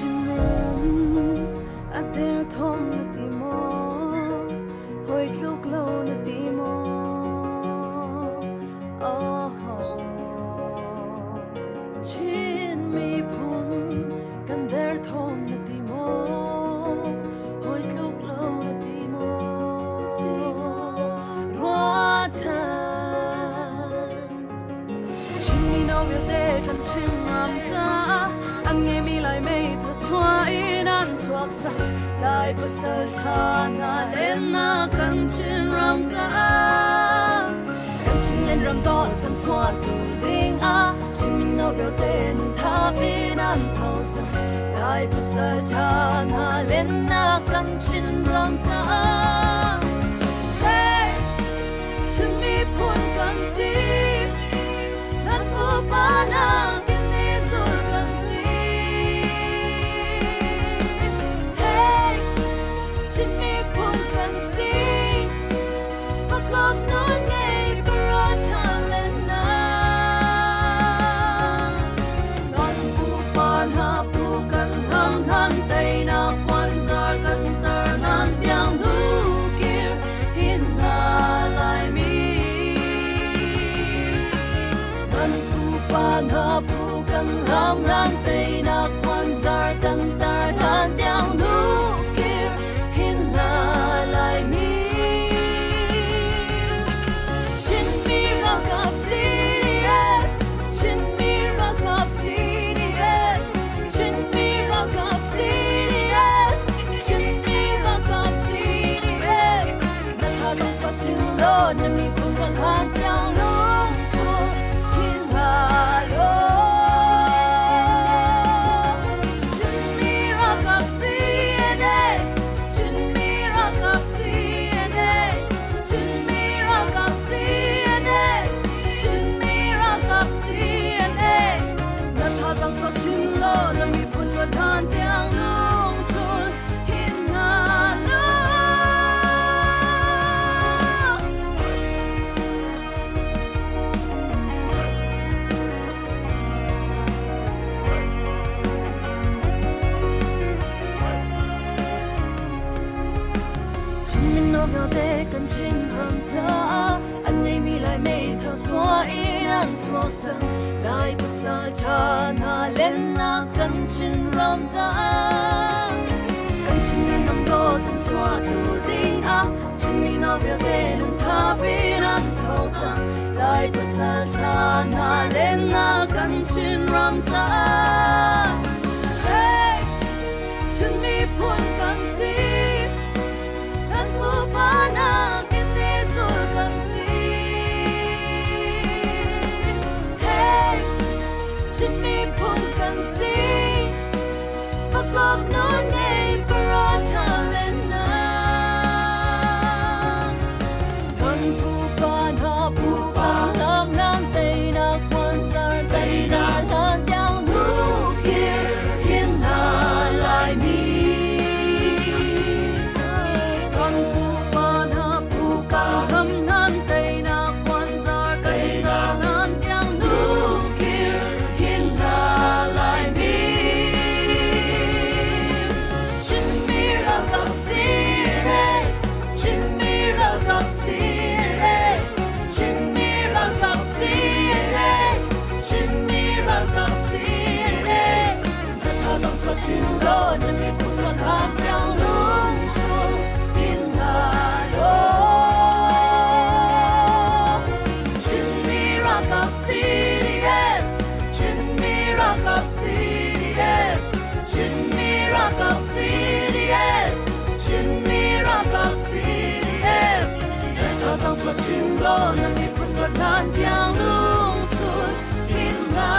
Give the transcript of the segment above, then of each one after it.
Chinram a derthawm na ti maw? Hawi tluk lo na ti maw? Oh. Chin miphun kan derthawm na ti maw? Hawi tluk lo na ti maw? Ruahchan Chin mino vialte kan Chin ram caah an ngeimi Lai meitha chuah in an chuak cang. Lai pasal ṭha hna lennak kan Chin ram caah kan Chinland ram dawt chan chuah tu ding ah Chin mino vialte nun thap in an tho cang. Lai pasal ṭha hna lennak kan Chin ram caah. Hey! Chin miphun kan si, kan pupa nakin ni zul kan si. Hey, Chin miphun kan si, pakop nun ngei para ṭha na. Kan pupa hna pu kan ham hlan teinak puanzar kan tar nan tiang nu kir hin hna Laimi. Kan pupa hna pu kan ram hlan teinak puanzar kan tar hlan tiang nu kir hin hna Laimi. Chinmi ralkap CDF, Chinmi ralkap CDF, Chinmi ralkap CDF, Chinmi ralkap CDF. Na tha zong chuah chin law, na miphun kan han tiang lungthul hin hlah law. Chinmi ralkap CNA, Chinmi ralkap CNA, Chinmi ralkap CNA, Chinmi ralkap CNA. Na tha zong chuah chin law, na miphun kan han tiang lungthul hin hlah law. Chin mino vialte kan Chin ram caah an ngeimi Lai meithal chuah in an chuak cang. Lai pasal ṭha hna lennak kan Chin ram caah kan Chin ram dawh chan chuah tu ding ah Chin mino vialte lungtha pin an tho cang. Lai pasal ṭha hna lennak kan Chin ram caah. Hey! Chin miphun kan si, kan pupa nakin ni zul kan si. Hey! Chin miphun kan si, pakop nun ngei para ṭha len na. Kan pupa hna pupa lam nan teinak khuansar teinak hlan tiang nu kir hin hna Laimi. Kan pupa hna pupa lam nan teinak khuansar teinak hlan tiang nu kir hin hna Laimi. Chinmi ralkap si le Chinmi ralkap si le Chinmi ralkap si le Chinmi ralkap si le Na tha zong chuah chin law na miphun kan ham tiang lungchul in hna law Chinmi ralkap CDF Chinmi ralkap CDF Chinmi ralkap CDF Chinmi ralkap CDF Na tha zong chuah chin law na miphun ruat hlan tiang lungthul hin hna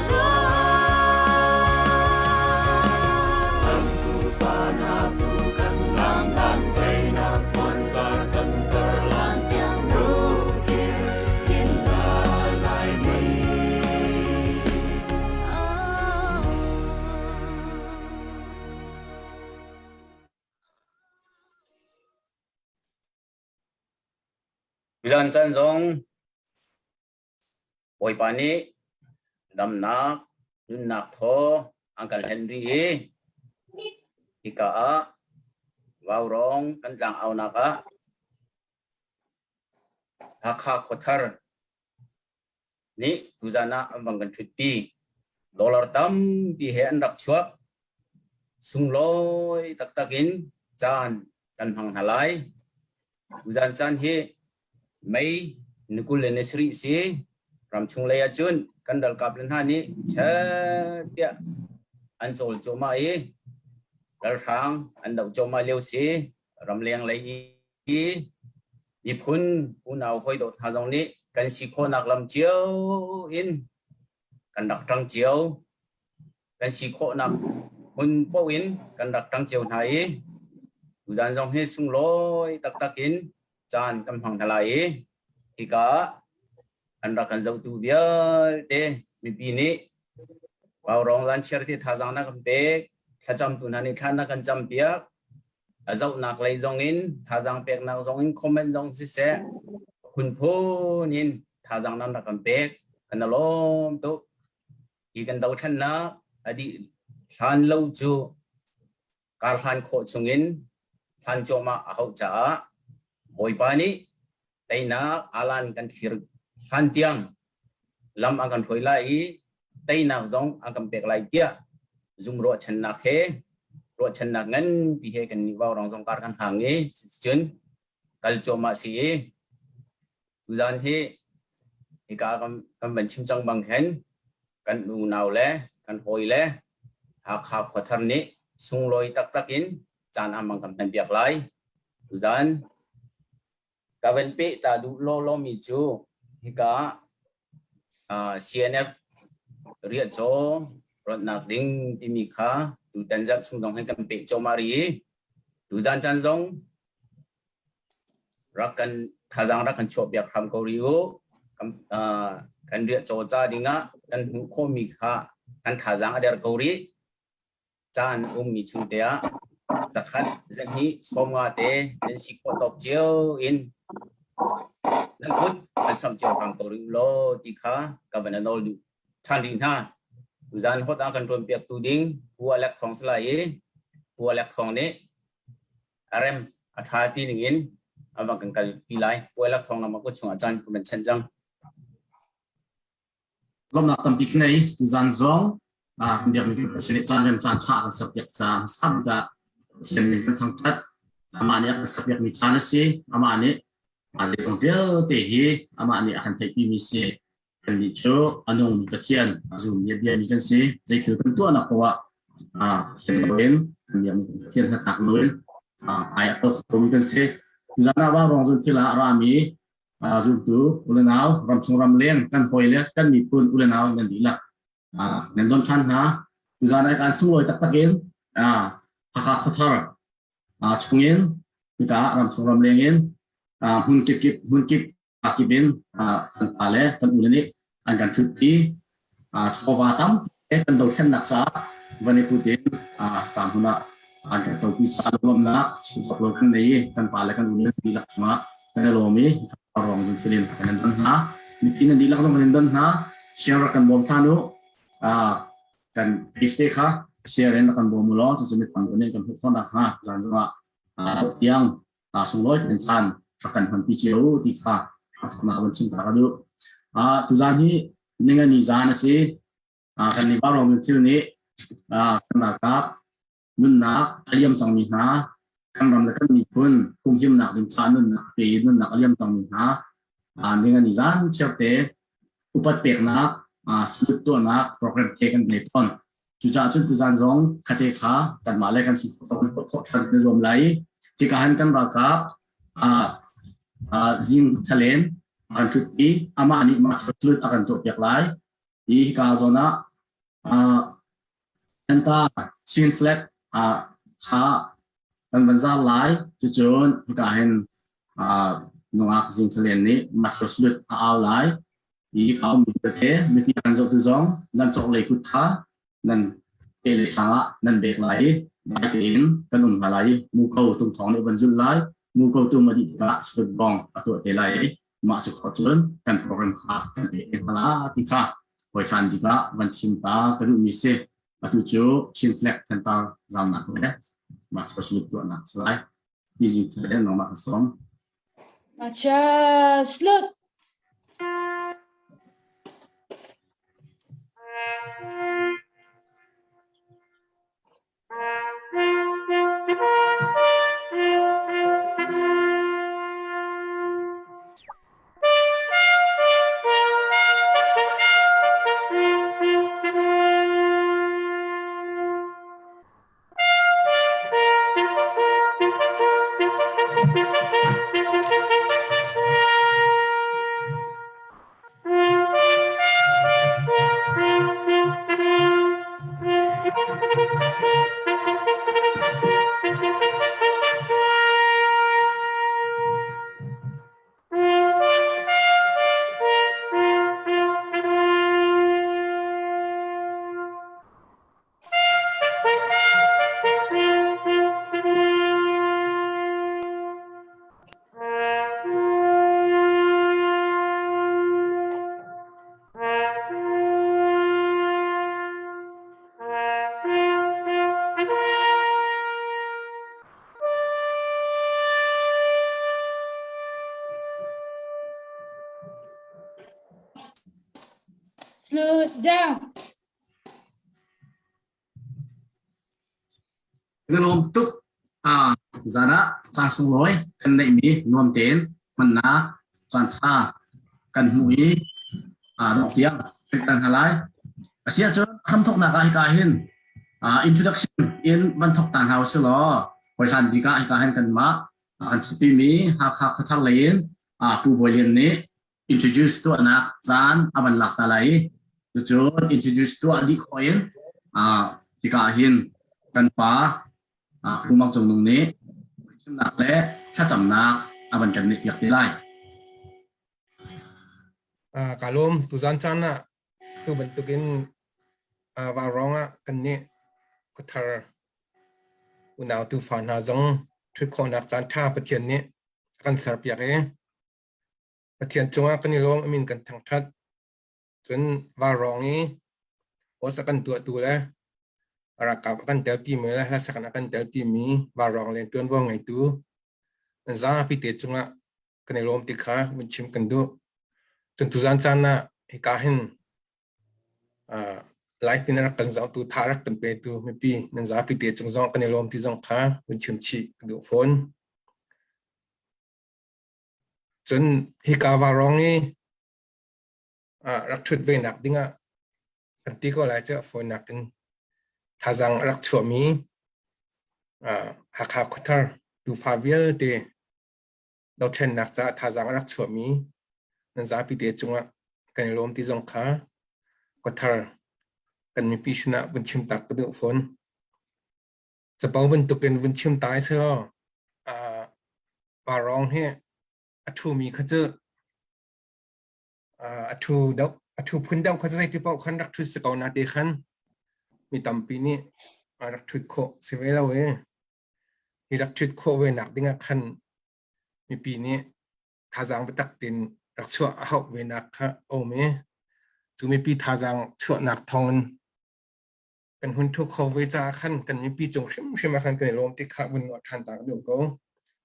law. Kan pupa na pu kan lam lan teinak puanzar kan tar lan tiang nu kir hin hna Laimi. Tuzan caan zong Bawipa nih damnak, nunnak thaw an kan hlen rih i Hika ah Vaurawng kan tlangaunak ah Hakha khuathar nih tuzan ah an vang kan ṭhutpi. Dollar tampi he an rak chuak. Sunglawi taktak in caan kan hmang hna lai. Tuzan caan hi May ni 27 si. Ramchung lei ahcun kan ralkap le hna nih chet tiah an cawl cuahmah i ralhrang an doh cuahmah lio si. Ramleng lei i miphun unau hawi dawt hna zong nih kan si khawhnak lam cio in kan rak ṭang cio. Kan si khawhnak hmun paoh in kan rak ṭang cio hna i tuzan zong hi sunglawi taktak in caan kan hmang hna lai i hika ah an rak kan zohtu vialte mipi nih Vaurawng Zanchiar ti thazaang na kan pek, thlacamtu hna nih thla na kan campiak, a zohnak lei zong in thazaang peknak zong in comment zong siseh phunphun in thazaang nan rak kan pek, kan i lawm tuk. Hi kan dothlennak a dih hlan lo cu kar hlan khawh chungin hlan cuahmah a hauh caah Bawipa nih teinak alan kan thlir hlan tiang lam a kan hruai lai i teinak zong a kan pek lai tiah zum ruahchannak he ruahchannak nganpi he kan nih vaurawng zong kar kan hang i cun kal cuahmah si i tuzan hi hika kan van chim cang bang khan kan unau le kan hawi le Hakha khuathar nih sunglawi taktak in caan amang kan hman piak lai. Tuzan ka van peh ta duh lawlaw mi cu hika CNF riahcaw ronhnak ding timi kha tutan zarh chung zong hin kan peh cuahmah rih i tuzan caan zong rak kan thazaang rak kan chuah piak hram ko rih u. Kan riahcaw ca dingah kan hmuh khawhmi kha kan thazaang a der ko rih. Caan ummi chung te ah zakhat zahnih 50 te nan si khawh tawk cio in nan kut an samh cio hram ko rih u law ti kha ka van nawl duh ṭhan rih hna. Tuzaan hot ah kan ṭuan piak tu ding Pu Alek Thawng Salai i Pu Alek Thawng nih a rem a ṭha ti ning in a van kan kalpi lai. Pu Alek Thawng nama kut chungah caan kan van chanh cang. Lawmhnak tampi ka ngei. Tuzaan zong kan biakmi kan Pathian nih caan rem caan ṭha kan serpiak caan samdah Pathian min kan thangṭhat. Amah nih a kan serpiakmi caan a si. Amah nih zeizong vialte hi amah nih a kan theihpimi si. Kannih cu a nungmi Pathian a zummi a biami kan si. Zeithil kan tuahnak poah ah Pathian loin kan biakmi Pathian hnatlak loin ai a khomi kan si. Tuzaan ah Vaurawng zun thil ah a rami zumtu ulenau ramchung ramleng kan hawi le kan miphun ulenau nan dihlak nan don ṭhan hna. Tuzaan ah kan sunglawi taktak in Hakha khuathar chungin hika ramchung ramleng in hmun kip kip hmun kip kip in kan pa le kan ule nih an kan ṭhutpi. Chawva tampi kan dothlennak caah van i put in ka hmun ah an kan topi caah lawmhnak chimcawk lo kan nei i kan pa le kan ule dihlak cungah kan i lawm i rong zun thil in kan in don hna. Mipi nan dihlak zong kan in don hna. Share rak kan bawm hlan u. Kan page te kha share in rak kan bawm u law cucu mi tam nih kan hmuh khawh nakhnga zan zongah tiang sunglawi kan caan rak kan hmanpi cio ti kha thawknak van chim ta ka duh. Tuzaan hi ningani zaan a si. Kan nih Vaurawng thil nih kan ralkap nunnak a liam cangmi hna, kan ram le kan miphun humhimnak ding caah nunnak pe in nunnak a liam cangmi hna ningani zaan chiarte upat peknak salute tuahnak program te kan nei tawn. Cucaah cun tuzaan zong khate kha kanmah le kan si khawh ṭhan kan zuam lai. Hika han kan ralkap Zing Thalen kan ṭhut i amah nih mah salute a kan tuahpiak lai. Hi hika zawn ah Santa Chin flag kha kan van zar lai. Cucun hika hin nungak Zing Thalen nih mah salute a au lai. Hi hika ummi vialte mipi kan zohtu zong nan chawklei kut kha nan te le thlang ah nan bek lai i dai tein kan um hna lai i muko tum thawng nih van zulh lai. Muko tum a dih tikah sut bong a tuah te lai i mah cu khawh cun kan program kha kan pe te hna ti kha hawihlan bik ah van chim ta ka duhmi si. Atu cu Chin flag thantar zamnak le. Mah social tuahnak si lai. Easy to le nangmah ka sawm. Acha slut. Slow down. Na lawm tuk. Zan ah caan sunglawi kan neihmi nuam tein hmannak caan ṭha kan hmuh i dongh tiang kan kal hna lai. Asiahcun hramthawknak ah hika hin introduction in van thawk ta hna usih law hawihlan bik ah hika hin kanmah an ṭhutpimi Hakha khuathar lei in Pu Bawi Lian nih introduce tuahnak caan a van lak ta lai i cucu introduce tuah dih khawh in hika ah hin kan pa Pu Mang Cung Nung nih chimnak le thlacamnak a van kan neih piak te lai. Ka lawm tuzan caan ah tu bantukin vaurawng ah kan nih khuathar unau tufa hna zong ṭhut khawhnak caan ṭha Pathian nih a kan serpiak i Pathian cungah kan i lawm, a min kan thangṭhat. Cun vaurawng i host a kan tuahtu le ralkap a kan telpimi le hlasak a kan telpimi vaurawng le ṭuanvo ngeitu nan zapi te cungah kan i lawm ti kha vun chim kan duh. Cun tuzan caan ah hika hin live in a rak kan zohtu, tha rak kan petu mipi nan zapi te cung zong kan i lawm ti zong kha vun chim chih ka duh fawn. Cun hika vaurawng i rak ṭhut ve nak dingah kan ti ko lai cu a fawinak in thazaang a rak chuahmi Hakha khuathar tuufa vialte dothlennak caah thazaang a rak chuahmi nan zapi te cungah kan i lawm ti zong kha khuathar kan mipi sinah vun chim tak ka duh fawn. Capo bantukin vun chim ta i selaw vaurawng hi a ṭhumi kha cu a ṭhu deuh a ṭhu phun deuh kha cu zeiti paoh khan rak ṭhut si ko na ti khan mi tampi nih rak ṭhut khawh si ve lo i hi rak ṭhut khawh ve nak dingah khan mipi nih thazaang biatak tein rak chuah a hauh ve nak kha a um i cu mipi thazaang chuahnak thawngin kan hun ṭhu kho ve caah khan kan mipi cung hrimhrim ah khan kan i lawm ti kha vun ruah ṭhan ta ka duh ko.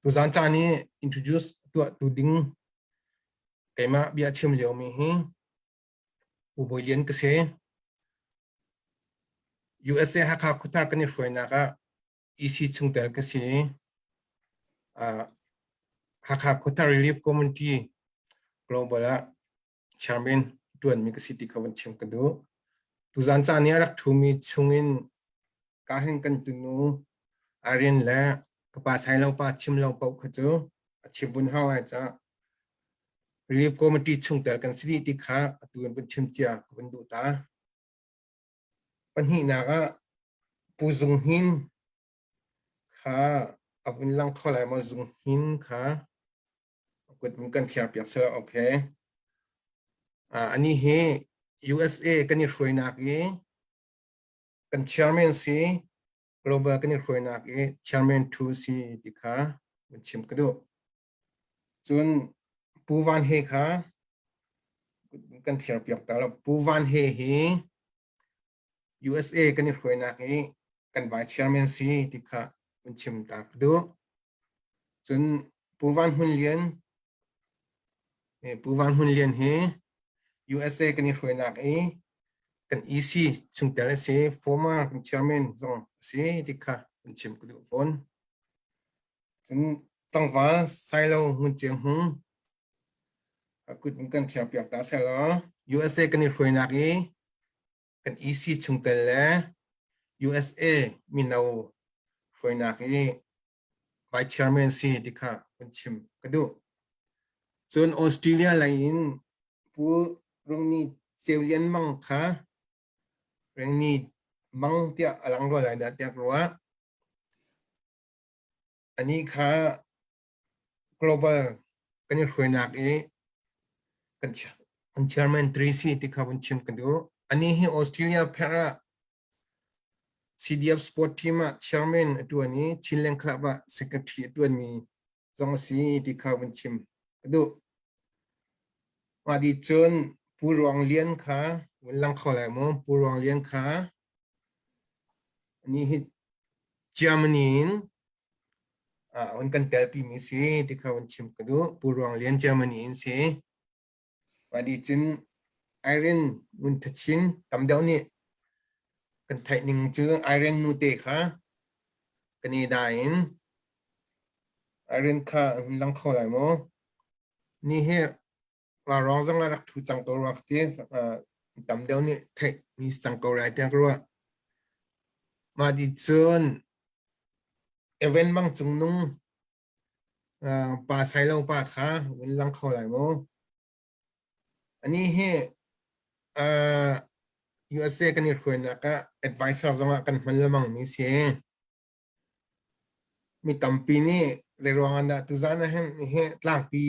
Tuzaan caan i introduce tuah tu ding keimah bia chim liomi hi Pu Bawi Lian ka si. USA Hakha Khuathar kan i hruainak ah EC chungtel ka si. Hakha Khuathar Relief Committee Global ah chairman ṭuanmi ka si ti kha van chim ka duh. Tuzaan caan i a rak ṭhumi chungin ka hin kan tunu Arin le ka pa Sailo pa chim lo paoh kha cu a chim vun hau lai caah Relief Committee chungtel kan si dih ti kha atu in vun chim cia ka vun duh ta. Pahnihnak ah Pu Zung Hnin kha a vun lang kho lai maw Zung Hnin kha kut vun kan thliar piak seh okay. Anih hi USA kan i hruainak i kan chairman si global kan i hruainak i chairman thu si ti kha vun chim ka duh. Cun Pu Van He kha kan thliar piak ta lo. Pu Van He hi USA kan i hruainak i kan vice chairman si ti kha vun Vun chim ta ka duh. Cun Pu Van Hmun Lian Pu Van Hmun Lian hi USA kan i hruainak i kan EC chungtel a si, former kan chairman zong a si ti kha kan chim ka duh fawn. Cun tlangval Sailo Ngun Ceu Hmung a kut vun kan thiangpiak ta selaw USA kan i hruainak i kan EC chungtel le USA mino hruainak i vice chairman si ti kha kan chim ka duh. Cun Australia lei in Pu Rungni Ceu Lian Mang kha Rengni Mang tiah a lang rua lai dah tiah ka ruah. Anih kha global kan i hruainak i kan chairman Tracy ti kha vun chim ka duh. Anih hi Australia pher ah CDF sport team ah chairman a ṭuan i Chinland Club ah secretary a ṭuanmi zong a si ti kha vun chim ka duh. Mah dih cun Pu Ruang Lian kha vun lang kho lai maw? Pu Ruang Lian kha anih hi Germany in on kan telpi mi si ti kha vun chim ka duh. Pu Ruang Lian Germany in si. Mah dih cun Irene Ngun Thachin tam deuh nih kan theih ning cu Irene nute kha Canada in Irene kha an hun lang kho lai maw? Ni hi rong zong a rak ṭhu cang ko rua ka ti. Tam deuh nih theih mi si cang ko lai tiah ka ruah. Mah dih cun Evan Mang Cung Nung pa Sailo pa kha vun lang kho lai maw? Anih hi USA kan i hruainak ah advisor zongah kan hman lengmang mi si. Mi tampi nih zeiruang ah dah tuzaan ah hin hi tlangpi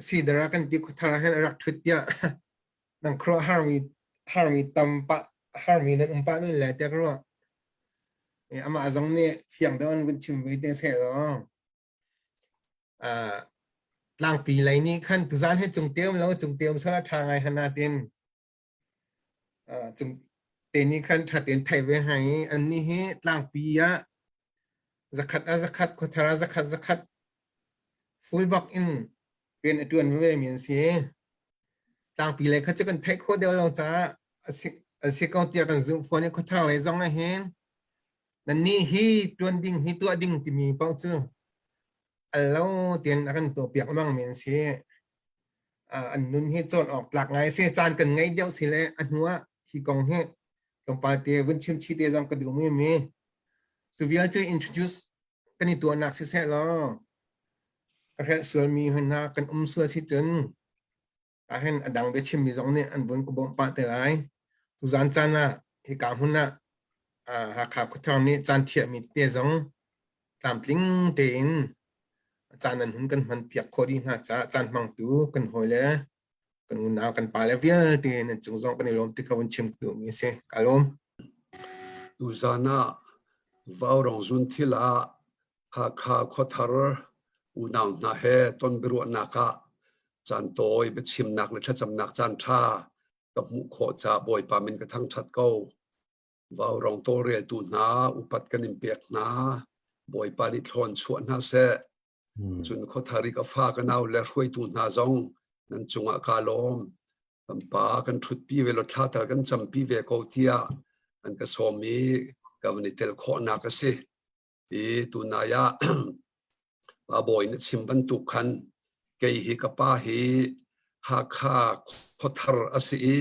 sidar ah kan ti khuathar ah hin a rak ṭhut tiah nan khuaruah harmi harmi tam pah harmi nan um pah men lai tiah ka ruah. Amah zong nih fiang deuh in vun chim ve te seh law. Tlangpi lei nih khan tuzaan hi cungte um lo cungte um sala ṭha ngai hana tin cung te nih khan ṭha tein theih ve hna i annih hi tlangpi ah zakhat ah zakhat khuathar ah zakhat zakhat full bak in rian a ṭuan veve mi an si. Tlangpi lei kha cu kan theih khawh deuh lo caah a si ko tiah kan zumh fawn i khuathar lei zong ah hin nannih hi ṭuan ding hi tuah ding timi paoh cu al lo tian a kan tuahpiak lengmang mi an si. An nun hi cawn awk tlak ngai si. Caan kan ngei deuh si le a hnu ah hi kong hi tlawmpal te vun chim chih te zong ka duh mi mi. Cu vial cu introduce kan i tuahnak siseh law ka hrelh sualmi hna kan um sual si cun ahhin a dang biachimmi zong nih an vun ka bawmh pah te lai. Tuzaan caan ah hika hmun ah Hakha Khuathar nih caan thiahmi tete zong tlamtling tein caan an hun kan hman piak khawh dih hna caah caan hmangtu kan hawile kan unau kan pale vialte nan cung zong kan i lawm ti kha vun chim ka duhmi a si. Ka lawm. Tuzaan ah Vaurong zunthil ah Hakha Khuathar unau hna he tonbiaruahnak ah caan tawi biachimnak le thlacamnak caan ṭha ka hmuh khawh caah Bawipa min ka thangṭhat ko. Vaurong tawlreltu hna upat kan in pek hna. Bawipa nih thlawn chuah hna seh. Cun khuathar i ka fa ka nau le hruaitu hna zong nan cungah kaa lawm. Kan pa kan ṭhutpi ve law thla tal kan campi ve ko tiah an ka sawm i ka van i tel khawhnak a si. I tunai ah pa bawi na chim bantuk khan kei hi ka pa hi Hakha khuathar a si i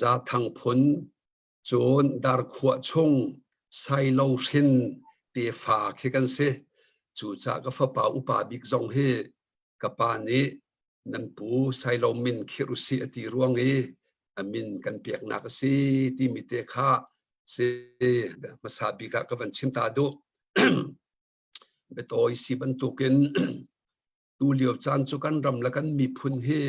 Zathang phun cun Darkhuah chung Sailo hrin tefa khi kan si. Cucaah ka fapa upa bik zong hi ka pa nih nan pu Sailo min khirh usih a ti ruang i a min kan peknak a si timi te kha si hmasa bik ah ka van chim ta duh. Biatawi si bantukin tu lio caan cu kan ram le kan miphun hi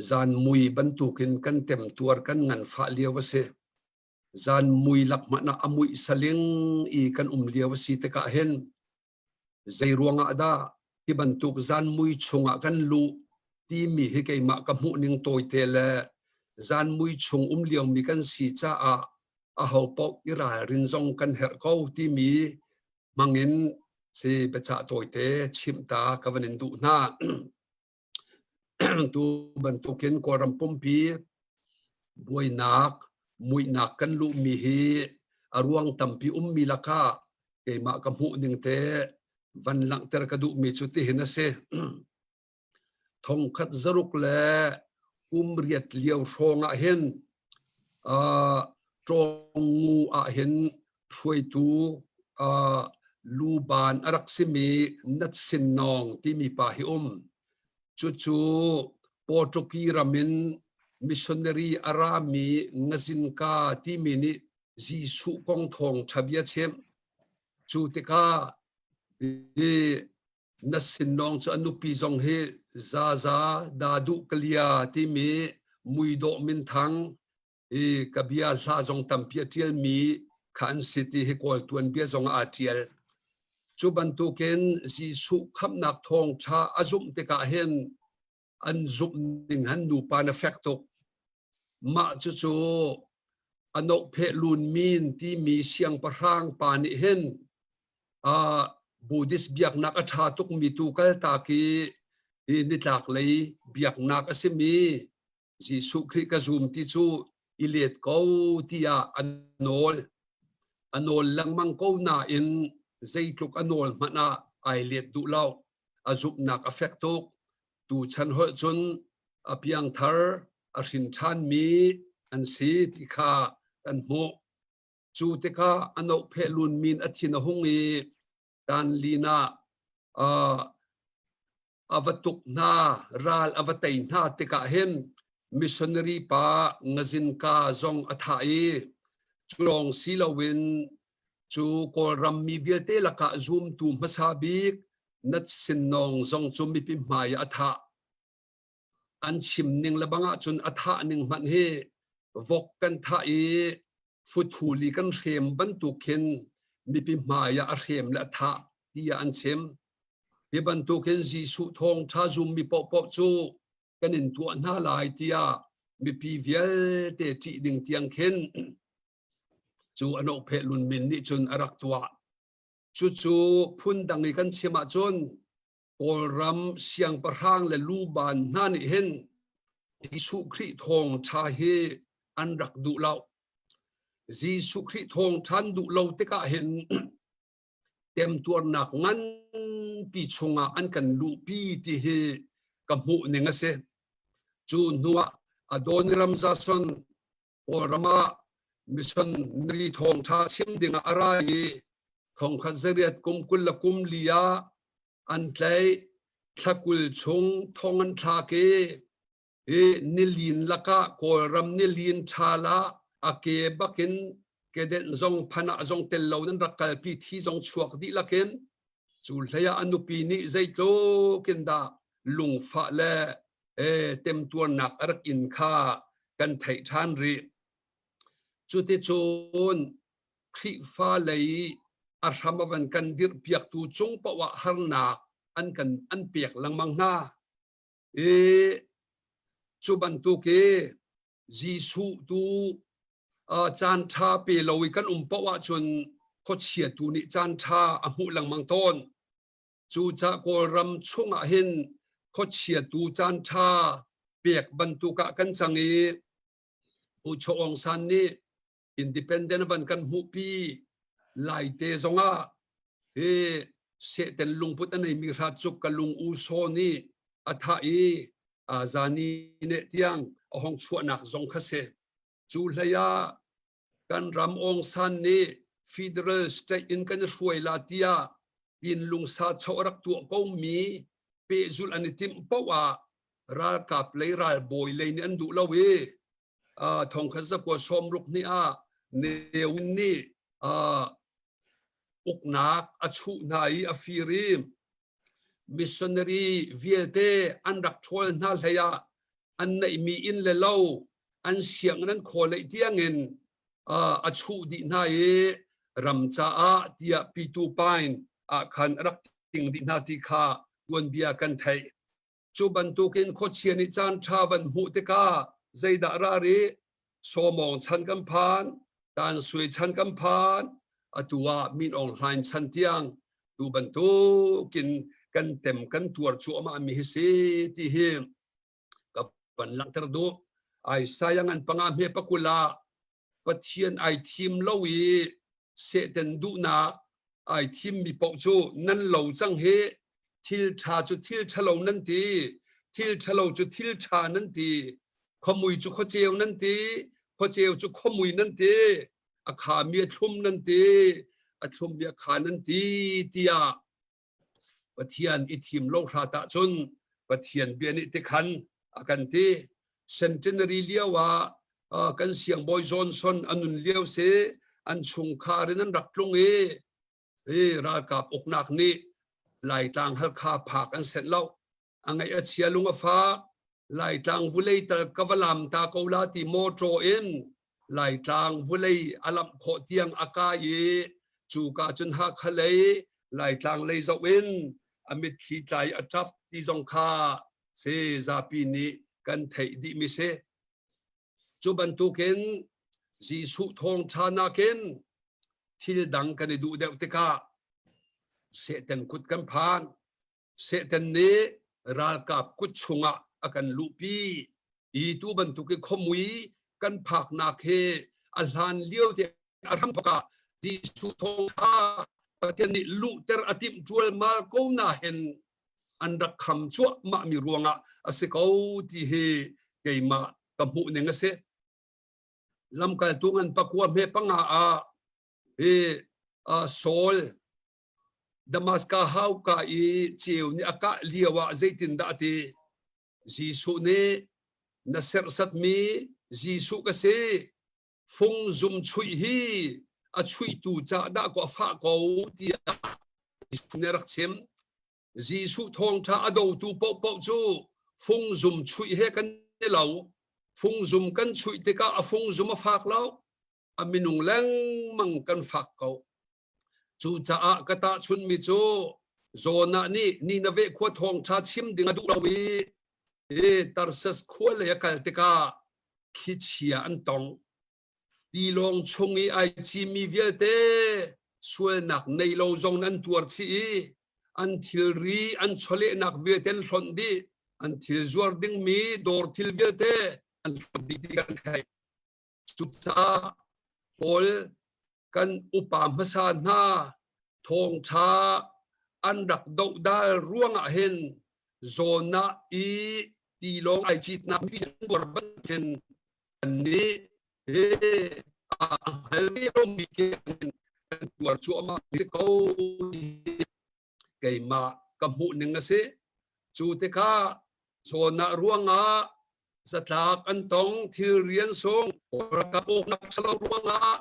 zan mui bantukin kan temtuar kan nganfah lio a si. Zan mui lak hmanh ah a muih saling i kan um lio a si tikah hin Zei ruangah dah hi bantuk zan mui chungah kan luh timi hi keimah ka hmuh ning tawite le zan mui chung um liomi kan si caah. Aho paoh i ralrin zong kan herh ko timi hmangin si biacah tawite chimh ta ka van in duh hna. Tu bantukin Kawlram pumpi buainak, muihnak kan luhmi hi a ruang tampi ummi lakah keimah ka hmuh ning te van langhter ka duhmi cu tihin a si. Thongkhat zaruk le kum riat lio hrawng ah hin Ṭawngngu ah hin hruaitu luban a rak simi Nat Sin Nawng timi pa hi um. Cucu Portuguese ram in missionary a rami Ngazinka timi nih Jesuh kong thawngṭha bia chimh. Cu tikah hi na sinnawng cu a nupi zong hi Zaza Dadu Kalia timi muidawh minthang i ka bia hla zong tampi a ṭialmi kha an si ti hi Kawl tuanbia zong ah aa ṭial. Cu bantukin Jesuh khamhnak thawngṭha a zumh tikah hin an zumh ning han nupa na fek tuk. Mah cucu a nohpheh lun min timi siangpahrang pa nih hin Buddhist biaknak a ṭha tukmi tu kaltak i hi nitlak lei biaknak a simi Jesuh Khrih ka zum ti cu i let ko tiah a nawl. A nawl lengmang ko nain zeitluk a nawl hmanh ah ai let duh lo. A zumhnak a fek tuk. Tuchan holh cun a piangthar a hrin ṭhanmi an si ti kha kan hmuh. Cu tikah a nohpheh lun min a thin a hung i tanlin ah a va tuk hna, ral a va tei hna tikah hin missionary pa Ngazinka zong a thah i cu lawng si loin cu Kawlram mi vialte lakah zumtu hmasa bik Nat Sin Nawng zong cu mipi hmai ah a thah. An chim ning le bang ahcun a thah ning hmanh hi vok kan thah i futhuli kan hrem bantuk khin mipi hmai ah a hrem le a thah tiah an chim. Hi bantukin Jesuh thawngṭha zummi paohpaoh cu kan in tuah hna lai tiah mipi vialte ṭih ding tiang khin cu a nohpheh lunmin nih cun a rak tuah. Cucu phundang i kan chim ahcun Kawlram siangpahrang le luban hna nih hin Jesuh Khrih thawngṭha hi an rak duh lo. Jesuh Khrih thawngṭha an duh lo tikah hin temtuarnak nganpi chungah an kan luhpi ti hi ka hmuh ning a si. Cu hnuah Adoniram Jason Kawlram ah missionary thawngṭha chim dingah a ra i thongkhat zariat kum 20 le kum li ah an tlaih thla 20 chung thong an thlak i hi nilin lakah Kawlram nilin ṭhal ah a ke bakin kedenh zong phanah zong tel lo nan rak kalpi thi zong chuak dih lakin cu hlei ah a nupi nih zeitluk in dah lungfah le temtuarnak a rak in kha kan theih ṭhan rih. Cuticun Khrihfa lei a hram a van kan dirhpiaktu cung paoh ah harnak an kan an pek lengmang hna. I cu bantuk i Jesuh tu caan ṭha pe lo i kan um paoh ahcun khuachia tu nih caan ṭha a hmuh lengmang tawn. Cucaah Kawlram chungah hin khuachia tu caan ṭha pek bantuk ah kan cang i Pu Chaw Aung San nih independent van kan hmuhpi Laite zongah hi sehten lungput a neimi hrat cu ka lung u saw nih a thah i zani ne tiang a hong chuahnak zong kha si. Cu hlei ah kan ram Aung San nih federal state in kan i hruai la tiah pin lungsa cho rak tuah ko mi pehzulh an i timh paoh ah ralkap lei ralbawi lei nih an duh lo i thongkhat zakua sawmruk ni ah Ne Win nih uknak a chuh hna i a fir i missionary vialte an rak ṭhawl hna hlei ah an neihmi inn le lo an sianginn an khawleih tiangin a chuh dih hna i ram caah tiah Pitu Pine ah khan a rak ting dih hna ti kha tuanbia kan theih. Cu bantukin khuachia nih caan ṭha van hmuh tikah zeidah ra rih? Sawmawng chan kan phan. Tan Sui chan kan phan. Atu ah Min Aung Hlaing chan tiang tu bantukin kan tem kan tuar cuahmah mi hi si ti hi ka van langhter duh. Isaiah ngan panga hme pakul ah Pathian ai thim lo i Satan duhnak ai thimmi paoh cu nan lo cang hi. Thil ṭha cu thil ṭhalo nan ti, thil ṭhalo cu thil ṭha nan ti, khuamui cu khuaceu nan ti, khuaceu cu khuamui nan ti, a khami a thlum nan ti, a thlummi a kha nan ti tiah Pathian i thim lo hrat ahcun Pathian bia nih tikhan a kan ti. Centenary lio ah kan siangbawi Johnson a nun lio si an chungkhar in an rak tlung i hi ralkap uknak nih Laitlang Halkha phak an senh lo. A ngaih a chia lung a fak. Laitlang vulei tal ka va lam ta ko la ti mawṭaw in Laitlang vulei a lamh khawh tiang a kai i cu ka cun Hakha lei Laitlang lei zoh in a mitthli tlai a ṭap ti zong kha si zapi nih kan theih dih mi si. Cu bantukin Jesuh thawngṭha nakin thil dang kan i duh deuh tikah Satan kut kan phan. Satan nih ralkap kut chungah a kan luhpi i tu bantuk i khuamui kan phaknak hi a hlan lio te a hram thawk ah Jesuh thawngṭha Pathian nih luhter a timh ṭualmal ko na hin an rak kham cuahmah mi ruangah a si ko ti hi keimah ka hmuh ning a si. Lamkaltu ngan pakua hme panga ah hi Saul Damaskas hauka i ceu nih a kah lio ah zeitindah a ti? Jesuh nih na serhsatmi Jesuh ka si. Fung zum chuih hi a chuihtu ca dah kaw a fah ko tiah Jesuh nih a rak chim. Jesuh thawngṭha a dotu paohpaoh cu fung zum chuih he kan i lo. Fung zum kan chuih tikah a fung zum a fak lo. A minung lengmang kan fak ko. Cucaah ka tahchunhmi cu Jonah nih Nineveh khua thawngṭha chim ding a duh lo i Tarsus khua lei a kal tikah thlichia an tong. Tilawng chung i ai cimi vialte sualnak nei lo zong an tuar chih i an thilri an chawlehnak vialte an hlonh dih. An thil zuar dingmi dawr thil vialte an hlonh dih ti kan theih. Cucaah Paul kan upa hmasa hna thawngṭha an rak dohdal ruangah hin zawnah i tilawng ai citnak mi an tuar bantukin kannih hi a hngal ve lomi tiangin kan tuar cuahmah si ko keimah ka hmuh ning a si. Cu tikah zawnah ruangah zatlak an tong thil rian sung ralkap awknak ṭhalo ruangah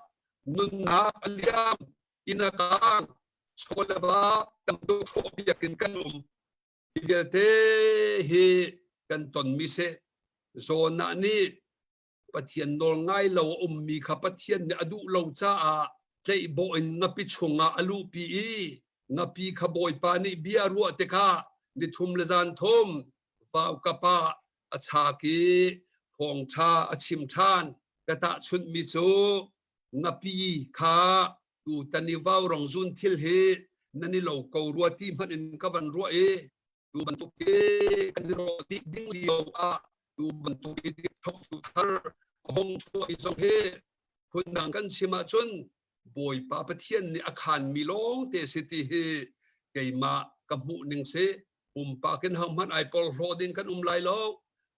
nunnak a liam inn a kaang chaw le va tam tuk hrawh piak in kan um. Hi vialte hi kan tonmi si. Zawnah nih Pathian nawl ngai lo a ummi kha Pathian nih a duh lo caah tleihbawh in ngapi chungah a luhpi i ngapi kha Bawipa nih bia ruah tikah nithum le zan thum vaukap ah a chak i thawngṭha a chim ṭhan. Ka tahchunhmi cu ngapi kha tutan i vaurong zun thil hi nan i lo ko rua ti hmanh in ka van ruah i tu bantuk hi kan i rawh dih ding lio ah tu bantuk i thoktu thar a hong chuah i zong hi phundang kan chim ahcun Bawipa Pathian nih a khanmi lawng te si ti hi keimah ka hmuh ning si. Pumpak in hohmanh ai porhlaw ding kan um lai lo.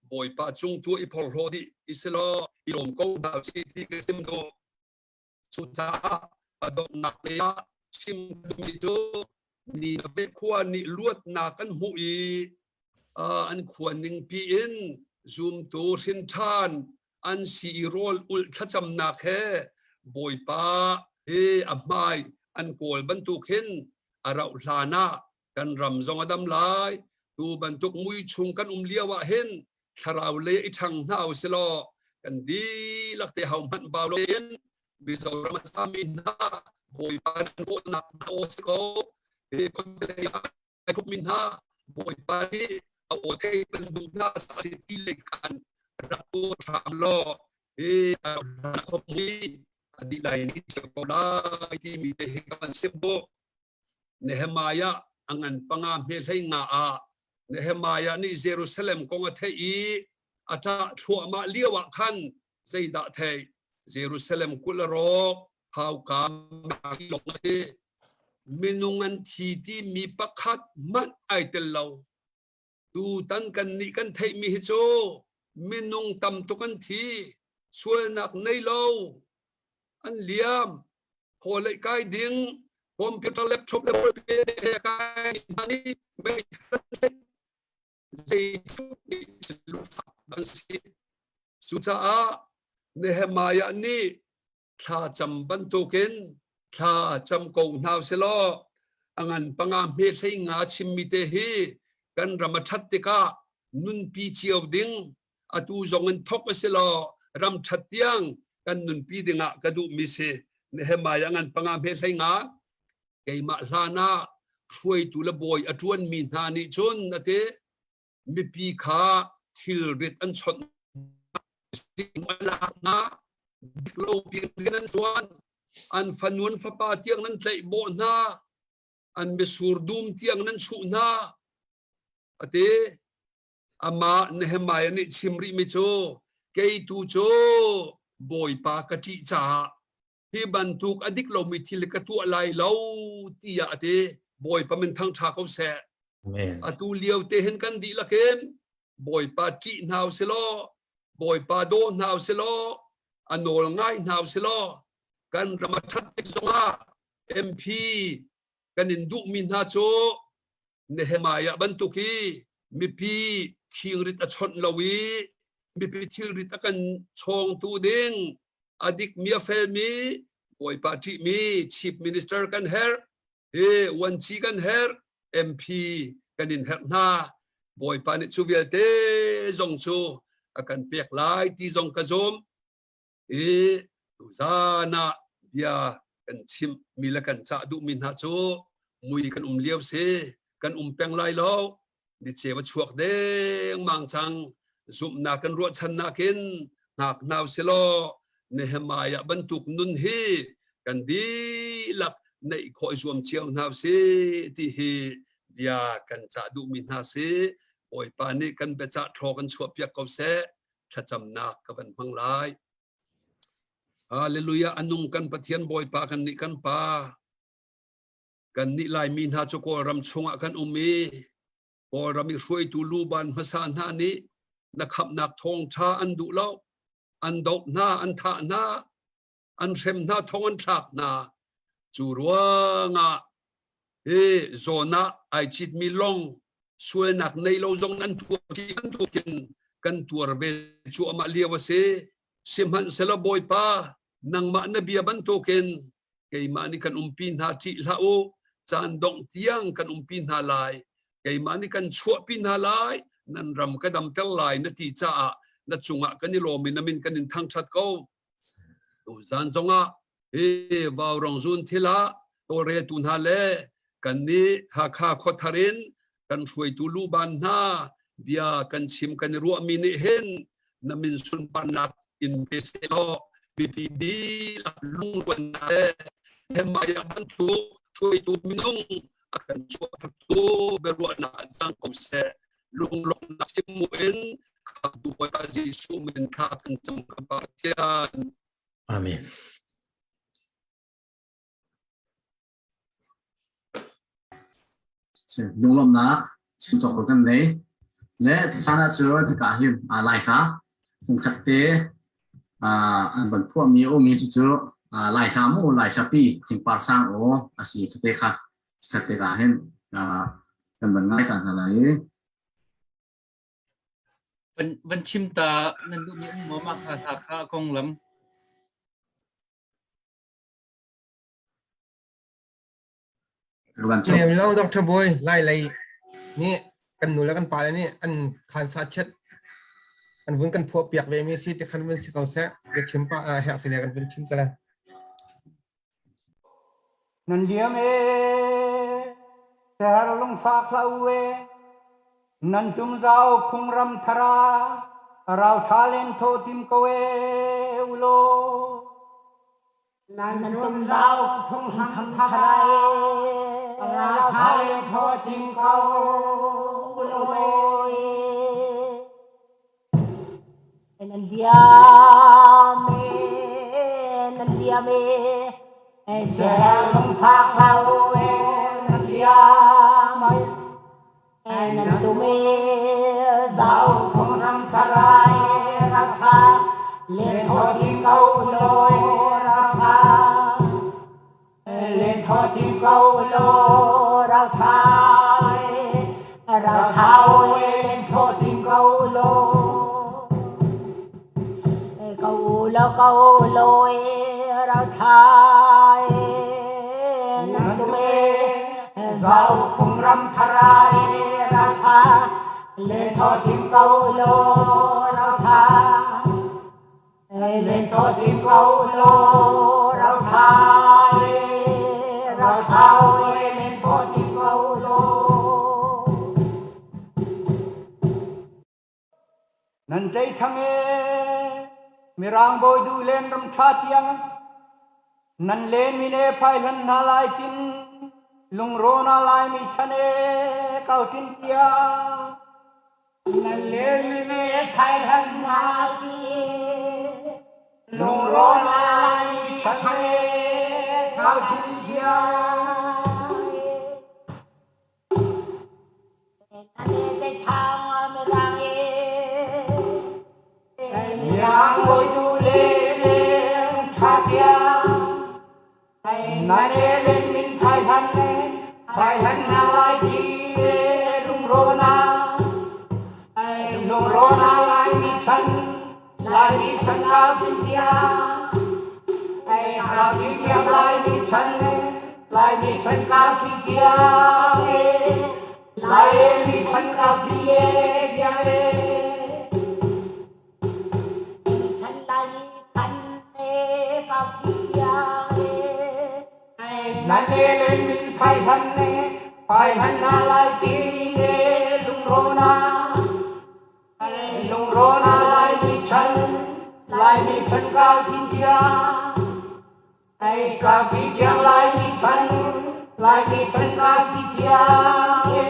Bawipa cung tu i porhlaw dih i si law i lawm ko hna si ti ka sim duh. Cucaah a donghnak lei ah chim duhmi cu Nineveh khua nih luatnak an hmuh i an khua ningpi in zumtu hrin ṭhan an si i rawl ulh thlacamnak he Bawipa hi a hmai an kawl bantuk hin a rauh hlan ah kan ram zong a dam lai. Tu bantuk mui chung kan um lio ah hin thlarau lei i ṭhang hna usilaw kan dihlak te ho hmanh bau loin Mizoram a sami hna Bawipa nan bawhnak hna aw si ko. Hi khualei ai khupmi hna Bawipa nih a aw thei kan duh hna sa si ti lei khan rak tuah hram law hi khopmi A dih lai ni cio ko lai timi te hi ka van sim bu. Nehemiah a ngan panga hme hlei nga ah Nehemiah nih Jerusalem kong a theih i a ṭah thluahmah lio ah khan zeidah theih Jerusalem kulh a rawk hauka lawng a si minung an thi ti mi pakhat hmanh ai tel lo tutan kan nih kan theihmi hi cu minung tam tuk an thi sualnak nei lo an liam kawlei kai ding computer laptop le kai hna nih an si cucaah Nehemiah nih thla cam bantukin thla cam ko hna selaw a ngan panga hme hlei nga chimmi te hi kan ram a ṭhat tikah nunpi cio ding atu zong in thok a si law ram ṭhat tiang kan nunpi dingah ka duhmi si. Nehemiah ngan panga hme hlei nga keimah hlan ah hruaitu le bawi a ṭuanmi hna nih cun a ti mipi kha thilrit an chawnh lak hna lo piin an ṭuan an fanun fapa tiang nan tlaih bawh hna an misur dum tiang nan chuh hna a ti Amah Nehemiah nih chim rihmi cu kei tu cu Bawipa ka ṭih caah hi bantuk a dik lomi thil ka tuah lai lo tiah a ti. Bawipa min thangṭha ko seh. Amen. Atu lio te hin kan dihlak in Bawipa ṭih hna usih law Bawipa daw hna usih law a nawl ngai hna usih law kan ram a ṭhat tik zongah MP kan in duhmi hna cu Nehemiah bantuk hi mipi khingrit a chawnh lo i mipi thilrit a kan chawngtu ding a dikmi a felmi Bawipa ṭihmi Chief Minister kan herh hi vuanci kan herh MP kan in herh hna Bawipa nih cu vialte zong cu a kan pek lai ti zong ka zum i tuzan ah bia kan chimh mi le kan cah duhmi hna cu mui kan um lio si kan um peng lai lo ni cheu a chuak dengmang cang zumhnak kan ruahchannak in hngak hna usilaw Nehemiah bantuk nun hi kan dihlak neih khawh i zuam cio hna usih ti hi bia kan cah duhmi hna si Bawipa nih kan biacah thlaw kan chuahpiak ko seh thlacamnak ka van hmang lai. Hallelujah anung kan Pathian Bawipa kan nih kan pa kan nih Laimi hna cu Kawlram chungah kan um i Kawlram i hruaitu luban hmasa hna nih na khamhnak thawngṭha an duh lo an doh hna an thah hna an hrem hna thong an thlak hna cu ruangah hi zawn ah ai citmi lawng sualnak nei lo zong an tuar bantukin kan tuar ve cuahmah lio a si sihmanhsehlaw Bawipa nangmah na bia bantukin keimah nih kan umpi hna ṭih hlah u caan dongh tiang kan umpi hna lai keimah nih kan chuahpi hna lai nan ram ka damter lai na ti caah na cungah kan i lawm i na min kan in thangṭhat ko Tuzan zongah hi vaurong zun thil ah tawlreltu hna le kannih Hakha khuathar in kan hruaitu luban hna bia kan chim kan i ruahmi nih hin na min sunparnak in pe sehlaw mipi dihlak lungrualnak le Nehemiah bantuk hruaitu minung a kan chuahtertu biaruahnak ah cang ko seh. Lunglawmhnak chim in Khamhtu Bawipa Jesuh min kha kan cam ka Pathian. Amen. Lunglawmhnak chim cawk kan nei. Le tuchan ah cun hika hin Lai hla fungkhat te an van phuahmi a ummi cucu Lai hla mu Lai hla pi thingpar sang aw a si te kha khat te ka hin kan van ngai ta hna lai i Van, van chim ta nan duhmi um maw mah kha hla kha a konglam. Nem lo Dr. Boy lai lei nih kan nu le kan pa le nih an khan sa chet an vun kan phuah piak ve mi si ti khan vun si ko seh ka chim pa herh si le kan vun chim te le Nan liam ee, siaherh lungfak hlah u ee, nan tumzau phungram thar ah rauthla len thaw tim ko ee ulaw. Nan tum zau phunghram tharai ralthai thaw ting ko loi. Nan liam e, nan liam e, Siaherh lungfak hlah u e, nan liam ai. Nan tum e, Zau phunghram tharai raltha len thaw ting ko loi raltha. Len thaw ting ko law raltha raltha len thaw ting ko law. Ko lo ko loi raltha nan tum e, Zau phunghram tharai raltha len thaw ting ko law raltha. Len thaw ting ko law raltha raltha len thaw ting ko law. Nan ṭei thang e, Mirang bawi duh len ram ṭha tiang nan len mi ne phai hlan hna lai tin lungrawn ah Laimi chan e kau tin tiang. Nan len mi ne phai hlan hna ti lungrawn ah Laimi chan e kau tin tiang. Mirang bawi duh len ram ṭha tiang nan e len min phai hlan phai hlan hna lai ti lungrawn ah lungrawn ah Laimi chan Laimi chan kau tin tiang kau tin tiang Laimi chan Laimi chan kau tin tiang Laimi chan kau tin tiang e. Chan Laimi chan e kau tin tiang e. Nan e len min phai hlan phai hlan na lai ti e lungrawn ah lungrawn ah Laimi chan Laimi chan kau tin tiang kau tin tiang Laimi chan Laimi chan kau tin tiang e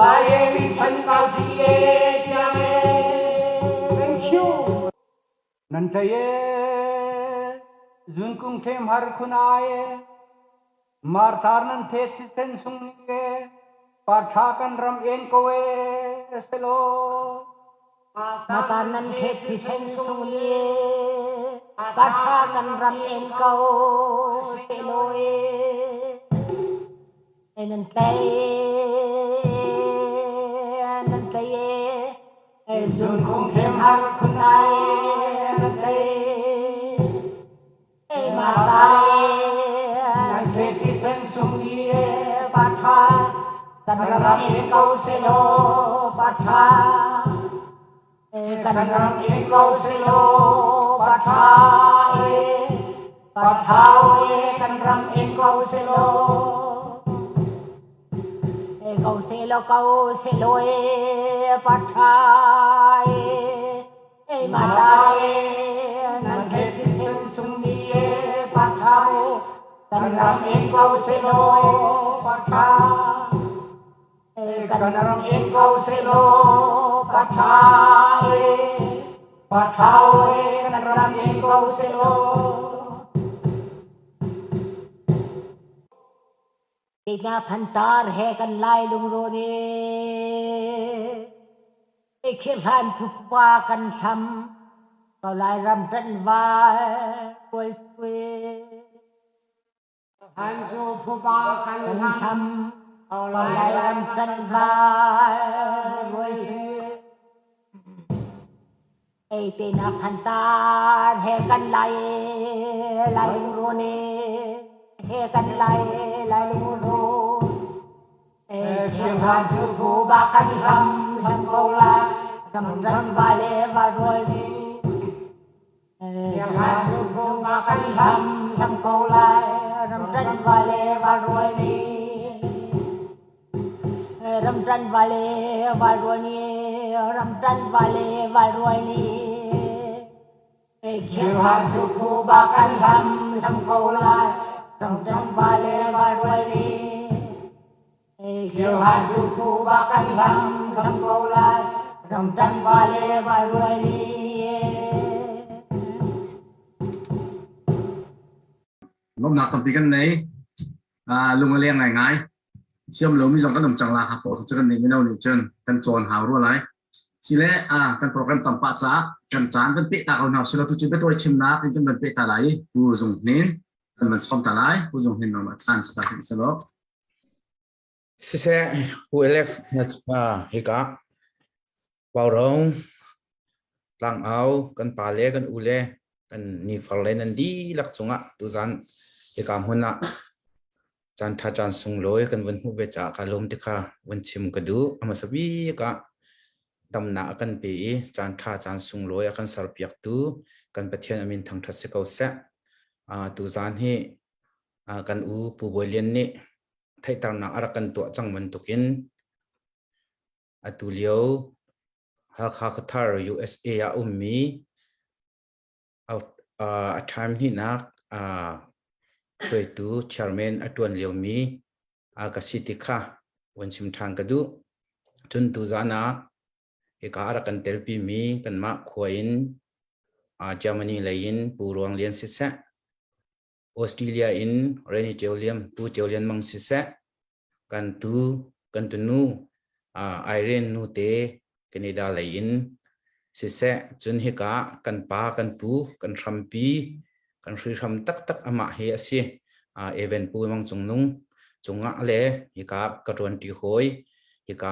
Laimi chan kau tin tiang e. Thank you. Nan tlei e zunkung thlem har khun ai e martar nan thet thisen sung ni e partha kan ram en ko e selo. Martar nan thet thisen sung ni e partha kan ram en ko selo e. Nan tlei nan tlei e Zunkung thlem har khun ai nan tlei martar nan thet thisen sung ni e partha kan ram en ko selo partha kan ram en ko selo partha e partha e kan ram en ko selo. Ko selo ko selo e partha e martar nan thet thisen sung ni e partha kan ram en ko selo partha kan ram en ko selo partha e partha e kan ram en ko selo. Tina thantar he kan Lai lungrawn e khirhlan chupa kan hlam ko Lai ram ṭan val rual cue. Han cu phuba kan hlam ko Lai ram ṭan val rual cue. Ei te na thantar he kan Lai Lai lungrawn e he kan Lai Lai lungrawn e khirhlan cu phuba kan hlam hlam ko lai ram ram va le va rual ni khirhlan cu phuba kan hlam hlam ko lai ram ran va le va rual ni ram ran va le va rual ni ram ran va le va rual ni khirhlan cu phuba kan hlam hlam ko lai Ramdang va le vai nih Thil-han cu phu ba kan hlam hlam ko lai Ramdang va le vai nih Lawmnak tampi kan nei. Lung a leng ngaingai. Thiam lomi zong kan um cang la kha pawl cu kan nih mino nih cun kan cawn hau rua lai. Sile kan program tam pah caah kan caan kan peh ta ko hna silo tu cu biatawi chimnak in kan van peh ta lai i Pu Zung Hnin kan van sawm ta lai. Pu Zung Hnin nangmah caan si ta silo. Siseh, Pu Alex na hika Paurong tlangau kan pa le kan u le kan nifar le nan dihlak cungah tuzan hika hmun ah caan ṭha caan sunglawi kan vun hmuh ve caah ka lawm ti kha vun chim ka duh. A hmasa bik ah damnak a kan pe i caan ṭha caan sunglawi a kan serpiaktu kan Pathian a min thangṭhat si ko seh. Tuzan hi kan u Pu Bawi Lian nih theihternak a rak kan tuah cang bantukin Atu lio Hakha Khuathar USA ah ummi a time hnihnak hruaitu chairman a ṭuan liomi ka si ti kha vun chim ṭhan ka duh. Cun tuzaan ah hika a rak kan telpimi kanmah khua in Germany lei in Pu Ruang Lian siseh, Australia in Reni Ceu Liam, Pu Ceu Lian Mang siseh, kan tu kan tunu Irene nu te Canada lei in siseh cun hika kan pa kan pu kan hrampi kan hrihram taktak amah hi a si Evan Pu Mang Cung Nung cungah le hika ka tuanti hawi hika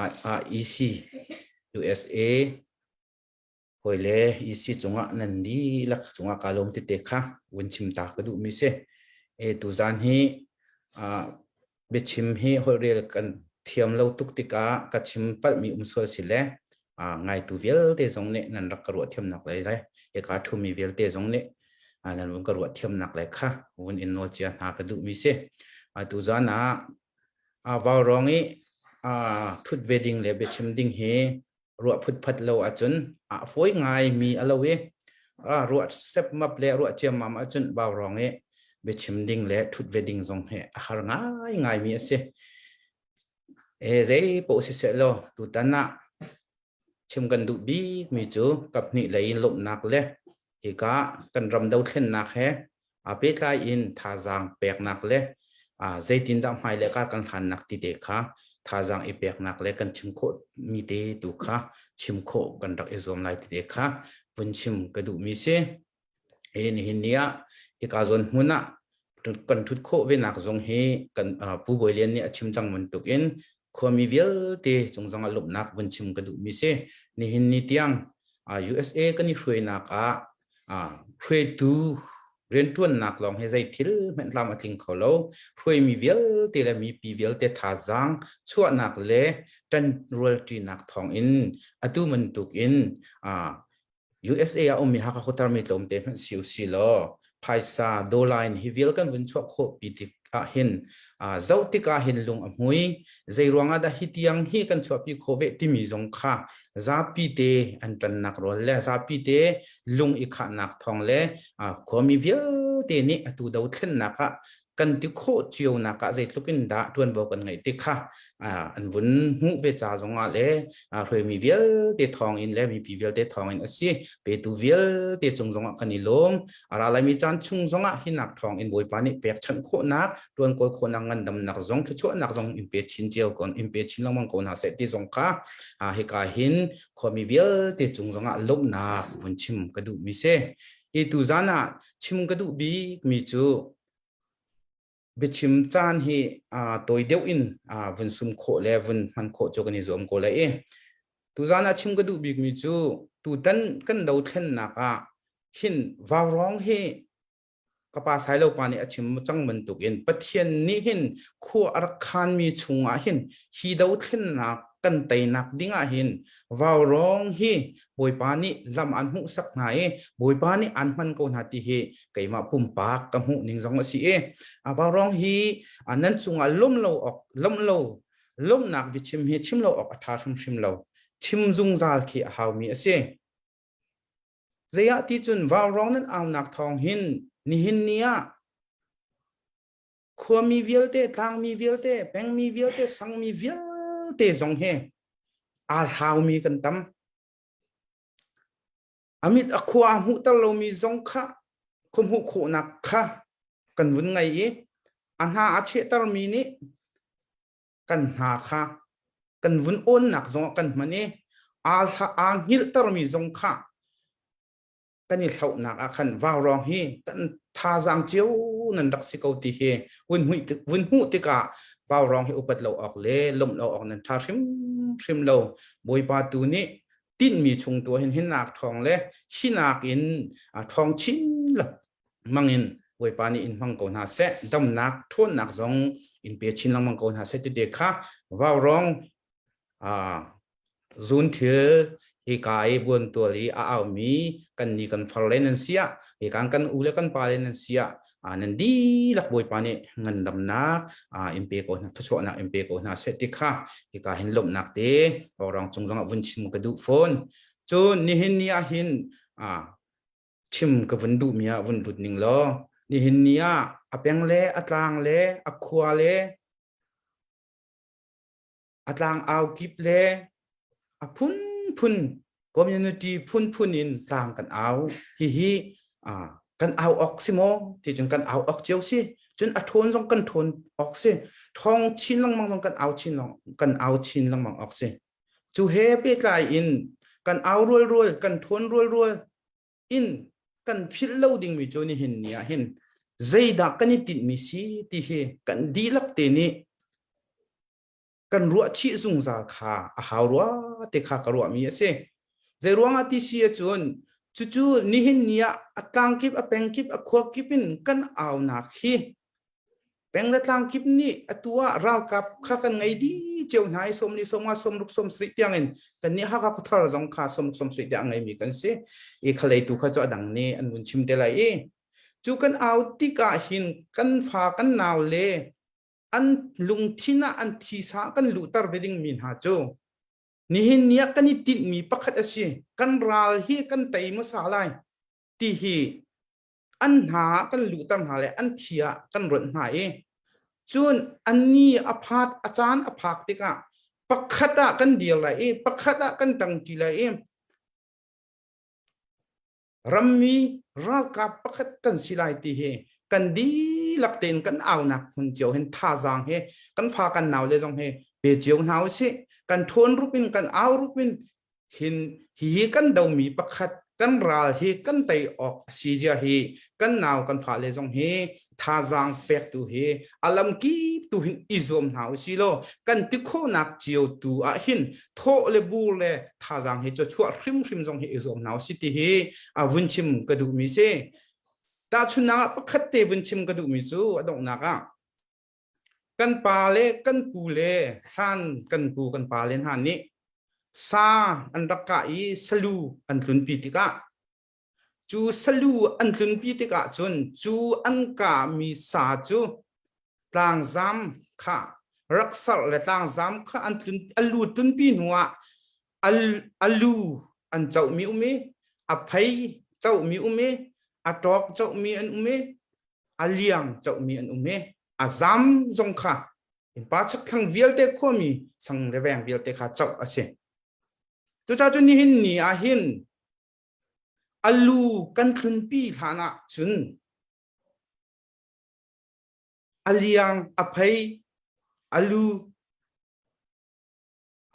EC USA Hawile EC cungah nan dihlak cungah kaa lawm tete kha vun chim ta ka duhmi si. E tuzaan hi biachim hi holhrel kan thiam lo tuk tikah ka chim palhmi um sual si le ngaitu vialte zong nih nan rak ka ruah thiamnak lei le hika ṭhumi vialte zong nih nan vun ka ruah thiamnak le kha vun in nawl cia hna ka duhmi si. Tuzaan ah vaurawng i ṭhut ve ding le biachim ding hi ruah phutphat lo ahcun a fawi ngai mi a lo i ruah sepmap le ruah ciammam ahcun vaurawng i biachim ding le ṭhut ve ding zong hi a har ngai ngai mi a si. E zei paoh siseh law tutan ah chim kan duh bik mi cu kaphnih lei in lawmhnak le hika kan ram dothlennak he aa pehtlai in thazaang peknak le zeitindah hmailei ka kan hlannak ti te kha thazaang i peknak le kan chim khawh mi te tu kha chim khawh kan rak i zuam lai ti te kha vun chim ka duhmi si. Hi nihin ni ah hika zawn hmun ah kan thut khawh ve nak zong hi kan Pu Bawi Lian nih a chim cang bantuk in khuami vialte cung zong ah lawmhnak vun chim ka duhmi si. Nihin ni tiang USA kan i hruainak ah hruaitu rianṭuannak lawng hi zei thil hmanh tlam a tling kho lo. Hruaimi vialte le mipi vialte thazaang chuahnak le ṭanrualṭinak thawngin atu bantukin USA ah ummi Hakha khuathar mi tlawmte hmanh si u si law phaisa dollar in hi vial kan vun chuah khawh pi tik ah hin zoh tikah hin lung a hmui zei ruangah dah hi tiang hi kan chuahpi khawh ve timi zong kha zapi te an ṭannak rual le zapi te lung i khahnak thawng le khuami vialte nih atu dothlennak ah kan ti khawh cio nak ah zeitluk in dah ṭuanvo kan ngeih ti kha an vun hmuh ve ca zongah le hruaimi vialte thawng in le mipi vialte thawng in a si petu vialte cung zongah kan i lawm a ra laimi caan chung zongah hinak thawng in Bawipa nih pekchanh khawhnak ṭuan kawl khawhnak ngandamnak zong thluachuahnak zong in pe chin cio ko in pe chin lengmang ko hna seh ti zong kha hika hin khuami vialte cung zongah lawmhnak vun chim ka duhmi si hi tu zan ah chim ka duh bik mi cu biachim caan hi tawi deuh in vun sum khawh le vun hman khawh cu kan i zuam ko lai i tuzaan ah chim ka duh bikmi cu tutan kan dothlennak ah hin vaurawng hi ka pa Sailo pa nih a chim cang bantukin Pathian nih hin khua a rak khanmi chungah hin hi dothlennak kan teinak ding ah hin vaurawng hi Bawipa nih lam an hmuhsak hna i Bawipa nih an hman ko hna ti hi keimah pumpak ka hmuh ning zong a si i vaurawng hi nan cungah lawm lo awk lawmh lo lawmhnak biachim hi chim lo awk a ṭha hrimhrim lo chim zungzal khi a haumi a si zei ah ti cun vaurawng nan aunak thawng hin nihin ni ah. Khuami vialte, tlangmi vialte, pengmi vialte, sangmi vialte zong hi aa hlaumi kan tam. A mit a khua a hmuhter lomi zong kha khua hmuh khawhnak kha kan vun ngei i a hna a chehtermi nih kan hna kha kan vun awnnak zongah kan hman i aa aa hngilhtermi zong kha kan i hlohnak ah khan vaurawng hi kan thazaang cio nan rak si ko ti hi vun hmuh vun hmuh tikah vaurawng hi upat lo awk le lawmh lo awk nan tha hrimhrim lo. Bawipa tu nih tinhmi chung tu hin hinak thawng le hinak in thawng chin lo mangin Bawipa nih in hmang ko hna seh, damnak ṭhawnnak zong in pe chin lengmang ko hna seh ti te kha vaurawng zun thil hika i buantual i a aumi kan ni kan far le nan siah, hika kan u le kan pa le nan siah, nan dihlak Bawipa nih ngandamnak in pe ko hna, thluachuahnak in pe ko hna seh ti kha hika hin lawmhnak te vaurawng cung zongah vun chim ka duh fawn. Cun nihin ni ah hin chim ka vun duhmi ah vun lut ning law, nihin ni ah a peng le a tlang le a khua le a tlang au kip le a phunphun community phunphun in tlang kan au. Hihi kan au awk si maw ti cun kan au awk cio si. Cun a ṭhawn zong kan ṭhawn awk si, ṭhawng chin lengmang zong kan au chin long kan au chin lengmang awk si. Cu he pehtlai in kan au rual rual, kan ṭhawn rual rual in kan philh lo dingmi cu nihin ni ah hin zeidah kan i tinhmi si ti hi kan dihlak te nih kan ruah chih zungzal kha a hau rua te kha ka ruahmi a si. Zei ruangah ti si ahcun cucu nihin ni ah a tlangkip, a pengkip, a khua kip in kan aunak hi peng le tlangkip nih atu ah ralkap kha kan ngei dih cio hna i 40, 50, 60, 70 tiang in kan nih Hakha khuathar zong kha 60, 70 tiang a ngeimi kan si i khalei tu kha cu a dang nih an vun chim te lai i cu kan au tikah hin kan fa kan nau le an lungthin ah an thisa kan luhter ve dingmi hna cu nihin ni ah kan i tinhmi pakhat a si, kan ral hi kan tei hmasa lai ti hi an hna ah kan luhter hna le an thi ah kan ronh hna i cun an ni a phat a caan a phak tikah pakhat ah kan dir lai i pakhat ah kan ṭangṭi lai i rammi ralkap pakhat kan si lai ti hi kan dihlak tein kan aunak hmun cio hin thazaang he kan fa kan nau le zong he pe cio hna usih. Kan ṭhawn rup in kan au rup in hin hihi kan domi pakhat kan ral hi kan tei awk a si zia hi kan nau kan fale zong hi thazaang pektu hi a lamkip tu hin i zuam hna usih law kan ti khawhnak cio tu ah hin thawh le bur le thazaang hi cu chuah hrimhrim zong hi i zuam hna usih ti hi a vun chim ka duhmi si. Tahchunhnak ah pakhat te vun chim ka duhmi cu a donghnak ah kan pa le kan pu le hlan kan pu kan pa le hna nih sa an rak kah i salu an tlunpi tikah, cu salu an tlunpi tikah cun cu an kahmi sa cu tlangzam kha rak sarh le tlangzam kha an tlun a lu tlunpi hnuah a lu an cohmi um i a phei cohmi um i a ṭawk cohmi an um i a liang cohmi an um i a zam zong kha innpa chakthlang vialte khuami sang le veng vialte kha coh a si. Cucaah cun nihin ni ah hin a lu kan tlunpi hlan ah cun a liang, a phei, a lu,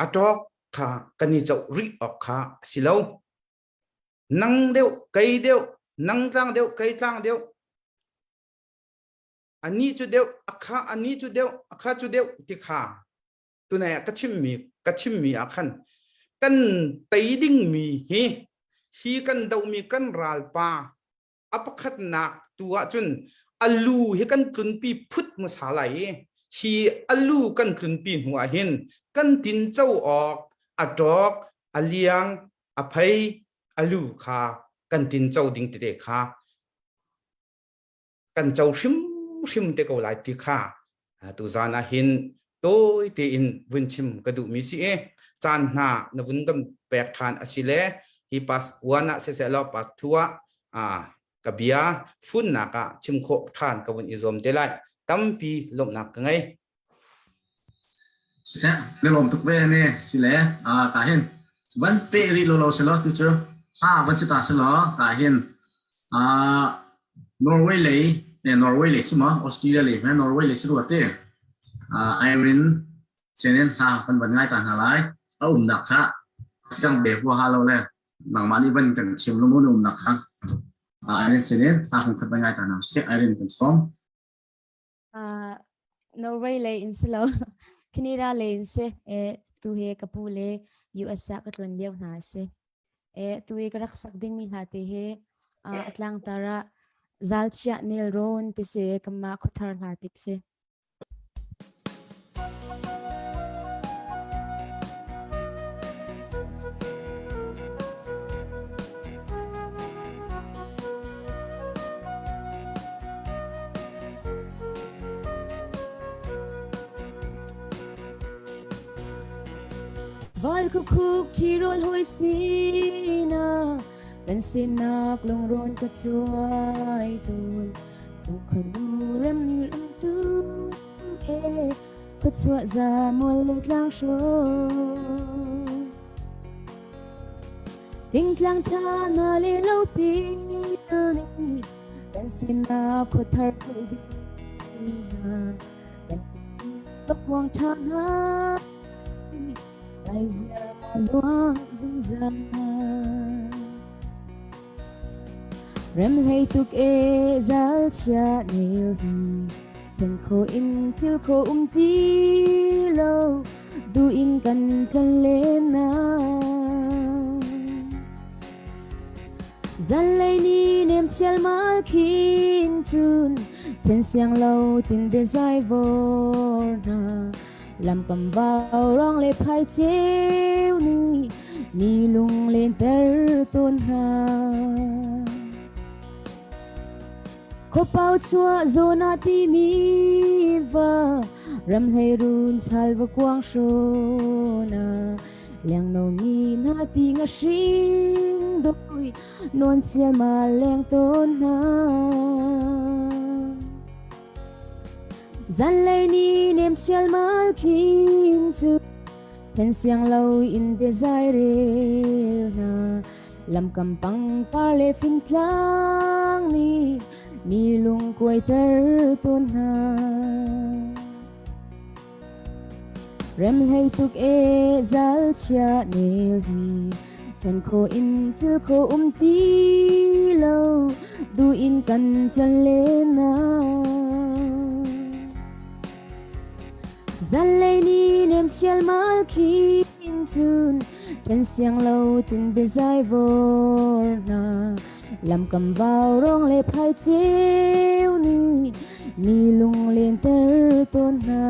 a ṭawk kha kan i coh rih awk kha a si lo. Nang deuh, kei deuh, nang tlang deuh, kei tlang deuh, anih cu deuh, a kha anih cu deuh, a kha cu deuh ti kha tunai ah ka chimmi ah khan kan tei dingmi hi hi kan dohmi kan ralpa a pakhatnak tu ahcun a lu hi kan tlunpi phut hmasa lai i hi a lu kan tlunpi hnu ah hin kan tin co awk a ṭawk, a liang, a phei, a lu kha kan tin co ding tete kha kan co hrimhrim te ko lai ti kha tuzan ah hin tawi tein vun chim ka duhmi si i caan hna na vun kan pek ṭhan a si le hi pas 1 ah siseh law pas 2 ah ka bia funnak ah chim khawh ṭhan ka vun i zuam te lai. Tampi lawmhnak ka ngei. Seh, na lawm tuk ve ne si le ka hin van pe rih lo lo si lo tu cu ha van si ta si lo ka hin Norway lei Norway lei si ma Australia lei me Norway lei si rua te Irene CNN hla kan van ngai ta hna lai a umnak kha fiang be hua ha lo le nangmah nih van kan chim lo mu na umnak kha Irene CNN hla kan khat van ngai ta hna si Irene kan song. Norway lei in si lo Canada lei in si e tu he ka pu le US ah ka tlun lio hna si e tu i ka rak sak dingmi hna te he a tlangtar ah zalchiah nelrawn ti si kanmah khuathar hna ti si. Val khukhuk ṭhirawl hawi sinah kan semnak lungrawn ka cuai tawn. Tukhanu rem ni ram tu he khuachuah za mual le tlang hrawn. Thingtlang ṭha na le lo pi ni kan semnak khuathar ding hna kan pakuang ṭha hna lai ziar ma luang zungzal. Rem hlei tuk e zal chia nel hi Then kho in thil kho um ti lo du in kan tlon len na Zan lei ni nem sial mal khin chun Chen siang lo tin be zai vor na Lamkam vau rong le phai ceu ni mi lung len ter tawn hna. Khuapau chuah zawn ah timi va ram hlei run chal va kuang hrawn ah lengno mi hna ti nga hring doi nawn chial ma leng tawn hna. Zanlei ni nem chialmal khin cu then siang lo in biazai rel hna lamkam pangpar le fingtlang nih mi lung kuaiter tawn hna. Rem hlei tuk e zal chia nel hi ṭhen kho in thil kho um ti lo du in kan tlon le na. Zanlei ni nem sial mal khin cun ṭhen siang lo tin biazai vor hna lamkam vau rong le phai ceu nih mi lung lenter tawn hna.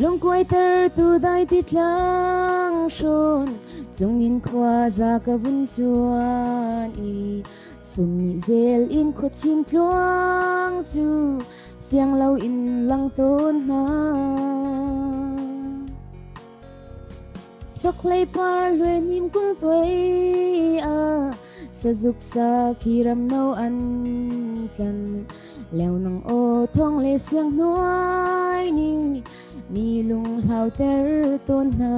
Lungkuaiter tu dai ti tlang hrawn cungin khua za ka vun cuan i chum ni zel in khuachin tluang cu fiang lo in lang tawn hna. Chokhlei par lue nim kung tuai a sazuk sa khi ram no an tlan leo nang aw thong le siang hnuai ni mi lung hlau ter tawn hna.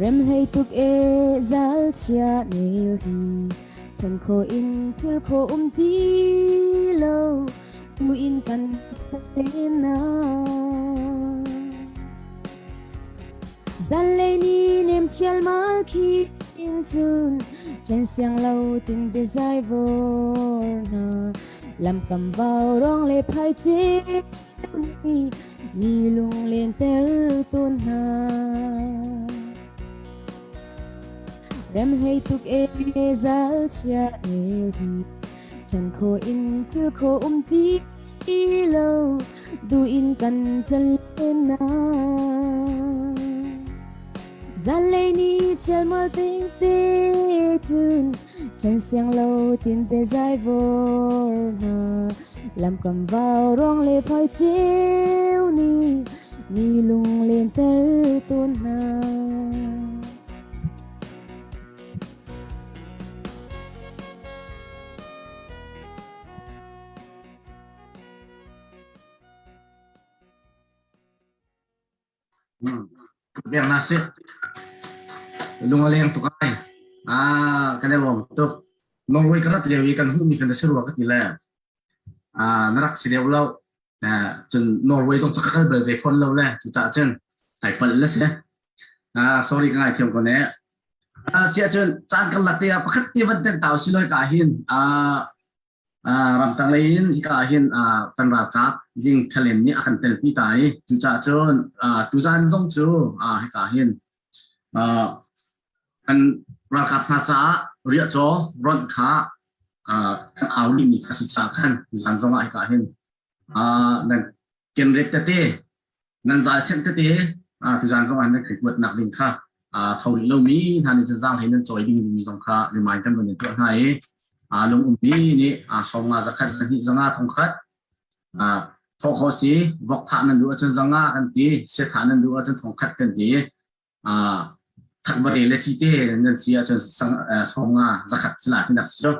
Rem hlei tuk e zal chia nel hi than kho in thil kho um ti lo tu in kan na. Zanlei ni nem chial mal khin cun ṭhen siang lo tin biazai vor hna lamkam vau rong le phai ceu ni mi lung len ter tawn hna. Rem hlei tuk e zal chia el hi ṭhen kho in thil kho um ti lo du in kan tlon len na. Zanlei ni chialmal ting te cun. Ṭhen siang lo tin pe zai vor hna lamkam vau ruang le phai ceu nih mi lung lenter tawn hna. Biak na si. Lung a leng tuk ai. Ah, kan i lawm tuk. Norway ka rat lio i kan hmuhmi kan si rua ka ti le. Ah, na rak si deuh lo. Cun Norway zong cu ka kal bal ve fawn lo le. Cucaah cun ai palh le si. Ah, sorry ka ngaithiam ko ne. Ah, siah cun caan kan lak te ah pakhat te van ten tau si loi ka hin. Ah, Ramtang lei in hika ah hin kan ralkap Jing Thalen nih a kan telpi ta i cucaah cun tuzan zong cu hika hin kan ralkap hna caah riahcaw ronh kha kan au rihmi kha si caah khan tuzan zong ah hika hin nan kenret tete nan zal sianh tete tuzan zong ah nan kan kuatnak ding kha tho rih lomi hna nih cun zaang hlei nan cawi ding dingmi zong kha remind kan van in tuah hna i lung ummi nih 50 100 200 500 3000 thawh khawh si vok thah nan duh ahcun zanga kan ti sia thah nan duh ahcun 1000 kan ti thakbare le cite nan si ahcun 50 100 sila tinak si cu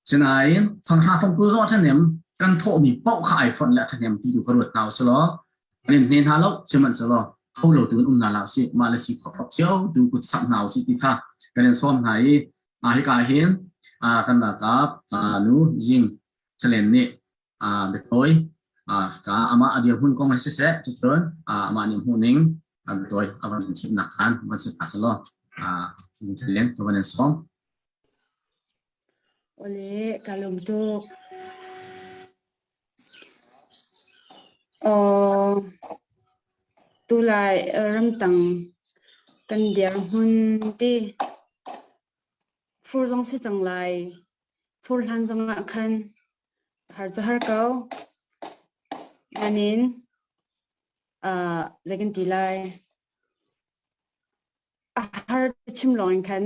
sinain fanghra fangkul zong ṭhahnem kan thawhmi paoh kha ai fonh le a ṭhahnem ti tu ka ruat hna usih kan in hne hna lo sihmanhsehlaw tho lo tu in um hna la usih mah le si khawh cio tu kut sak hna usih ti kha kan in sawm hna i hika hin kan ralkap nu Jing Chalen nih biatawi ka amah a dirhmun kong hi siseh cucun amah nih hmuhning biatawi a van in chimhnak caan van si hna selaw Jing Chalen ka van in sawm. Ole ka lawm tuk. Tulai ramtang kan dirhmun ti fur zong si cang lai. Fur hlan zongah khan har cu har ko. Nain zei kan ti lai. A har chim lawng in khan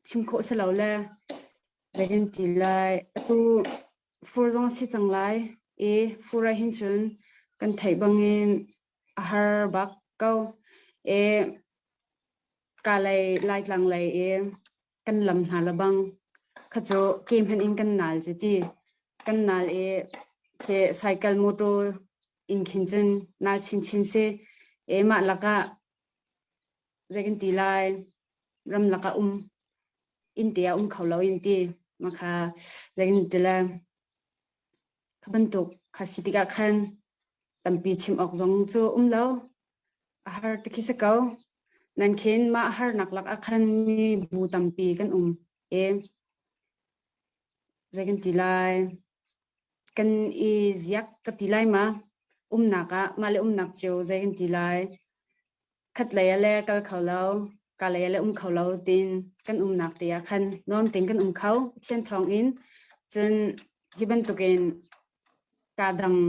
chim khawh si lo le zei kan ti lai. Atu fur zong a si cang lai i fur ah hin cun kan theih bangin a har bak ko. I ka lei Laitlang lei i kan lam hna le bang kha cu ke hmanh in kan nal cu ti. Kan nal i khi cycle motor in khin cun nal chinchin si. I mah lakah zei kan ti lai ramlak ah um inn te ah um kho lo in ti mah kha zei kan ti lai kha bantuk kha si tikah khan tampi chim awk zong cu um lo a har ti khi si ko nan khin mah harnak lak ah khan mi bu tampi kan um i zei kan ti lai kan i ziak ka ti lai ma umnak ah mah le umnak cio zei kan ti lai khatlei ah le kal kho lo, kalei ah le um kho lo tiin kan umnak te ah khan nuam tein kan um kho. Pathian thawng in cun hi bantukin ka dang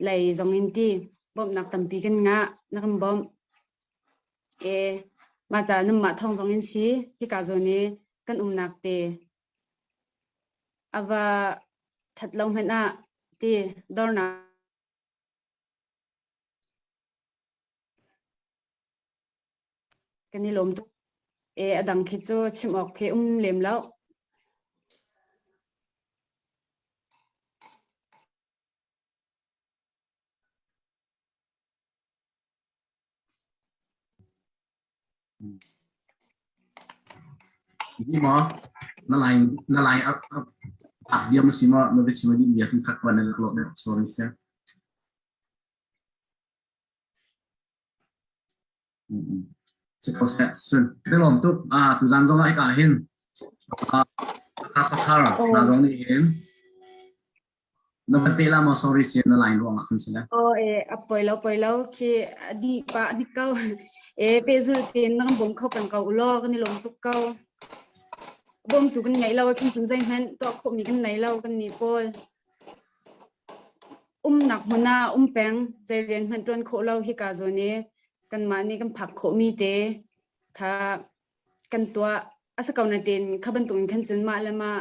lei zong in ti bawmhnak tampi kan ngah na kan bawmh. E mah ca nanmah thawng zong in si hika zawn i kan umnak te a va that lo hmanh ah ti dornak Kan i lawm tuk. E a dang khi cu chim awk khi um lem lo. Ni maw na line na line up up up diam si maw na biachim a dih bia tu khat kuan na lak lo sorry sir. Si ko seh sun. Ka lawm tuk. Ah tuzan zong ah hika hin ah ka thar na zong nih hin na van pe la maw sorry si na line ruang ah khan si le. Oh e a poi lo poi lo khi di pa ni ko e pe zul tin na kan bom kho kan ko ulo kan i lawm tuk ko. Bom tu kan ngei lo chung chung zei hmanh tuah khawh mi kan nei lo kan ni pawl. Umnak hmun ah um peng, zei rian hmanh ṭuan khawh lo hika zawn i kanmah nih kan phak khawhmi te kha kan tuah. A si ko nain kha bantuk in khan cun mah le mah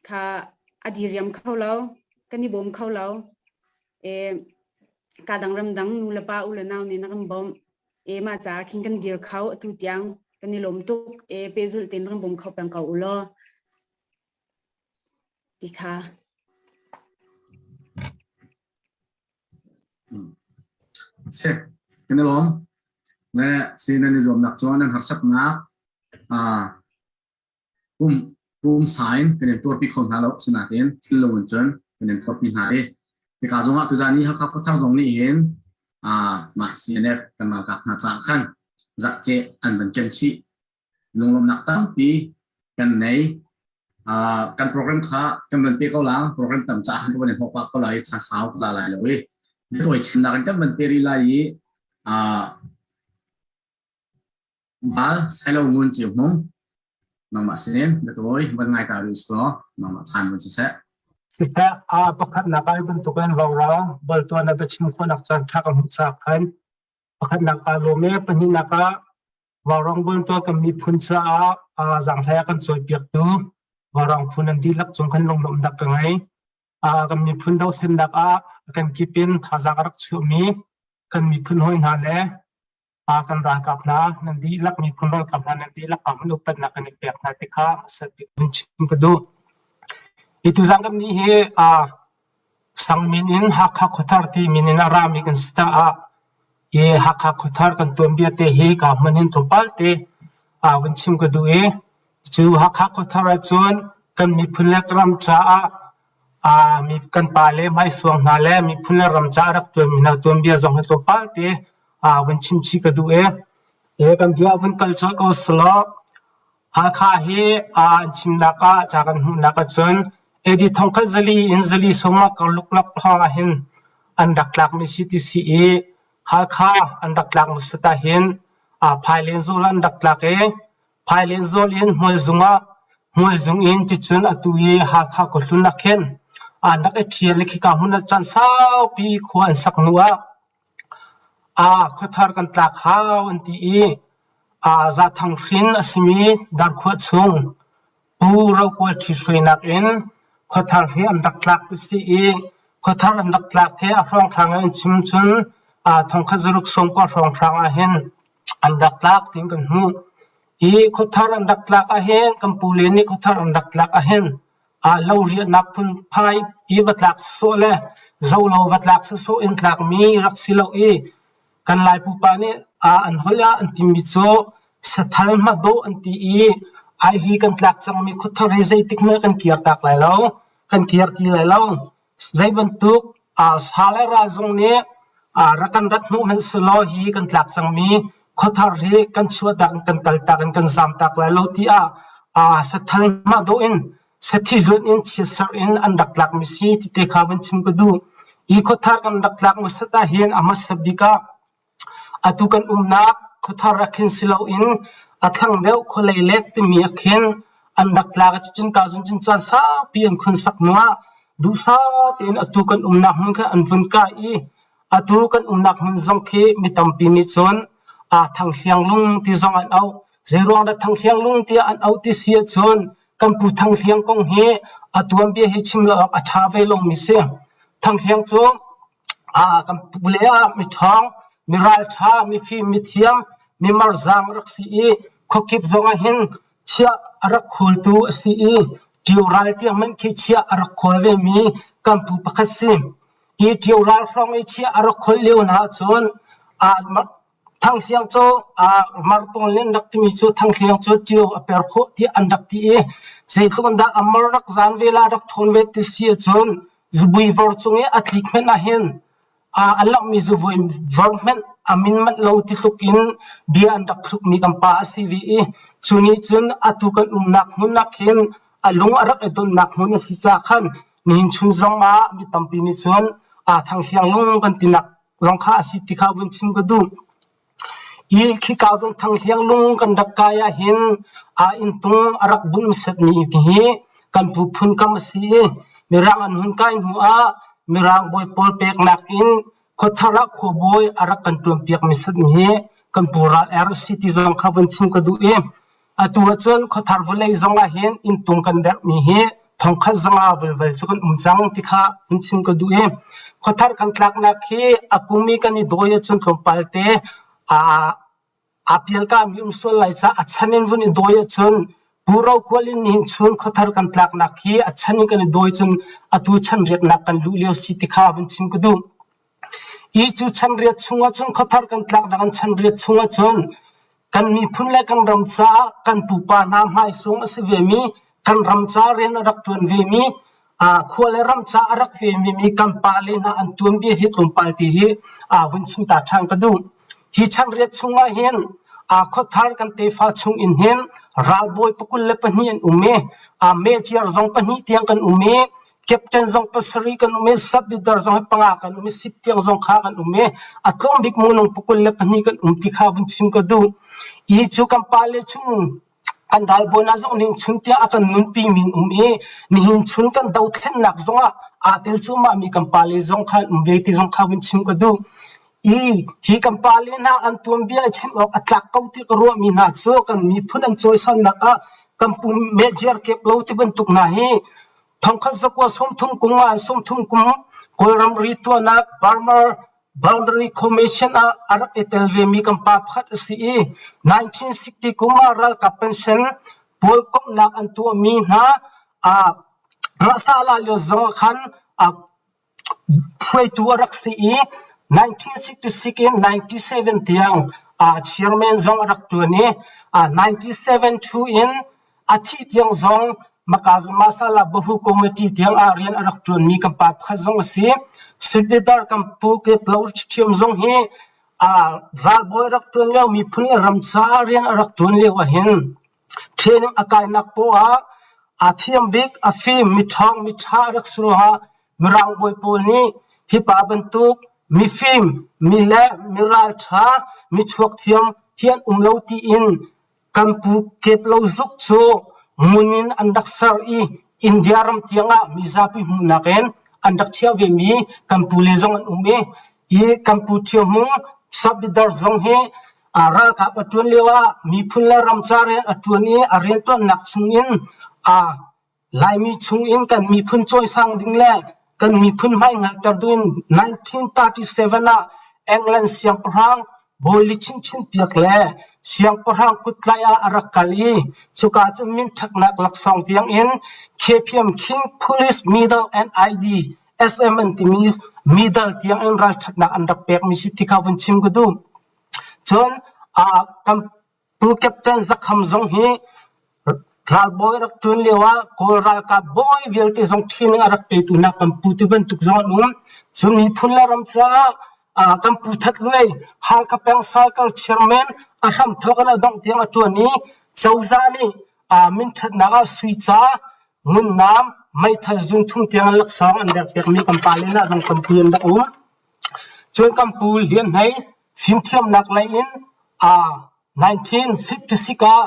kha a diriam kho lo, kan i bawm kho lo. E, ka dang ramdang nu le pa u le nau nih na kan bawmh. E, mah caah khin kan dir kho atu tiang kan i lawm tuk. E, pehzulh tein rak bawm kho peng ko u law. Ti kha. Si, kan i lawm. Le si nan i zuamnak cu nan harsatnak pum pumsa in kan in tuarpi kho hna lo sinain thinlung in cun kan in tuarpi hna i hika zongah tuzan i Hakha Khuathar zong nih hin mah CNF kan ralkap hna caah khan zakceh an van ken chih lunglawmhnak tampi kan nei kan program kha kan van pe ko la program tam caah kan van i hawk ko lai caan sau ka la lai lo i tawi chimnak in kan van pe rih lai i Val Sailo Ngun Ceu Hmung nangmah sinin biatawi van ngai ta rih selaw nangmah caan van siseh. Siseh a pakhatnak ai bantukin vaural baltuan a biachim khawhnak caan ṭha ka hmuh caah khan pakhatnak ah lawm e pahnihnak ah Vaurang bultuah kan miphun caah zaanghlei a kan cawipiaktu Vaurang phun an dihlak cung khan lunglawmhnak ka ngei. Kan miphun dothlennak ah kan kip in thazaang a rak chuahmi kan miphun hawi hna le kan ralkap hna nan dihlak miphun ralkap hna nan dihlak ah hun upatnak kan i pek hna ti kha hmasa bik hun chim ka duh. Hi tuzang kan nih hi Sangmin in Hakha Khuathar ti min in a rami kan si caah hi Hakha Khuathar kan tuanbia te hi ka hmun in tlawmpal te vun chim ka duh i cu Hakha Khuathar ahcun kan miphun le ram caah kan pa le hmaisuang hna le miphun le ram caah rak ṭuanmi hna tuanbia zong hi tlawmpal te vun chim chih ka duh i kan bia vun kal colh ko selaw Hakha hi an chimnak ah ca kan hmuhnak ahcun AD thongkhat zali in zali sawmnga kar luklak hrawng ahhin an rak tlakmi si ti si i Hakha an rak tlak hmasat ahhin Phailenzawl an rak tlak i Phailenzawl in Hmualzung ah Hmualzung in ticun atu i Hakha khuahlun ah khin an rak i ṭhial i khika hmun ah caan saupi khua an sak hnu ah Khuathar kan tlak hau an ti i Zathang hrin a simi Darkhuah chung Pu Rokual ṭhihruainak in Khuathar hi an rak tlak ti si i Khuathar an rak tlak hi a hrawnghrang in an chim cun thongkhat zaruk sawmkua hrawnghrang ahhin an rak tlak tiin kan hmuh. Hi Khuathar an rak tlak ahhin kan pule nih Khuathar an rak tlak ahhin lo riahnak phunphai i va tlak sawsawh le zolo va tlak sawsawh in tlakmi rak si lo i kan Lai pupa nih an holh ah an timi cu sathal hmadawh an ti i ai hi kan tlak cangmi khuathar hi zeitik hmanh kan kir tak lai lo, kan kir ti lai lo. Zei bantuk sa le ral zong nih rak kan rat hnawh hmanh selaw hi kan tlak cangmi khuathar hi kan chuahtak in kan kaltak in kan zamtak lai lo tiah sathal hmadawh in sathi hluan in chiatserh in an rak tlakmi si ti te kha van chim ka duh. Hi khuathar kan rak tlak hmasat ahhin a hmasa bik ah Atu kan umnak khuathar ah khin si loin a thlang deuh khualei lek timi ah khin an rak tlak i cucun ka zun cun caan saupi an khun sak hnuah duhsah tein atu kan umnak hmun kha an vun kai i atu kan umnak hmun zong khi mi tampi nih cun aa Thangthlianglung ti zong an auh. Zeiruang dah Thangthlianglung tiah an auh ti si ahcun kan pu Thangthliang kong hi a tuanbia hi chim lo awk a ṭha ve lomi si. Thangthliang cu kan pule ah miṭhawng, mi ralṭha, mifim, mithiam, mi marzaang rak si i khuakip zong ah hin chiah a rak khawltu a si i ṭio ral tiang hmanh khi chiah a rak khawl vemi kan pu pakhat si. Hi ṭio ral hrawng i chiah a rak khawl lio hna ahcun Thangthliang cu martawn le an rak timi cu Thangthliang cu ṭio a per khawh tiah an rak ti i zeitluk in dah a mar rak zan ve la rak ṭhawn ve ti si ahcun zubui vor cung i a tlik hmanh ahhin a langhmi zubui vor hmanh a min manh lo ti tluk in bia an rak thlukmi kan pa a si ve i cu nih cun atu kan umnak hmun ah khin a lung a rak i donnak hmun a si caah khan nihin chun zong ah mi tampi nih cun Thangthliang lung kan tinak zong kha a si ti kha vun chim ka duh. I khika zong Thangthliang lung kan rak kai ahhin aa inntung a rak bunh setmi hi kan pu phun kam a si i Mirang an hun kai hnu ah Mirang bawi pawl peknak in khuathar ah khuabawi a rak kan ṭuanpiakmi setmi hi kan pu ral er a si ti zong kha vun chim ka duh i. Atu ahcun khuathar vawlei zong ah hin inntung kan derhmi hi thongkhat zanga vulval cu kan um cang ti kha hun chim ka duh i khuathar kan tlaknak hi a kum i kan i dawi ahcun tlawmpal te aa aa pialkami um sual lai caah a chan in vun i dawi ahcun Pu Rokual in nihin chun khuathar kan tlaknak hi a chan in kan i dawi cun atu chan riatnak kan luh lio si ti kha vun chim ka duh. Hi cu chanriat chungah cun khuathar kan tlaknak in chanriat chungah cun kan miphun le kan ram caah kan pupa hna hmaisung a si vemi, kan ram ca rian a rak ṭuan vemi, khua le ram ca a rak vemi kan pale hna an tuanbia hi tlawmpal ti hi vun chim ta ṭhan ka duh. Hi chanriat chungah hin khuathar kan tefa chung in hin ralbawi pakul le pahnih an um i mehciar zong pahnih tiang kan um i Captain zong pasarih kan um i sub-leader zong hi panga kan um i sip tiang zong kha kan um i a tlawm bik minung pakul le pahnih kan um ti kha vun chim ka duh. Hi cu kan pale chung kan ralbawi hna zong nih chun tiah a kan nunpi mi an um i nihin chun kan dothlennak zong ah aa tel cuahmah mi kan pale zong kha an um ve ti zong kha vun chim ka duh. I hi kan pale hna an tuanbia chim awk a tlak ko ti ka ruahmi hna cu kan miphun an cawisannak ah kan pum mehciar kep lo ti bantuk hna hi Thongkhat zakua 30 kum ah 30 kum Kawlram ri tuahnak Burma Boundary Commission ah a rak i tel vemi kan pa pakhat a si i 1960 kum ah ralkap pension pawl komhnak an tuahmi hna ah Mahsahlah lio zong ah khan Hruaitu a rak si i 1966 in 97 tiang chairman zong a rak ṭuan i 97 in a thih tiang zong Masala Bahu Committee tiang ah rian a rak ṭuanmi kan pa pakhat zong a si. Sitidar kan pu Keplo ṭhiam zong hi ralbawi a rak ṭuan lio miphun le ram caah rian a rak ṭuan lio ahhin Training a kainak poah ah aa thiam bik, a fim, miṭhawng, miṭha a rak si ruangah Mirang bawi pawl nih hi pa bantuk mifim, mi le miralṭha, michuak thiam hi an um lo tiin kan pu Keplo zuk cu ngun in an rak ser i India ram tiangah mizapi hmuhnak in an rak chiah vemi kan pule zong an um i hi kan pu Ṭhio Hmung Sub-Leader zong hi Ralkap a ṭuan lioah miphun le ram ca rian a ṭuan i a rianṭuannak chungin Laimi chungin kan miphun cawisang ding le kan miphun hmaihngalter dingin 1937 ah England siangpahrang Bawili chinchin piak le siangpahrang kuttlai ah a rak kal i cuka cun minṭhatnak laksawng tiangin KPM King Police Medal and ID SM an timi medal tiangin ralṭhatnak an rak pekmi si ti kha vun chim ka duh. Cun kan pu Captain Zakham zong hi ralbawi rak ṭuan lio ah Kawl ralkap bawi vialte zong training a rak petu hna kan pu ti bantuk zong an um. Cun miphun le ram caah kan pu That Luai Halkha peng Cycle Chairman a hramthawk in a dongh tiang a ṭuan i cozah nih minṭhatnak ah sui ca, ngunnam, meithal zunthum tiang laksawng an rak pekmi kan pale hna zong tampi an rak um. Cun kan pu Lian Hlei fimthiamnak lei in 1956 ah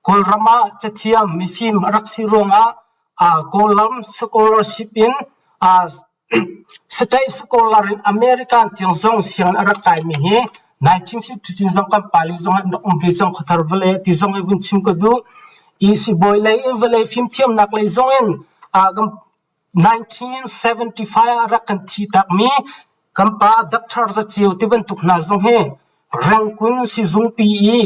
Kawlram ah cathiam mifim a rak si ruangah Kawlram scholarship in state scholar in American tiang zong sianginn a rak kaimi hi 1952 zong kan pale zong an rak um ve cang khuathar vawlei ti zong hi vun chim ka duh. I sibawi lei in vawlei fimthiamnak lei zong in 1975 ah rak kan thih takmi kan pa Doctor Zaceu ti bantuk hna zong hi Rangoon sizungpi i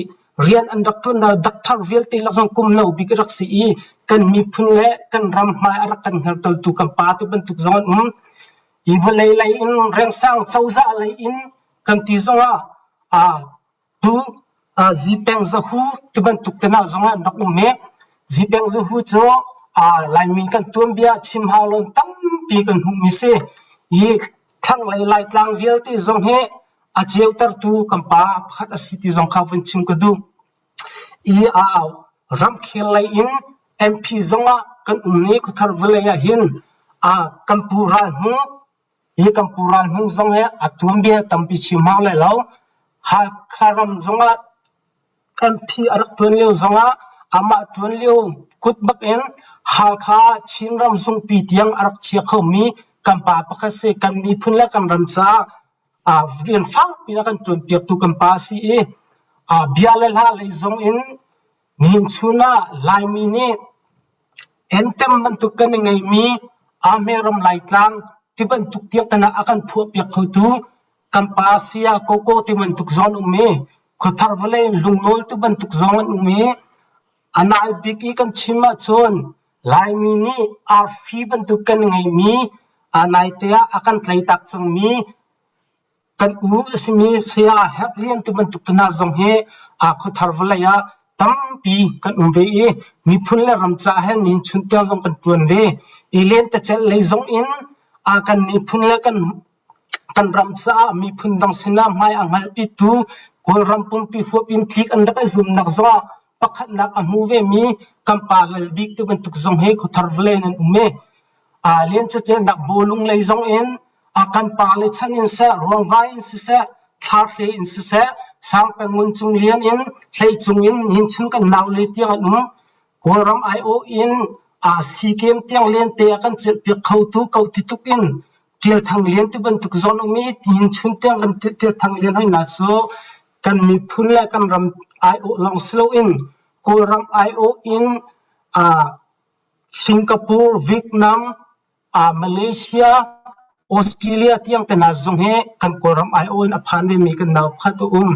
rian an rak ṭuannak doctor vialte lak zong kum no bik a rak si i kan miphun le kan ram hmai a rak kan hngaltertu kan pa ti bantuk zong an um. Hi vawlei lei in rengsang cozah lei in kan ti zongah Tu Zipeng Zahu tibantuk te hna zong ah an rak um i Zipeng Zahu cu Laimi kan tuanbia chim hau lo tampi kan hmuhmi si. Hi thlanglei Laitlang vialte zong hi a ceutertu kan pa pakhat a si ti zong kha vun chim ka duh. I ramkhel lei in MP zong ah kan um i khuathar vawlei ah hin kan pu Ral Hmung Hi kan pu Ral Hmung zong hi a tuanbia tampi chim hau lai lo. Halkha ram zongah MP a rak ṭuan lio zongah amah ṭuan lio kut bak in Halkha Chinram zungpi tiang a rak chia khomi kan pa pakhat si. Kan miphun le kan ram caah rian fakpi in a kan ṭuanpiaktu kan pa a si i bia le hla lei zong in. Nihin chun ah Laimi nih anthem bantuk kan i ngeihmi Ahme ram Laitlang ti bantuk tiang tan ah a kan phuahpiak khotu kan pa saya Koko ti bantuk zong an um i Khuathar vawlei lungnawl ti bantuk zong an um i a nai bik i kan chim ahcun Laimi nih arfi bantuk kan i ngeihmi a naite ah a kan tleitak cangmi Kan u a simi saya Herh Lian ti bantuk te hna zong hi khuathar vawlei ah tampi kan um ve i miphun le ram caah hin nihin chun tiang zong kan ṭuan ve. I lentecelh lei zong in kan miphun le kan ram caah miphun dang sinah hmai a hngalpitu Kawlram pumpi huap in tlik an rak i zuamnak zongah pakhatnak a hmu vemi kan pa Lal Bik ti bantuk zong hi khuathar vawlei in an um i lentecelhnak bawlung lei zong in A kan pale chan in seh, ruangvai in siseh, thlahre in siseh, sangpeng ngun cung lian in, hleicung in nihin chun kan naule tiang an um. Kawlram aiawh in SEA tiang lente a kan celhpiak khotu ko ti tuk in Ṭial Thang Lian ti bantuk zawn um i nihin chun tiang kan Ṭial Thang Lian hoi hna cu kan miphun le kan ram aiawh lawng si loin Kawlram aiawh in Singapore, Vietnam, Malaysia, Australia tiang te hna zong hi kan Kawlram aiawh in a phan vemi kan nau pakhat a um.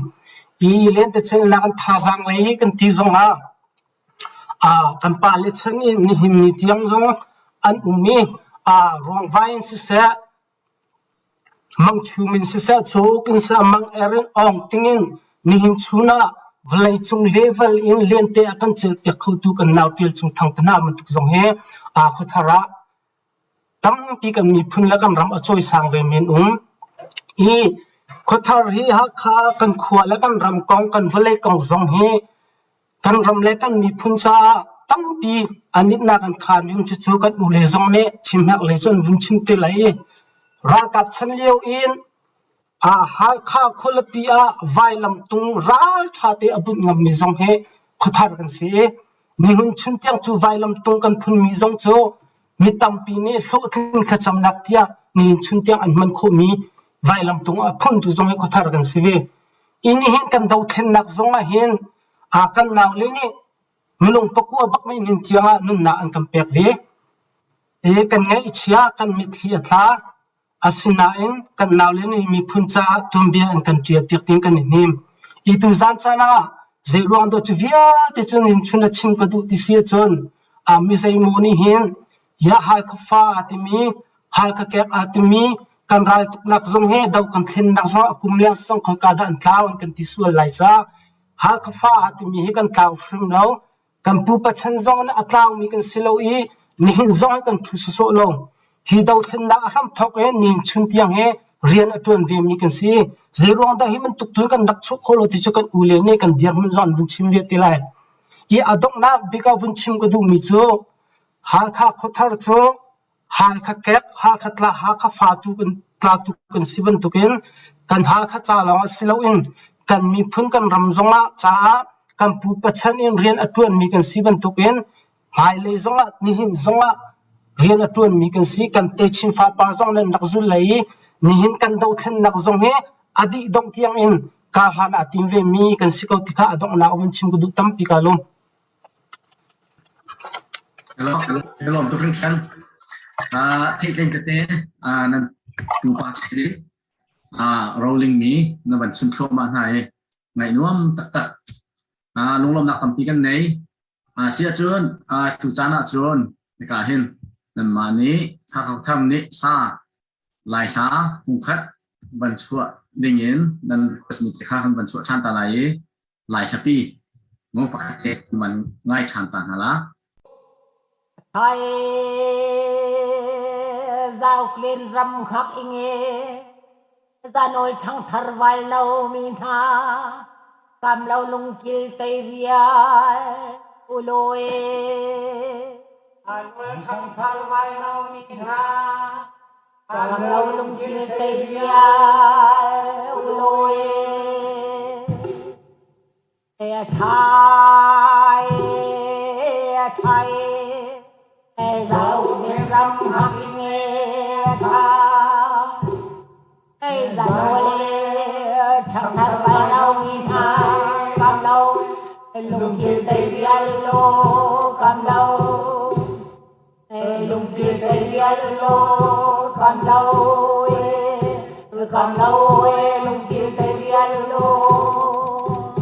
Hi lentecelhnak an thazaang lei kan ti zong ah kan pale chan in nihin ni tiang zong an um i ruangvai in siseh, Mangchum in siseh, cauk in siseh, mang er in awng ting in nihin chun ah vawleicung level in lente a kan celhpiak khotu kan nau Ṭial Cung Thang te hna bantuk zong hi khuathar ah tampi kan miphun le kan ram a cawisang ve men um. Hi khuathar hi Hakha kan khua le kan ram kong, kan vawlei kong zong hi Kan ram le kan miphun caah tampi an itnak an khaan i cucu kan ule zong nih chimherh lei cu an vun chim te lai i ralkap chan lio in Halkha khualipi ah vailamtung ralṭha te a bunh ngammi zong hi khuathar kan si i nihun chun tiang cu vailamtung kan phunmi zong cu mi tampi nih hlawhtling thlacamnak tiah nihin chun tiang an hman khawhmi vailamtung a phuntu zong hi khuathar kan si ve. I nihin kan dothlennak zong ah hin kan naule nih minung pakua bak mei nin tiang ah nunnak an kan pek ve. I kan ngaihchia, kan mitthli a tla. Asinain kan naule nih miphun caah tuanbia an kan ṭialpiak ding kan i hnim. I tuzaan caan ah zeiruang dah cu vialte cu nihin chun a chim ka duh ti si ahcun mi zeimaw nih hin Ya Halkha fa aa timi, Halkha kek aa timi, kan raltuknak zong hi do kan thlennak zong a kum leng sang khoika dah an tlau an kan ti sual lai caah Halkha fa aa timi hi kan tlau hrim lo. Kan pupa chan zong nih a tlaumi kan si lo i nihin zong hi kan ṭhu sawsawh lo. Hi dothlennak a hramthawk i nihin chun tiang hi rian a ṭuan vemi kan si. Zeiruang dah hi bantuk tun kan rak chuah khawh lo ti cu kan ule nih kan dirhmun zong an vun chim ve te lai. I a donghnak bik ah vun chim ka duhmi cu Halkha khuathar cu Halkha kek, Halkha tla, Hakha fatu kan tlatu kan si bantukin kan Halkha ca lawng si loin kan miphun kan ram zongah caah kan pupa chan in rian a ṭuanmi kan si bantukin hmailei zongah nihin zongah rian a ṭuanmi kan si. Kan techin fapar zong nan rak zul lai i nihin kan dothlennak zong hi a dih dongh tiangin kar hlan aa tim vemi kan si ko ti kha a donghnak vun chim ka duh tampi kaa lawm. Lawm tuk hringhran. Theitleng tete nan pupa chin in roling mi na van chim thluahmah hna i ngaih nuam taktak. Lunglawmhnak tampi kan nei. Si ahcun tu caan ahcun hika hin nanmah nih Hakha Thar nih hla Lai hla hmungkhat van chuah ding in nan request mi te kha kan van chuah ṭhan ta lai i Lai hlapi mu pakhat te man ngai ṭhan ta hna la. Thai zauklen ram hngak inge zanawl ṭhangthar val no mi hna kam lo lungkil tei rial uloe Zanawl ṭhangthar val no mi hna kam lo lungkil tei rial uloe A ṭhai, a ṭhai, zohmin ram hak in a ṭha. Zanole ṭhangthar vai lo mi hna kam lo. Lungkil tei rial law kan lo. Lungkil tei rial law kan lo e kan lo e lungkil tei rial law.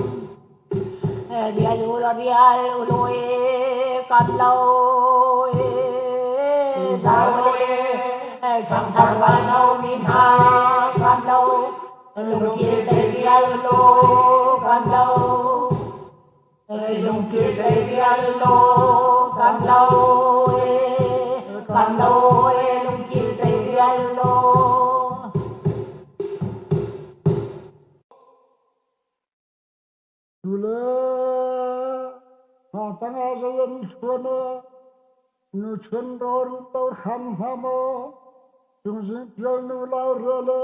Rial u law rial u law e kan lo e zau e ṭhangthar van lo mi hna kan lo. Lungkil tei rial law kan lo. Lungkil tei rial law kan lo e kan lo e lungkil tei rial law. Tule thawngtang ah zei an chuan e nu chun rawn to hram hna maw cungzing pial nu lai rel e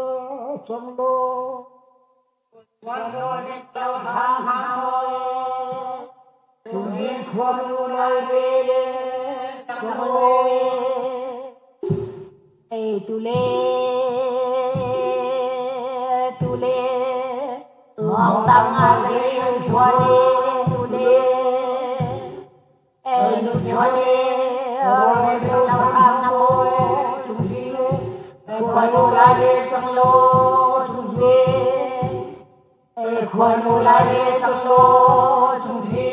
cang law. Cungzing khua nu lai rel e cang law. Ei tule tule Mong tang a zei an sual e tule Ei nu sual e rawl lo khang na maw chungzing khua nu lai le cang law chungzing khua nu lai le cang law chungzing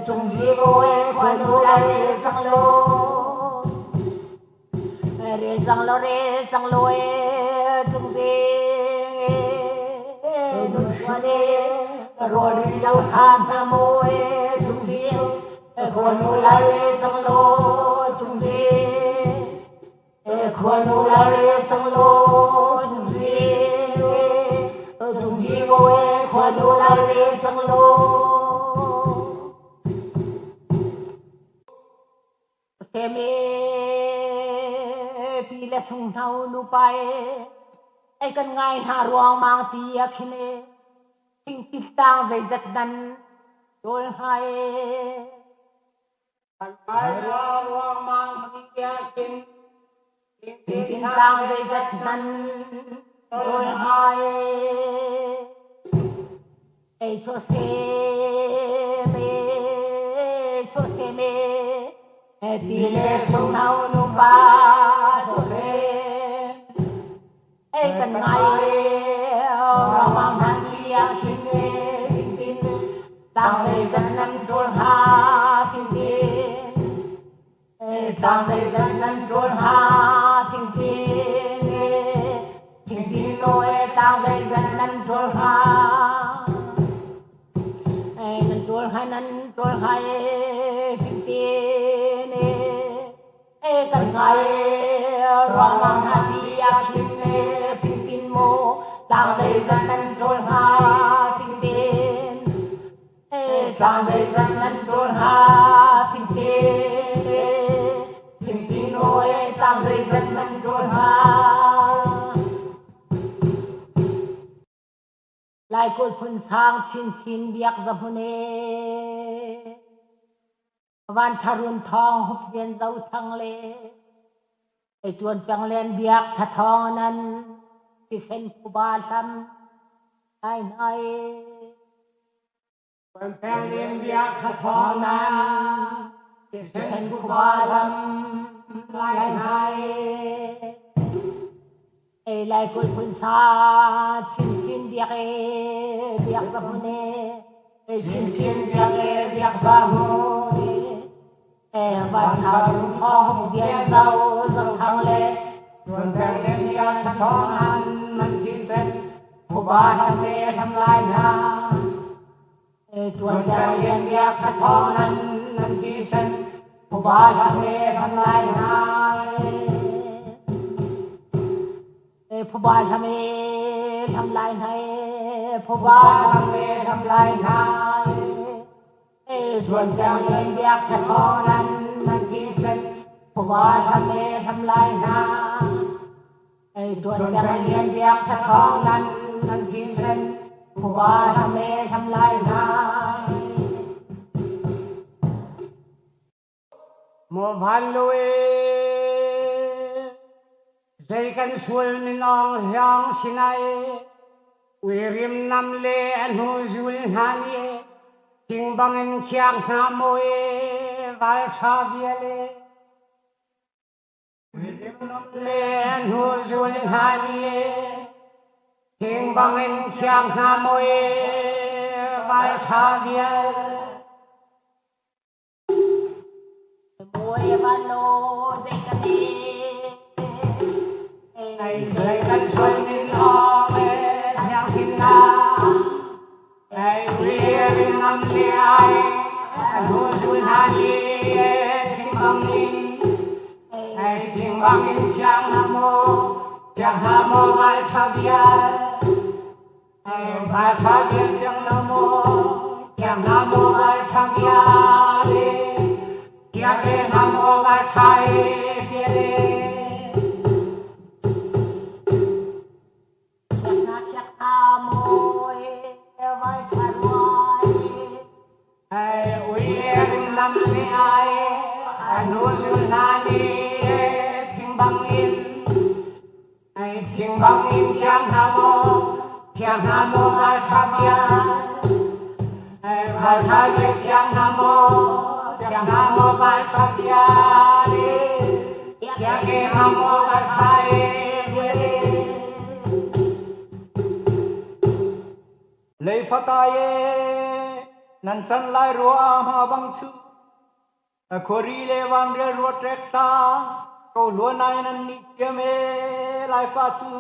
chungzing oi khua nu lai le cang law. Rel cang law rel cang law e cungzing e nu chuan e rawl ri lo hram hna maw e cungzing khua nu lai le cang law cungzing khua nu lai le cang law cungzing cungzing aw e khua nu lai le cang law. Sem e pi le sunghno nupa e ei kan ngai hna ruangmang ti a khin e thingtit tang zeizat nan dawl hnga e. Kan ngai ruangmang ti a khin thingtit tang zeizat nan dawl hnga e. Ei chaw sem e chaw sem e pi le sunghno nupa chaw sem ei kan ngai ruangmang han ti a khin e singtin tang zeizat nan ṭawl hnga singtin tang zeizat nan ṭawl hnga singtin singtin lo e tang zeizat nan ṭawl hnga nan ṭawl hnga nan ṭawl hnga e singtin e kan ngai ruangmang hna ti a khin e singtin maw tang zeizat nan ṭawl hnga singtin Tlang zeizat nan ṭawl hnga singtin singtin aw e tlang zeizat nan ṭawl hnga. Laikul phun sang chinchin biak za hmun e. Van Tha Run Thawng Hup Lian Zo Thang le ei ṭuan peng len biak Tha Thawng nan thisen phuba hlam lai hna e. Ṭuan peng len biak Tha Thawng nan thisen phuba hlam lai hna e. Ei lai kul phun sa chinchin biak e biak za hmun e. Ei chinchin biak e biak za hmun e. E van tha run thawng vian zo zo thang le Ṭuan peng len biak Tha Thawng nan nan thisen phuba hlam le hlam lai hna. Ṭuan peng len biak Tha Thawng nan nan thisen phuba hlam le hlam lai hna. Phuba hlam e hlam lai hna e phuba hlam e hlam lai hna e. Ṭuan peng len biak Tha Thawng nan nan thisen phuba hlam e hlam lai hna. Ṭuan peng len biak Tha Thawng nan nan thisen phuba hlam e hlam lai hna. Maw van lo e zei kan sual minawng hliang sinai uirim nam le a hnu zul hna nih. Thing bangin khiang hna maw e val ṭha viale. Le hnu zul hna ni e thing bangin khiang hna maw e val ṭha vial. Mawi van law zei ka ne. Ai zei kan sual min awng e thiang sin na. Ai ri nam le ai hnu zul hna ni e thing bangin ai thing bangin khiang hna maw khiang hna maw val ṭha vial. Vai ṭha vial tiang na maw tiang na maw vai ṭha vial e tiang e na maw vai ṭha e vial e. Na khiak ta maw e vai ṭha ruai. Ai ui ring lam le ai anu zul na ni thing bang in ai thing bang in thiang hna maw thiang hna maw ral ṭha vial ai ral ṭha vial thiang hna maw thiang hna maw ral ṭha vial e thiang e hna maw ral ṭha e vial e. Leifatai e nan can lai rua hma bang chu a khuari le vanrial rua trek ta ko lua nai nan ni thiam e laifa cu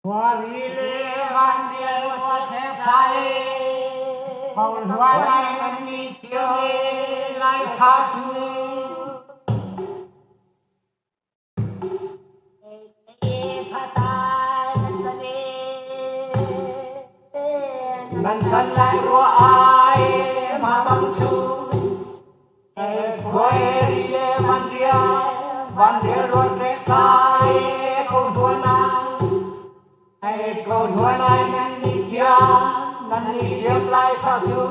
Khuari le vanrial rua trek ta e ko lua nai nan ni thiam e laifa cu. Nan chan lai rua ai ma bang chu khuai ri le van rial van rial ruat le kai ko hluan ai ko hluan ai nan ni chiam nan ni chiam lai fa chu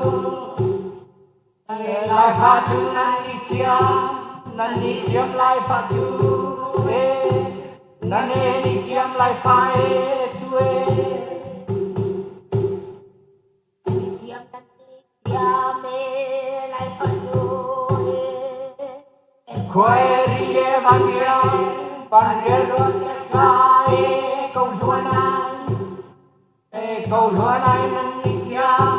Lai fa cu nan ni thiam, nan ni thiam lai fa cu e, nan e ni thiam lai fa e cu e. Ni thiam nan ni thiam e lai fa cu e. Khuai ri le van rial, van rial ruat kai ko hluan ai. E ko hluan ai nan ni thiam,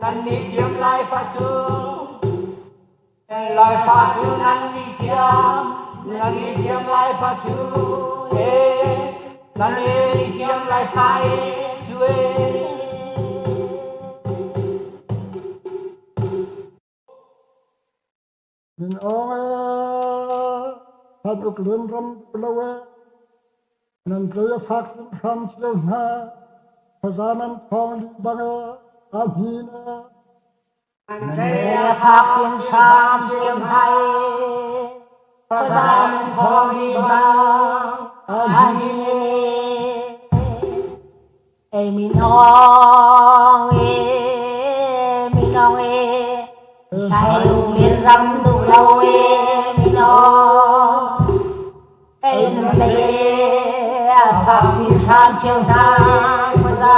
nan ni thiam lai fa cu. Lai fa cu nan ni thiam, nan ni thiam lai fa cu. E, nan ni thiam lai fa e cu e. Min Aung e, Than Uk Lin ram lo e, nan tlei a fak hram cio hna, khuaza nan thawng li bang e, a hnin e. Nan tlei a fak hram cio hna e, khuaza nan thawng li bang a hnin e. Ei min Aung e, min Aung e, sai lung liên ram duh lo e, min Aung. Ei nan lei a fak mi hram cio hna khuaza,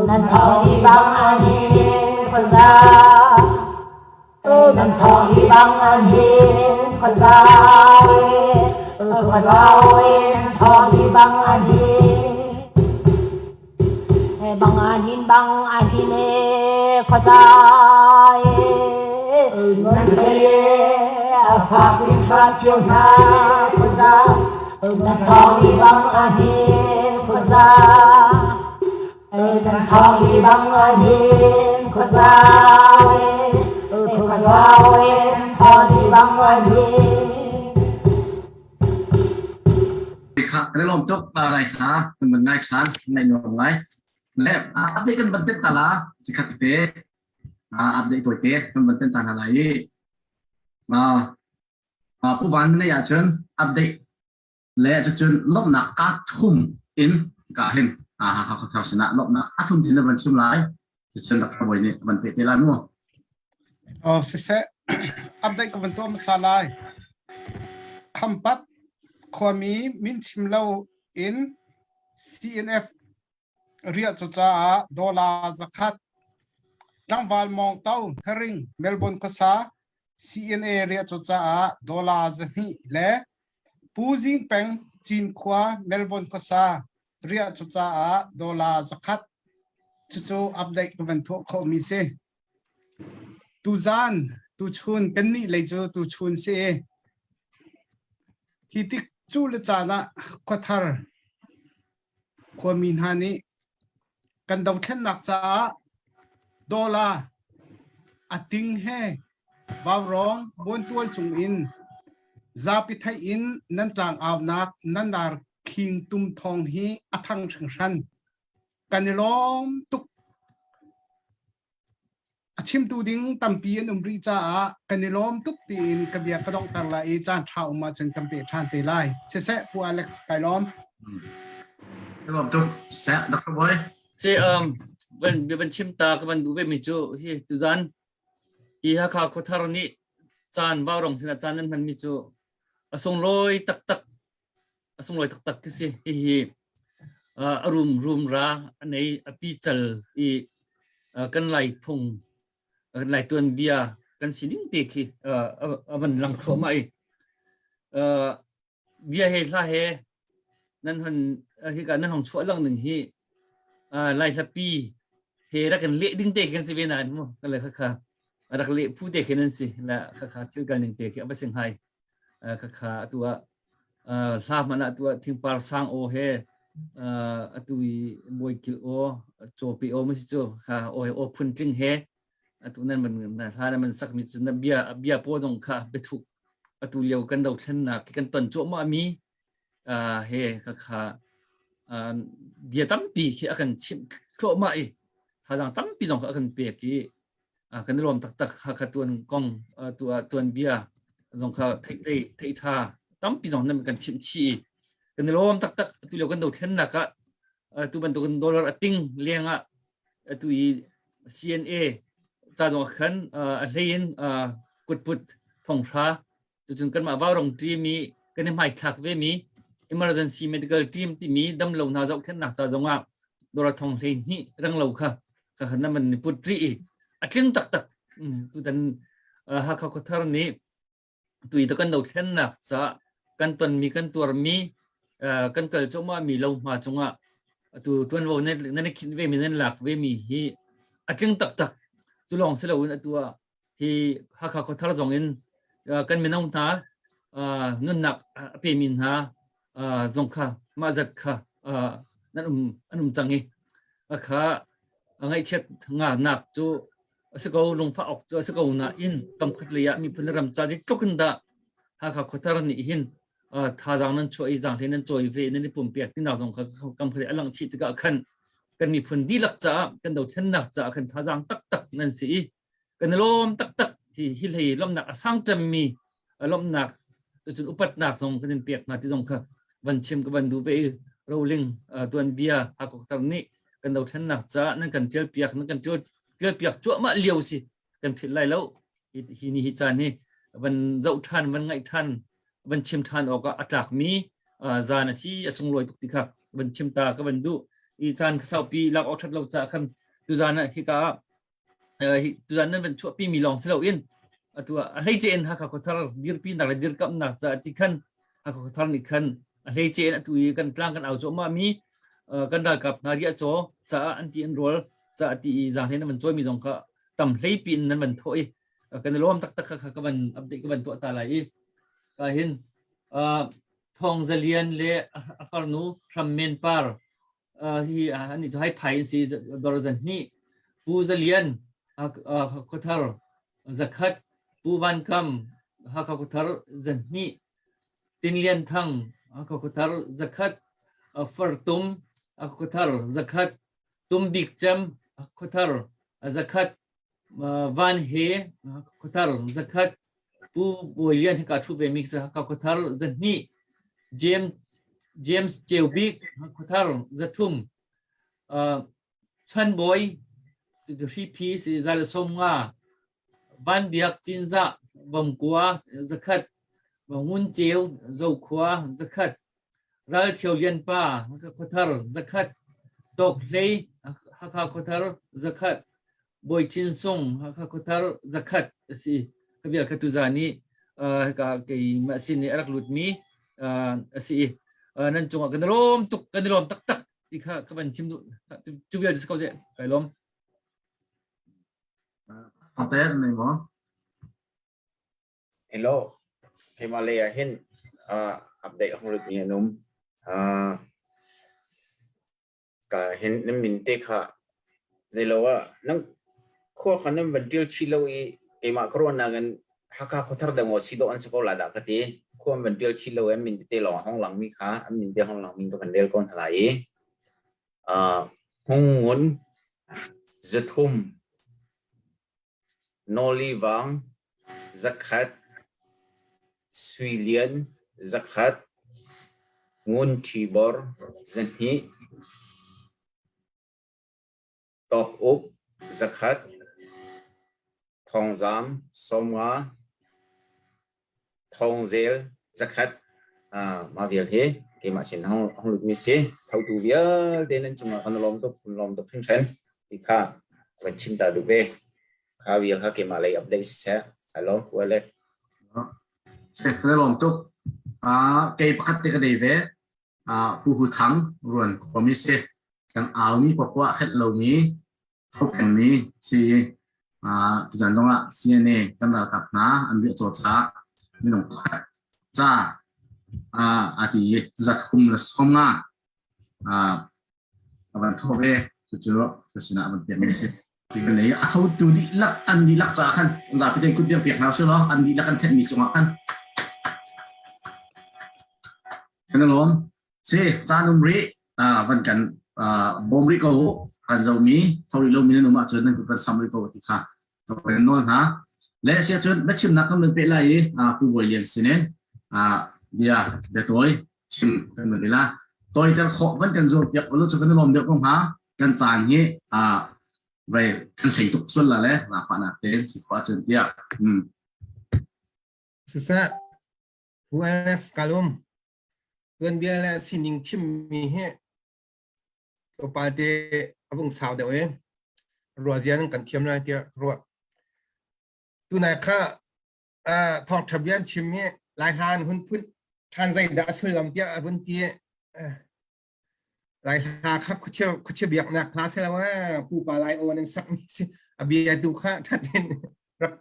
nan thawng i bang an hin khuaza. Nan thawng i bang an hin khuaza e, khuaza e, nan thawng i bang an hin. Bang an hin bang an hin e, khuaza e, nan thei e, a fak in hram cio hna khuaza, nan thawng i bang an hin khuaza. Nan thawng i bang an hin khuaza e, khuaza e, nan thawng i bang an hin. Kha kan i lawm tuk lai kha kan van ngai than ngai nuam ngai le update kan van ten ta la chikhat te update toy te kan van ten ta hna lai i pu van nei ahcun update le cucun lawmhnak ka thum in ka hin Hakha khuathar sinah lawmhnak ka thum sin na van chim lai cucun Dr. Bawi nih van pe te lai mu. Oh siseh update ka van tuah hmasa lai. Khampat khuami min chim lo in CNF riah cu caah dollar 100. Tlangval Mawng To Hnaring Melbourne khuasa CNA riahcaw caah dollar 200 le Pu Zing Peng Cinkhua Melbourne khuasa riahcaw caah dollar 100. Cucu update ka van tuah khawhmi si. Tuzaan, tuchun kannih lei cu tuchun si i hi tik cu le caan ah khuathar khuami hna nih kan dothlennak caah dollar a ting he vaurawng buantual cung in zapi theih in nan tlangaunak nan dar khing tum thawng hi a thang hringhran. Kan i lawm tuk. A chimtu ding tampi an um rih caah kan i lawm tuk tiin ka bia ka donghter lai i caan ṭha um ahcun kan peh ṭhan te lai. Siseh, Pu Alex, kai lawm. Lawm tuk. Seh, Dr. Boy. Ce van van chim ta ka van duh ve mi cu hi tuzan hi Hakha khuathar nih caan vaurong sinah caan nan hman mi cu a sunglawi taktak a sunglawi taktak khi si. Hihi a rum rum ra a nei a pi cal i kan lai phung kan lai tuanbia kan sining te khi a van lang thluahmah i bia he hla he nan hon hika nan hong chuah lang ning hi lai hlapi he rak kan leh ding te kan si ve nain mu kan le khakha rak leh phu te khin an si la khakha thil kal ning te khi a va sing hai khakha atu ah hla hmanh ah atu ah thingpar sang aw he atu i bawikil aw cawpi aw ma si cu kha aw he aw phun tling he atu nan man hla nan man sakmi cu na bia bia paw dong kha biathuk atu lio kan dothlennak kan ton cuahmah mi he khakha bia tampi khi a kan chimh thluahmah i thazaang tampi zong kha a kan pek i kan i lawm taktak. Hakha tuan kong tu ah tuan bia zong kha theih lei theih tha tampi zong nan kan chimh chih i kan i lawm taktak. Tu lio kan dothlennak ah tu bantukin dollar a ting leng ah atu i CNA ca zong khan a hlei in kutput thonghra Cucun kanmah Vaurong team i kan i hmaithlak vemi emergency medical team timi damlo hna zohkhenhnak ca zongah dollar thong 12 renglo kha ka khan na man ni put rih i a tling taktak. Tutan Hakha Khuathar nih tui ta kan dothlennak ca kan tonmi kan tuarmi kan kal cuahmah mi lo hma cungah atu tuanvo nan i khinh vemi nan lak vemi hi a tling taktak. Cu lawng si loin atu ah hi Hakha Khuathar zong in kan mino hna nunnak a pemi hna zong kha mah zat kha nan um an um cang i kha ngaihchiat nganak cu a si ko, lungfah awk cu a si ko nain kamkhat lei ah miphun le ram ca tluk in dah Hakha Khuathar nih hin thazaang nan chuah i zaanghlei nan cawi ve nan i pumpiak tinak zong kha kamkhat a langh chih tikah khan kan miphun dihlak caah kan dothlennak caah khan thazaang taktak nan si i kan i lawm taktak. Hi hi hlei lawmhnak a sang cemmi lawmhnak cun upatnak zong kan in pek hna ti zong kha van chim ka van duh ve i roling tuanbia Hakoktar nih kan dothlennak caah nan kan tial piak nan kan tial piak cuahmah lio si kan philh lai lo. Hi ni hi caan hi van zoh ṭhan van ngaih ṭhan van chim ṭhan awk ah a tlakmi zan a si, a sunglawi tuk ti kha van chim ta ka van duh i caan ka saupi lak awk ṭhat lo caah khan tuzan ah hika ah tuzan nan van chuahpi mi lawng si loin atu a hleice in Hakha Khuathar dirpinak le dirkamnak caah ti khan Hakha Khuathar nih khan a hleice in atu i kan tlang kan au cuahmah mi kan ralkap hna riah caw caah an ti an rawl caah ti i zaanghlei nan van cawi mi zong kha tam hleipi in nan van thawh i kan i lawm taktak. Kha ka van update ka van tuah ta lai i ka hin Thawng Za Lian le a farnu Hram Men Par hi ani cu hai phai in si dor zan hnih, Pu Za Lian Khuathar 100, Pu Van Kam Hakha Khuathar 200, Tin Lian Thang Hakha Khuathar 100, Fartum Khuathar 100, Tum Bik Cem Khuathar 100, Van He Khuathar 100, Pu Bawi Lian hika ṭhu ve mi Hakha Khuathar 200, James James Ceu Bik Khuathar 300, Chan Bawi Hriphi si 150, Van Biak Cinzah Vomkua 100, Ngun Ceu Zokhua 100, Ral Ṭhio Lian Pa Hakha Khuathar 100, Tawk Hlei Hakha Khuathar 100. Bawi Chin Sung Hakha Khuathar zakhat a si. Kha vial kha tuzan i hika keimah sin i a rak lutmi a si i nan cungah kan i lawm tuk kan i lawm taktak ti kha ka van chim duh. Cu vial si ko seh. Kai lawm. Thawngte nei maw? Hello. Keimah lei ah hin update hong lut mi an um. Ka hin nan min te kha zeilo ah nan khua kha nan van ṭial chih lo i keimah ka ruahnak in Hakha khuathar deuh maw si dawh an si ko la dah ka ti. Khua an van ṭial chih lo i an min tete lawng a hong langmi kha an min te hong langmi ka van rel ko hna lai i Hung Ngun 300, Nawli Vang 100, Sui Lian 100, Ngun Ṭhi Bor 200, Tawk Uk 100, Thawngzam 50, Thawngzel 100. Mah vial hi keimah sin hong hong lutmi si. Thotu vialte nan cungah kan lawm tuk, kan lawm tuk hringhran ti kha van chim ta duh ve. Kha vial kha keimah lei update siseh. Hello, Wale. Ka lawm tuk. Kei pakhat te ka nei ve. Pu Hu Thang ruan khuami si. Kan aumi papoah khet lomi thokengmi si. Tuzan zongah CNA kan ralkap hna an riah caw caah minung pakhat ca a ti i 350 a van thawh ve. Cucu ka sinah a van pekmi si. Ti a thotu dihlak an dihlak caah khan zapi tein kut biak piak hna usih law an dihlak an thenhmi cungah khan kan i lawm. Si, caan um rih van kan bawm rih ko u. Kan zomi tho rih lomi nan um ahcun nan kut kan sam rih ko ti kha ka kan nawl hna. Le si ahcun biachimnak kan van peh lai i Pu Bawi Lian sinin bia biatawi chim kan van ila. Tawiter khawh van kan zuam piak ulu cu kan i lawm deuh ko hnga. Kan caan hi vai kan hlei tuk sual la le zaangfahnak tein si khawh ahcun tiah. Siseh, Pu Alex Kalum, tuanbia le sining chimmi hi tlawmpal te a vung sau deuh i ruahzia nan kan thiam lai tiah ka ruah. Tunai kha thawngṭha bia an chim i Lai hla an hun phun ṭhan zeidah a sullam tiah a vun ti i Lai hla kha khuachia khuachia biaknak hla si lo pupa lai aw nan sakmi si a bia tu kha ṭha tein rak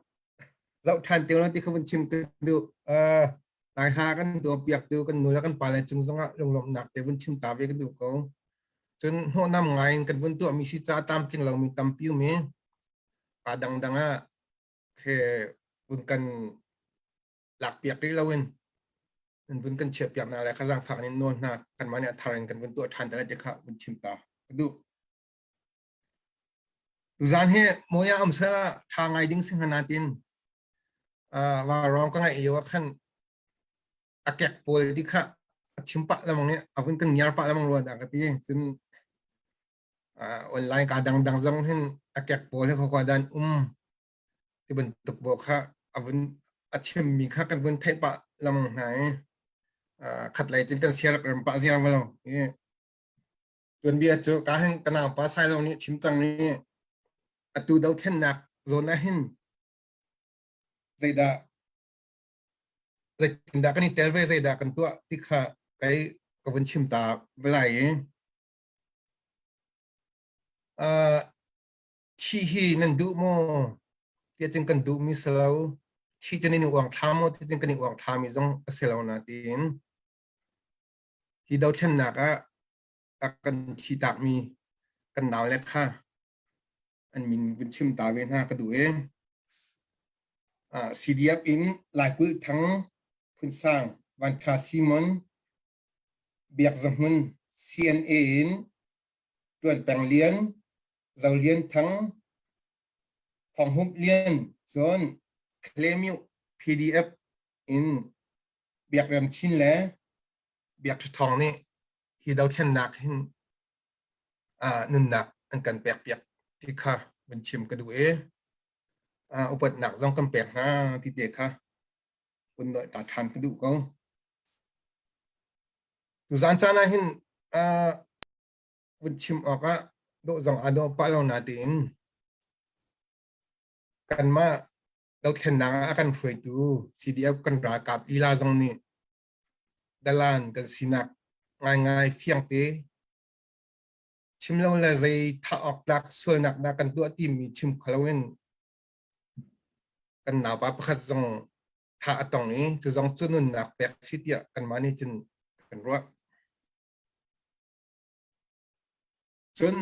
zoh ṭhan te lo ti kha vun chim ka duh. Lai hla kan tuah piak tu kan nu le kan pa le cung zongah lunglawmhnak te vun chim ta ve ka duh ko. Cun hnawhnam ngai in kan vun tuahmi si ca tlamtling lomi tampi um i pa dangdang ah khi vun kan lakpiak rih loin nan vun kan chiahpiak hna le kha zaangfak in nawl hna kanmah nih a thar in kan vun tuah ṭhan te lai ti kha vun chim ta ka duh. Tuzaan hi Moya um sela ṭha ngai ding si hnga natin vaurawng ka ngaih lio ah khan a kek pawl ti kha a chim pah lemang i a vun kan ngiar pah lemang rua dah ka ti. Cun online ka dangdang zong hin a kek pawl hi khua dan um ti bantuk bo kha a vun a chimmi kha kan vun theih pah lemang hna i khat lei cun kan siar ram pah ziar lo. Tuanbia cu ka hin ka naupa Sailo nih chim cang i atu dothlennak zawn ah hin zeidah zeitindah kan i tel ve zeidah kan tuah ti kha kei ka vun chim ta velai i uh, thi hi nan duh maw tiah cun kan duhmi si lo thi cu nan i uang thla maw ti cun kan i uang thlami zong a si lo na tiin hi dothlennak ah a kan thi takmi kan nau le kha an min vun chim ta ve hna ka duh i CDF in Laikulh Thang Phunsang Vanṭha Simon Biak Za Hmun CNA in Ṭuan Peng Lian Zo Lian Thang Thawng Hup Lian cun Klemyu PDF in Biak Rem Chin le Biak Ṭha Thawng nih hi dothlennak hin nunnak an kan pekpiak ti kha vun chim ka duh i upatnak zong kan pek hna ti te kha vun nawi ta ṭhan ka duh ko. Tuzaan caan ah hin vun chim awkah dawh zong aa dawh pah lo natein. Kanmah dothlennak ah a kan hruaitu CDF kan ralkap lila zong nih dalan kan sinak ngaingai fiangte chim lo le zei thah awk tlak sualnak dah kan tuah timi chim kho loin kan naupa pakhat zong thah a tong i cu zong cu nunnak pek si tiah kanmah nih cun kan ruah. Cun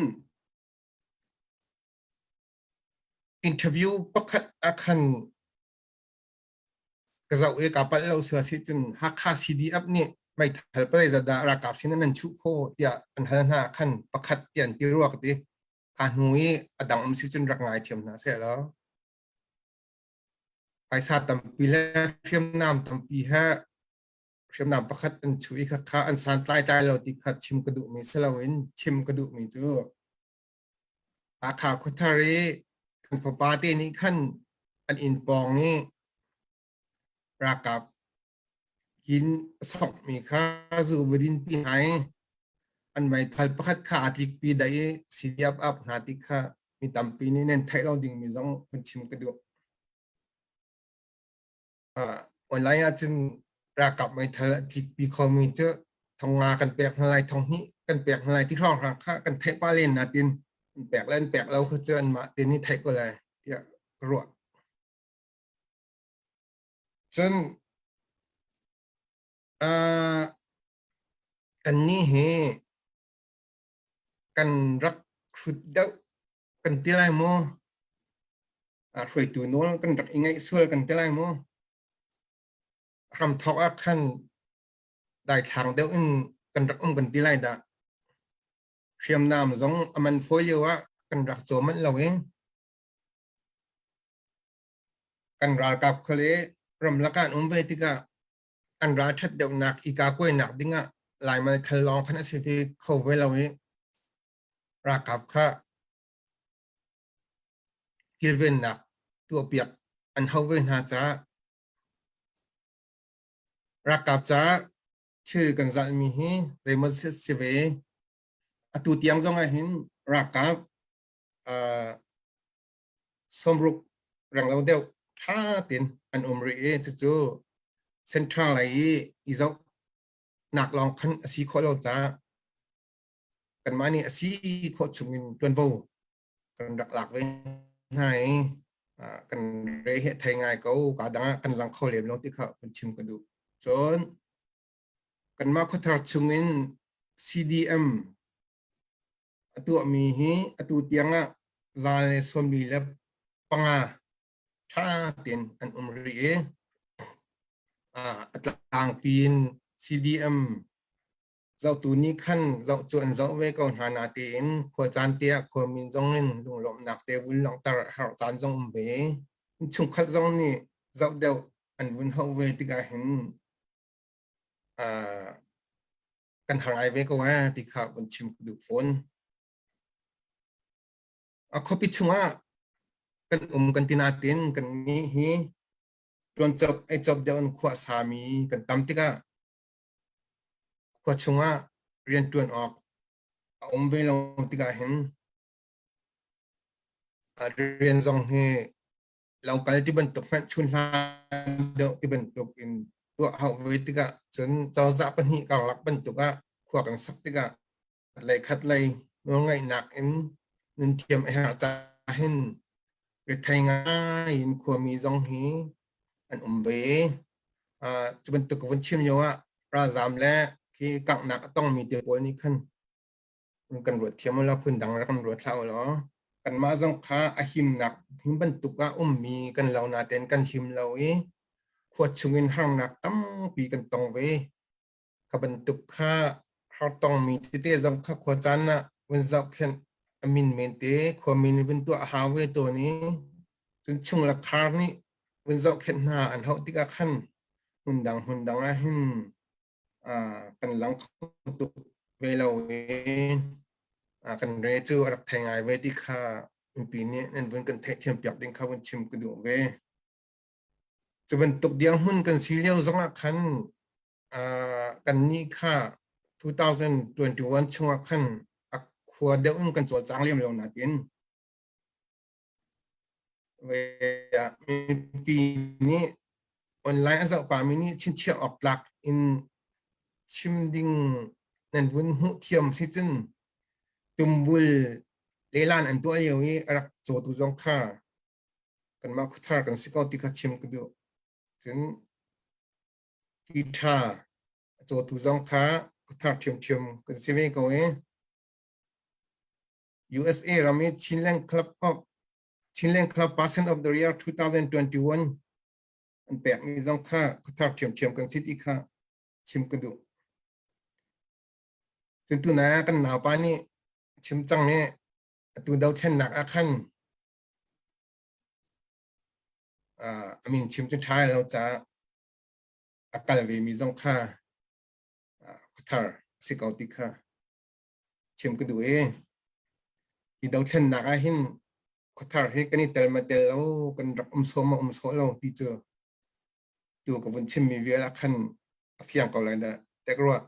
interview pakhat ah khan ka zoh i kaa palh lo si si cun Hakha CDF nih meithal palei zadah ralkap sin nan chuh kho tiah an hal hna khan pakhat tiah an ti rua ka ti. Kha hnu i a dang um si cun rak ngai thiam hna seh law. Phaisa tampi le hriamnam tampi he hriamnam pakhat an chuh i khakha an santlai tlai lo ti kha chim ka duhmi si loin chim ka duhmi cu Hakha khuathar i kan fapa te nih khan an inn pawng i ralkap inn a sawkmi kha zu va dinpi hna i an meithal pakhat kha aa tlikpi daih i CDF ap hna ti kha mi tampi nih nan theih lo dingmi zong hun chim ka duh. Online ahcun ralkap meithal a tlikpi khomi cu thong nga kan pek hna lai, thong hnih kan pek hna lai ti hrawnghrang kha kan theih pah len natin an pek le an pek lo kha cu anmah te nih theih ko lai tiah ka ruah. Cun kannih hi kan rak hrut deuh kan ti lai maw? Hruaitu nawl kan rak i ngaih sual kan ti lai maw? Hramthawk ah khan daithlang deuh in kan rak um kan ti lai dah. Hriamnam zong a man fawi lio ah kan rak caw manh lo i kan ralkap kha le ramlak ah an um ve tikah an ral ṭhat deuhnak i kakuainak dingah Laimal thal lawng khan a si ve kho ve lo i ralkap kha kilvennak tuahpiak an hau ve hna caah ralkap caah thil kan zalhmi hi zeimaw si ve. Atu tiang zong ah hin ralkap sawmruk renglo deuh ṭha tein an um rih i cucu central lei i i zohnak lawng khan a si khawh lo caah kanmah nih a si khawh chungin ṭuanvo kan rak lak ve hna i kan re he thei ngai ko ka dang ah kan lang kho lem lo ti kha kan chim ka duh. Cun kanmah khuathar chungin CDM A tuahmi hi atu tiangah 145 ṭha tein an um rih i a tlangpi in CDM zohtu nih khan zoh cu an zoh ve ko hna natein khua caan te ah khuami zong in lunglawmhnak te vun langhter a herh caan zong um ve. Chungkhat zong nih zoh deuh an vun hauh ve tikah hin kan har ngai ve ko eh ti kha vun chim ka duh fawn. A khuapi chungah kan um kan ti natin kan nih hi tuan cop ei cop deuh in khua sami kan tam tikah khua chungah rian tuan awk a um ve lo tikah hin rian zong hi lo kal ti bantuk hmanh chun hlan deuh ti bantuk in tuah hau ve tikah cun cozah pahnih karlak bantuk ah khua kan sak tikah lei khat lei nawlngaihnak in nun thiam a herh caah hin rethei ngai in khuami zong hi an um ve. Cu bantuk ka vun chim lio ah ralzaam le khi kanghnak a tongmi te pawl nih khan kan ruat thiam ulaw phundang rak kan ruat hlah ulaw kanmah zong kha a himnak him bantuk ah ummi kan lo natein kan him lo i khua chungin harnak tampi kan tong ve. Kha bantuk kha har tongmi tete zong kha khua caan ah vun zohkhenh a min men te khuami nih vun tuah a hau ve tawn i cun chung le khar nih vun zohkhenh hna an hauh tikah khan hmundang hmundang ah hin kan lang kho tuk ve lo i kan re cu a rak thei ngai ve ti kha mipi nih nan vun kan theihthiam piak ding kha vun chim ka duh ve. Cu bantuk dirhmun kan si lio zongah khan kan nih kha 2021 chungah khan a khua deuh in kan cawlcang lem lo natin. Mipi nih online a zoh pami nih chinchiah awk tlak in chim ding nan vun hmuh thiam si cun tumbul lelan an tuah lio i a rak cawtu zong kha kanmah khuathar kan si ko ti kha chim ka duh. Cun ti ṭha a cawtu zong kha khuathar ṭhiamṭhiam kan si ve ko i USA ram i Chinland Club of Chinland Club Person of the Year 2021 an pekmi zong kha khuathar ṭhiamṭhiam kan si ti kha chim ka duh. Cun tuna kan naupa nih chim cang i atu dothlennak ah khan a min chim cu ṭha lo caah a kal ve mi zong kha khuathar a si ko ti kha chim ka duh i hi dothlennak ah hin khuathar hi kan i tel ma tel lo kan rak um sawh ma um sawh lo ti cu tu ka vun chimmi vial ah khan a fiang ko lai dah tek rua.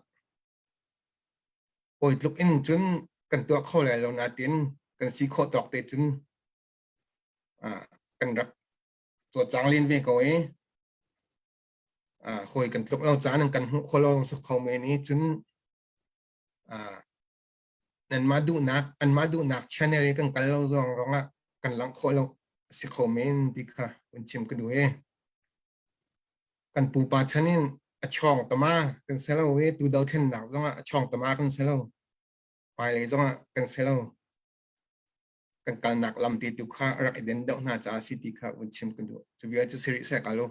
Hawi tluk in cun kan tuah kho lai lo natin kan si khawh tawk te cun kan rak cawlcang len ve ko i hawi kan tluk lo caan an kan hmuh kho lo sok kho men i cun nanmah duhnak anmah duhnak channel i kan kal lo zong rongah kan langh khawh lo a si kho men ti kha vun chim ka duh i kan pupa chan in a chawng tama kan si lo i tu dothlennak zongah a chawng tama kan si lo hmailei zongah kan si lo kan kalnak lam te tu kha rak i den deuh hna caah si ti kha vun chim ka duh. Cu vial cu si rih seh ka lu.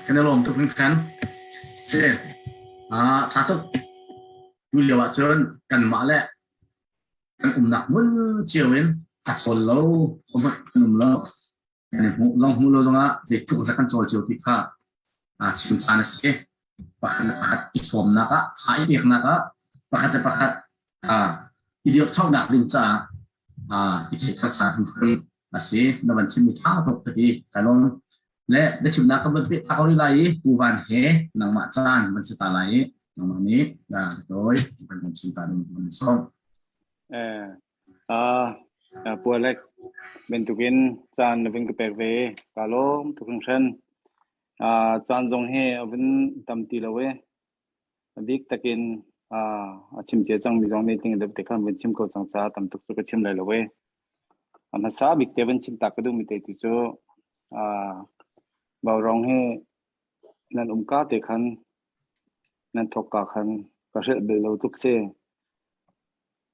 Kan i lawm tuk hringhran. Si, ṭha tuk. Tu lio ah cun kanmah le kan umnak hmun cio in a cawl lo, kan um lo. Kan i hmuh zong hmuh lo zongah zeitluk zat kan cawl cio ti kha chim caan a si. Pakhat le pakhat i sawmnak ah, tha i peknak ah, pakhat le pakhat i dirhṭhonak ding caah i theihter caan hrimhrim a si. Na van chimmi ṭha tuk ka ti. Ka lawm. Le biachimnak ka van peh ta ko rih lai i Pu Van he nangmah caan van si ta lai i nangmah nih tawi van kan chim ta ding van sawm. Eh, Pualek bantukin caan na vun ka pek ve. Ka lawm tuk hringhran. Caan zong hi a vun tam ti lo i a bik takin a chim cia cangmi zong nih tling deuh te khan vun chim ko cang caah tam tuk cu ka chim lai lo i. A hmasa bik te vun chim ta ka duhmi te tu cu Vaurawng hi nan umka te khan nan thawkka khan ka hrelh bel lo tuk si.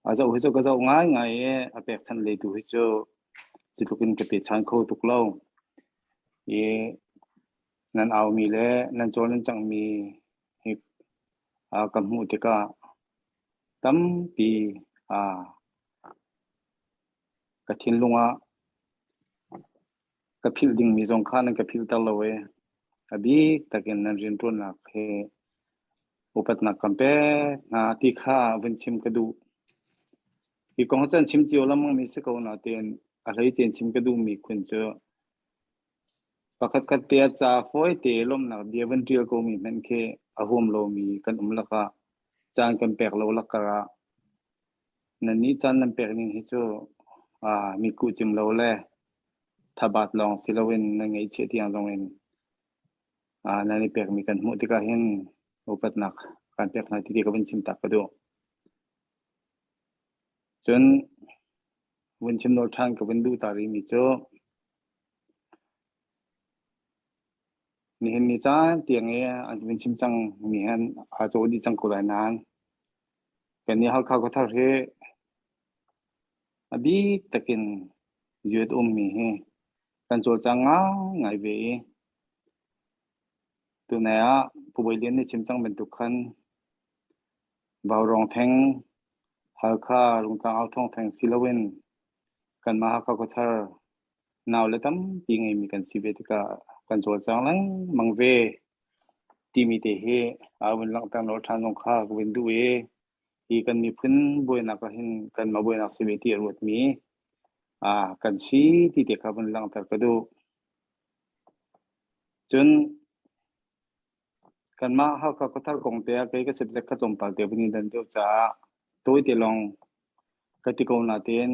A zoh hi cu ka zoh ngaingai i a pekchanh lei tu hi cu cutluk in ka pechan kho tuk lo. I nan aumi le nan cawl nan canghmi hi ka hmuh tikah tampi ka thinlung ah ka philh dingmi zong kha nan ka philhter lo i a bik takin nan rianṭuannak he upatnak kan pek hna ti kha vun chim ka duh. Hi kong cu an chim cio lengmangmi si ko nain a hleice in chim ka duhmi khun cu pakhatkhat te ah ca fawite lawmhnak bia van ṭial komi hmanh khi a huam lomi kan um lakah caan kan pek lo lakar ah nannih caan nan pek ning hi cu mitkuh cim lo le thabat lawng si loin nan ngaihchiah tiang zong in nan i pekmi kan hmuh tikah hin upatnak kan pek hna ti ka vun chim tak ka duh. Cun vun chim nawl ṭhan ka vun duh ta rihmi cu nihin ni caan tiang i an vun chim cang mi han aa cawh dih cang ko lai nain kan nih Halkha khuathar hi a bik takin zuat ummi hi kan cawlcang ngaingai ve i tunai ah Pu Bawi Lian nih chim cang bantuk khan Vaurawng theng Halkha Rungtlang Authawng theng si loin kanmah Hakha khuathar nau le tampi ngeimi kan si ve tikah kan cawlcang lengmang ve timi te hi a vun langhter nawl ṭhan zong kha ka vun duh i hi kan miphun buainak ah hin kanmah buainak si ve ti a ruatmi kan si ti te kha vun langhter ka duh. Cun kanmah Hakha khuathar kong te ah kei ka subject kha tlawmpal te vun i dan deuh caah tawite lawng ka ti ko natein.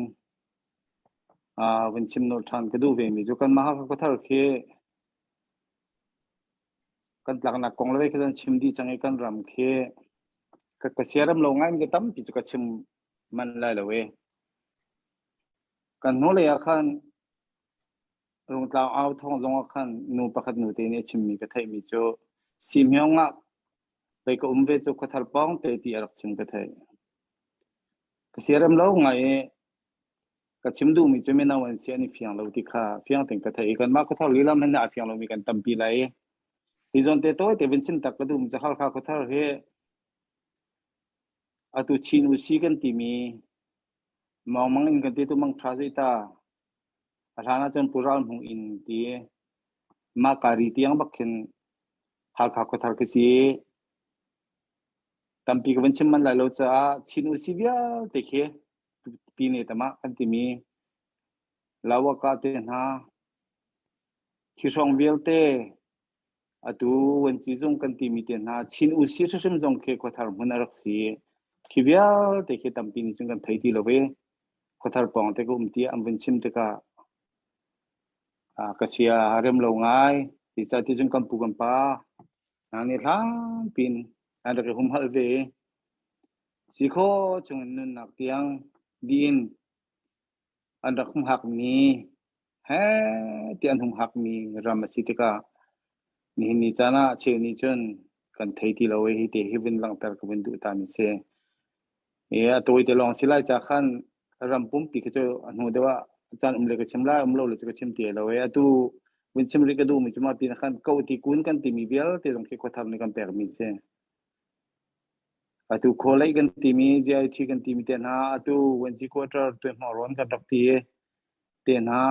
Vun chim nolh ṭhan ka duh ve mi cu kanmah Hakha khuathar khi kan tlaknak kong le khi chim dih cang i kan ram khi ka ka siaram lo ngai mi tampi cu ka chim manh lai lo e. Kan hnulei ah khan Rungtlang au thawng zong ah khan nu pakhat nu te nih a chimmi ka theihmi cu Simyong ah pei ka um ve cu khuathar pawng te ti a rak chim ka theih. Ka siarem lo ngai i ka chim duhmi cu mino an si an i fiang lo ti kha fiang tein ka theih i kanmah khuathar lila hmanh ah a fiang lomi kan tampi lai. Hi zawn te tawi te vun chim tak ka duhmi cu Halkha khuathar hi atu Chin usi kan timi mawngmang in kan ti tu mang ṭha zei ta A hlan ahcun Pu Ral Hmung inn ti mah kari tiang bak khin Halkha khuathar khi si. Tampi ka van chim manh lai lo caah Chin usi vialte khi pine tamah kan timi Lawaka te hna khi hrawng vialte atu Wanci zung kan timi te hna Chin usi hrimhrim zong khi khuathar hmun a rak si. Khi vialte khi tampi nih cun kan thei ti lo i khuathar pawng te ka um tiah an vun chim tikah ka sia a rem lo ngai. Ti ca ti cun kan pu kan pa hna nih hlan pin an rak i humhalh ve i si kho chung in nunnak tiang diin an rak humhakmi he ti an humhakmi ram a si tikah nihin ni caan ah cheu nih cun kan thei ti lo i hi te hi vun langhter ka vun duh ta mi si. I a tawi te lawng si lai ca khan ram pumpi khi cu a hnu deuh ah caan um le ka chim lai um lo le cu ka chim ti lo i atu vun chim rih ka duhmi cu mah pin khan ko ti kun kan timi vialte zong khi khuathar nih kan pekmi si. Atu khualei kan timi GIT kan timi te hna atu Wenzi quarter tuihmawrawn kan rak ti te hna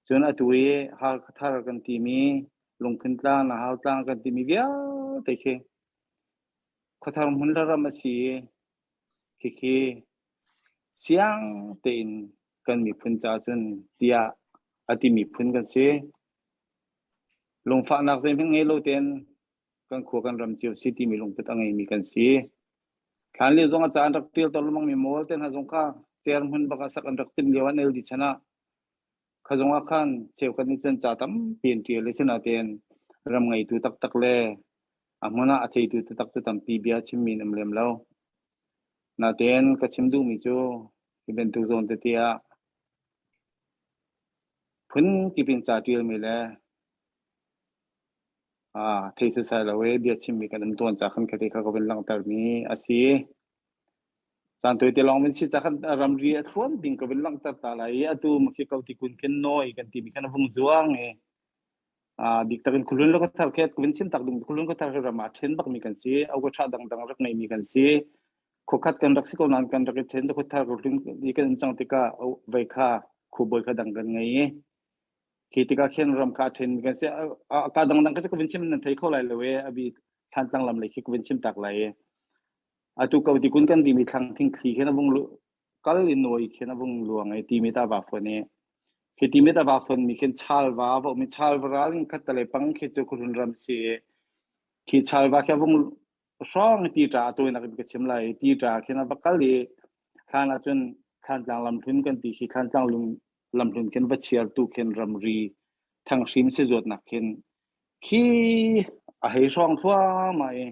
cun atu i Halkhathar kan timi Lungphun tlang Nahau tlang kan timi vialte khi Khuathar hmun le ram a si i khikhi siang tein kan miphun ca cun tiah a timi phun kan si. Lungfahnak zeihmanh ngei lo tein kan khua kan ram cio si timi lungput a ngeimi kan si. Thlan lio zong a ca an rak tial tawn lengmang mi mawl te hna zong kha cer hmun bak ah sak an rak timh lio an el di chan ah kha zong ah khan cheukhat nih cun ca tampi an tial i sinain ram ngeitu taktak le A hmun ah a theitu taktak cu tampi bia chimmi an um lem lo. Natein ka chim duhmi cu hi bantuk zawn tete ah phun kip in ca ṭialmi le thei setsai lo i bia chimmi kan um tawn ca khan khate kha ka vun langhtermi a si. Caan tawite lawng min si ca khan ramri a thluan ding ka vun langhter ta lai i atu makhi ko ti kun khin nawi kan timi khan a vung zuang i bik tak in khulun lo ka thar khet vun chim tak ding khulun ka thar ram ah then bak mi kan si au ka tha dang dang rak ngei mi kan si khokhat kan rak si ko nan kan rak i then ko thar ko hlun i kan chang tika vai kha khu boi kha dang kan ngei i khi tika khen ram kha then mi kan si ka dang dang ka ka vun chim nan thei kho lai lo e abi thlan tlang lam lei khi ka vun chim tak lai e atu ko ti kun kan di mi thlang thing thli khen avung kal in nawi khin a vung luang i timit a va fon i khi timit a va fon mi khin chalva va um i chalva ral in khat le pang khi cu khuhlun ram si i khi chalva khi a vung hrawng ti ṭa a tawinak in ka chim lai ti ṭa khin a va kal i thlan ahcun Thlantlang lamhlun kan ti khi Thlantlang lung lamhlun khin va chiar tu khin ramri thanghrim si zuatnak khin khi a hei hrawng thluahmah i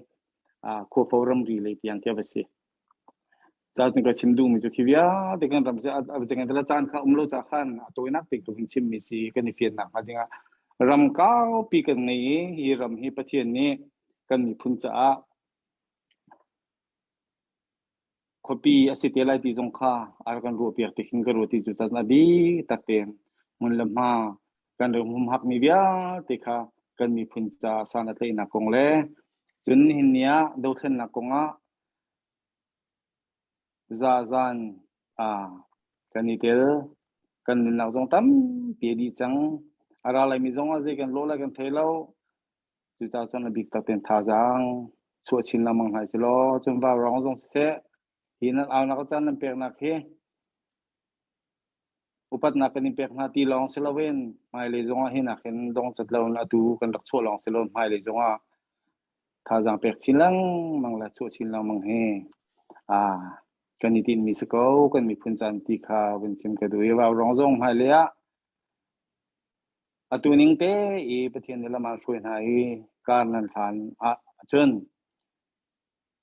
khuafo ramri lei tiang khi a va si. Caan ka chim duhmi cu khi vialte kan ram a caan kha um lo ca khan a tawinak te tu kan chimmi si kan i fiannak hnga dingah ram kaupi kan ngei i hi ram hi Pathian nih kan miphun caah khuapi a si te lai ti zong kha a rak kan ruahpiak ti khin ka ruah ti cu caan a bi tak tein hmun le hma kan ram humhakmi vialte kha kan miphun caah san a tlaihnak kong le cun nihin ni ah dothlennak kong ah Zazan kan i tel. Kan nunnak zong tampi a dih cang. A ra laimi zong ah zei kan lawh lai kan thei lo. Cucaah cun a bik tak tein thazaang chuah chin lengmang hna si law cun vaurawng zong siseh hi nan aunak caan nan peknak hi upatnak kan in pek hna ti lawng si loin hmailei zongah hi nakin dongcat lo in atu kan rak chuah lawng si lo hmailei zongah thazaang pek chin lengmang le chuah chin lengmang hi. Kan i tinhmi si ko kan miphun caan ti kha vun chim ka duh i vaurawng zong hmailei ah atu ning te i Pathian nih lam aan hruai hna i kar nan hlan ah cun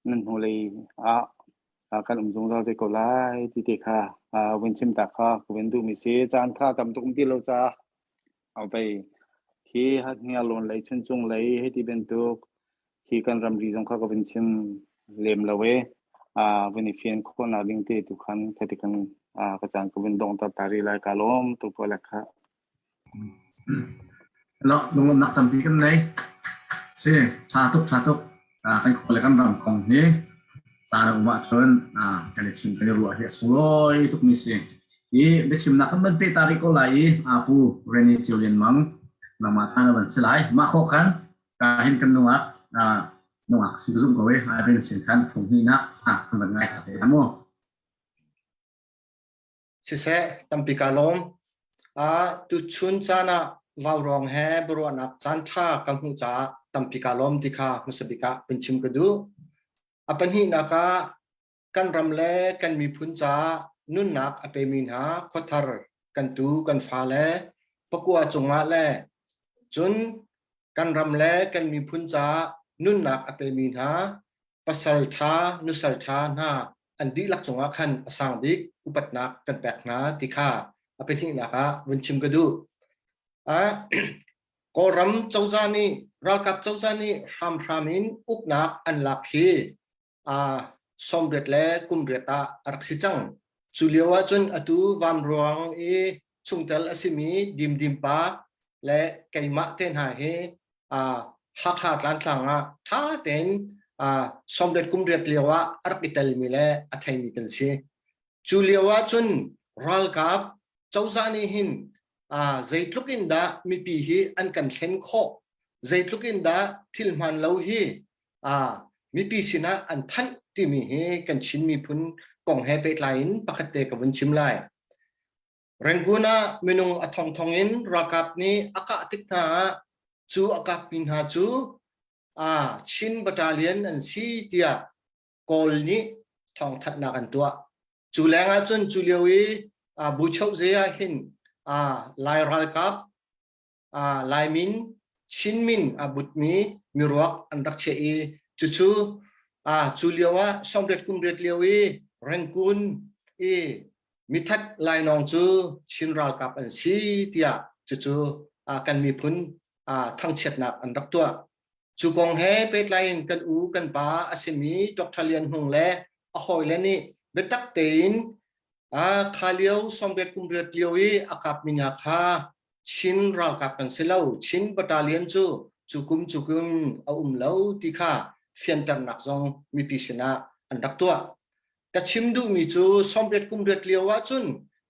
nan hnulei ah kan um zungzal te ko lai ti te kha vun chim ta kha ka vun duhmi si. Caan kha tam tuk um ti lo caah vei khi hniarlawn lei chuncung lei hei ti bantuk khi kan ramri zong kha ka vun chim lem lo e. Vun i fian khawhnak ding te tu khan khati kan ka caan ka vun donghter ta rih lai. Ka lawm tuk tuah le kha. Lo lunglawmhnak tampi kan nei. Si, ṭha tuk, ṭha tuk. Kan khua le kan ram kong hi caan a um ahcun kan i chim kan i ruah hi a sunglawi tukmi si. I biachimnak kan van peh ta rih ko lai i Pu Rene Cio Lian Mang nangmah caan a van si lai. Mah khawh khan ka hin kan nungak nungak si ka zumh ko i Irene sin khan fung hnihnak kan van ngai ta te mu. Siseh, tampi kaa lawm. Ah, tuchun caan ah vaurawng he biaruahnak caan ṭha ka hmuh caah tampi kaa lawm ti kha hmasa bik ah vun chim ka duh. A pahnihnak ah kan ram le kan miphun caah nunnak a pemi hna khuathar kan tu kan fale pakua cungah le cun kan ram le kan miphun caah nunnak a pemi hna pasal ṭha nusal ṭha hna an dihlak cungah khan a sang bik upatnak kan pek hna ti kha a pahnihnak ah vun chim ka duh. Ah, Kawlram cozah nih ralkap cozah nih hramhram in uknak an lak hi ah sawmriat le kumriat ah a rak si cang. Cu lio ahcun atu Vamruang i chungtel a simi Dimdim pa le keimah te hna hi Hakha tlantlang ah ṭha tein sawmriat kumriat lio ah a rak i telmi le a theimi kan si. Cu lio ahcun ralkap cozah nih hin zeitluk in dah mipi hi an kan thlen khawh, zeitluk in dah thil hmaan lo hi mipi sinah an thanh timi hi kan Chin miphun kong he pehtlai in pakhat te ka vun chim lai. Rangoon ah minung a thongthong in ralkap nih a kah tik hna ah cu a kapmi hna cu Chin Battalion an si tiah Kawl nih thawngthanhnak an tuah. Cu leng ah cun cu lio i Buchohze ah hin Lai ralkap Laimin Chin min a butmi miruak an rak chiah i cucu cu lio ah sawmriat kum riat lio i Rangoon i mithat lainawng cu Chin ralkap an si tiah cucu kan miphun thangchiatnak an rak tuah. Cu kong he pehtlai in kan u kan pa a simi Dr. Lian Hmung le a hawile nih biatak tein kha lio sawmriat kum riat lio i a kapmi hna kha Chin ralkap kan si lo, Chin battalion cu cu kum cu kum a um lo ti kha fianternak zong mipi sinah an rak tuah. Ka chim duhmi cu sawmriat kum riat lio ahcun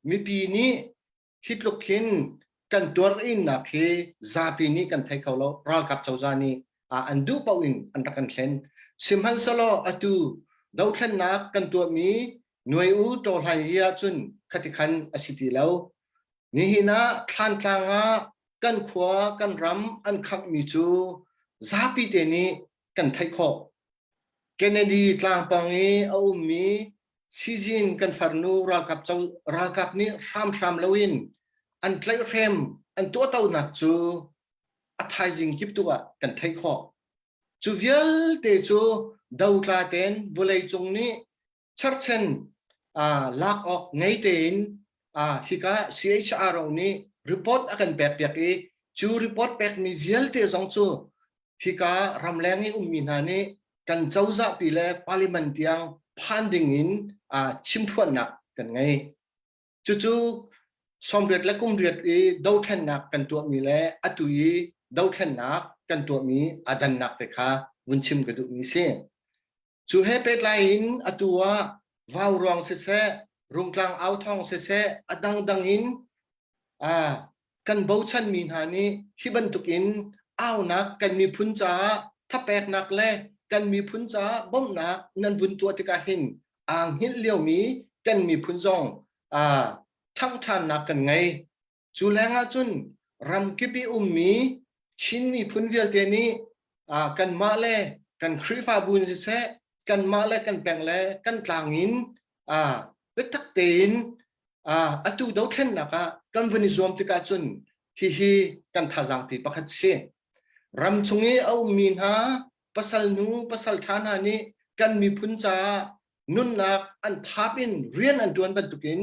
mipi nih hi tluk hin kan tuar innak hi zapi nih kan thei kho lo ralkap cozah nih an duh paoh in an rak kan thlen sihmanhsehlaw atu dothlennak kan tuahmi nuai u tawhlai hi ahcun khati khan a si ti lo nihin ah thlantlang ah kan khua kan ram an khanghmi cu zapi te nih kan theih khawh Kennedy tlangpang i a ummi Sizin kan farnu ralkap ralkap nih hramhram loin an tlaihhrem an tuahtonak cu a thaizing kip tu ah kan theih khawh. Cu vialte cu dotla tein vawleicung nih cherchen lak awk ngei tein hika CHRO nih report a kan pek piak i cu report pekmi vialte zong cu hika ramleng i ummi hna nih kan cozahpi le parliament tiang phan ding in chimphuannak kan ngei. Cucu sawmriat le kumriat i dothlennak kan tuahmi le atu i dothlennak kan tuahmi a dannak te kha vun chim ka duhmi si. Cu he pehtlai in atu ah vauruang siseh, rungtlang authawng siseh, a dangdang in kan bochanmi hna nih hi bantuk in aunak kan miphun caah thapeknak le kan miphun caah bawmhnak nan vun tuah tikah hin aa hngilh liomi kan miphun zong ṭhangh ṭhannak kan ngei. Cu lengah cun ramkip i ummi Chin miphun vialte nih kanmah le kan Khrihfabu in siseh, kanmah le kan peng le kan tlang in Biatak tein atu dothlennak ah kan vun i zuam tikah cun hihi kan thazaang pi pakhat si. Ram chung i a ummi hna pasal nu pasal ṭha hna nih kan miphun caah nunnak an thap in rian an ṭuan bantukin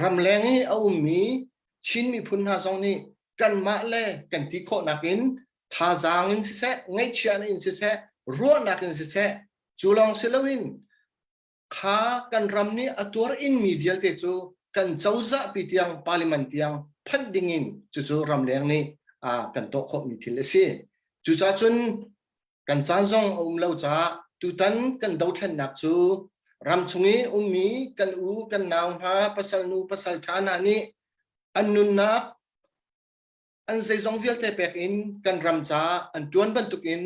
ramleng i a ummi Chin miphun hna zong nih kanmah le kan ti khawhnak in thazaang in siseh, ngaihchiahnak in siseh, ruahnak in siseh, cu lawng si loin kha kan ram nih a tuar ingmi vialte cu kan cozah pi tiang parliament tiang phanh dingin cucu ramleng nih kan tuah khawhmi thil a si. Cucaah cun kan caan zong a um lo caah tutan kan dothlennak cu ramchung i ummi kan u kan nau hna pasal nu pasal ṭha hna nih an nunnak an zeizong vialte pek in kan ram caah an ṭuan bantukin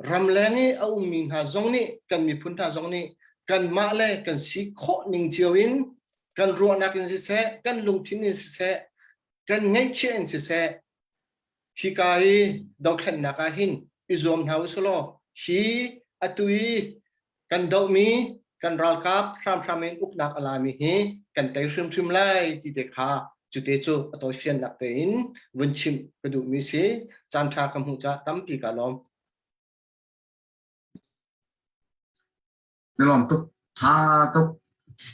ramleng i a ummi hna zong nih kan miphun hna zong nih kanmah le kan si khawh ning cio in kan ruahnak in siseh kan lungthin in siseh kan ngaihchiah in siseh hika i dothlennak ah hin i zuam hna usih law hi atu i kan dohmi kan ralkap hramhram in uknak a lami hi kan tei hrimhrim lai ti te kha cute cu a tawifiannak tein vun chimh ka duhmi si. Caan ṭha ka hmuh caah tampi ka lawm. Na lawm tuk. Tha tuk.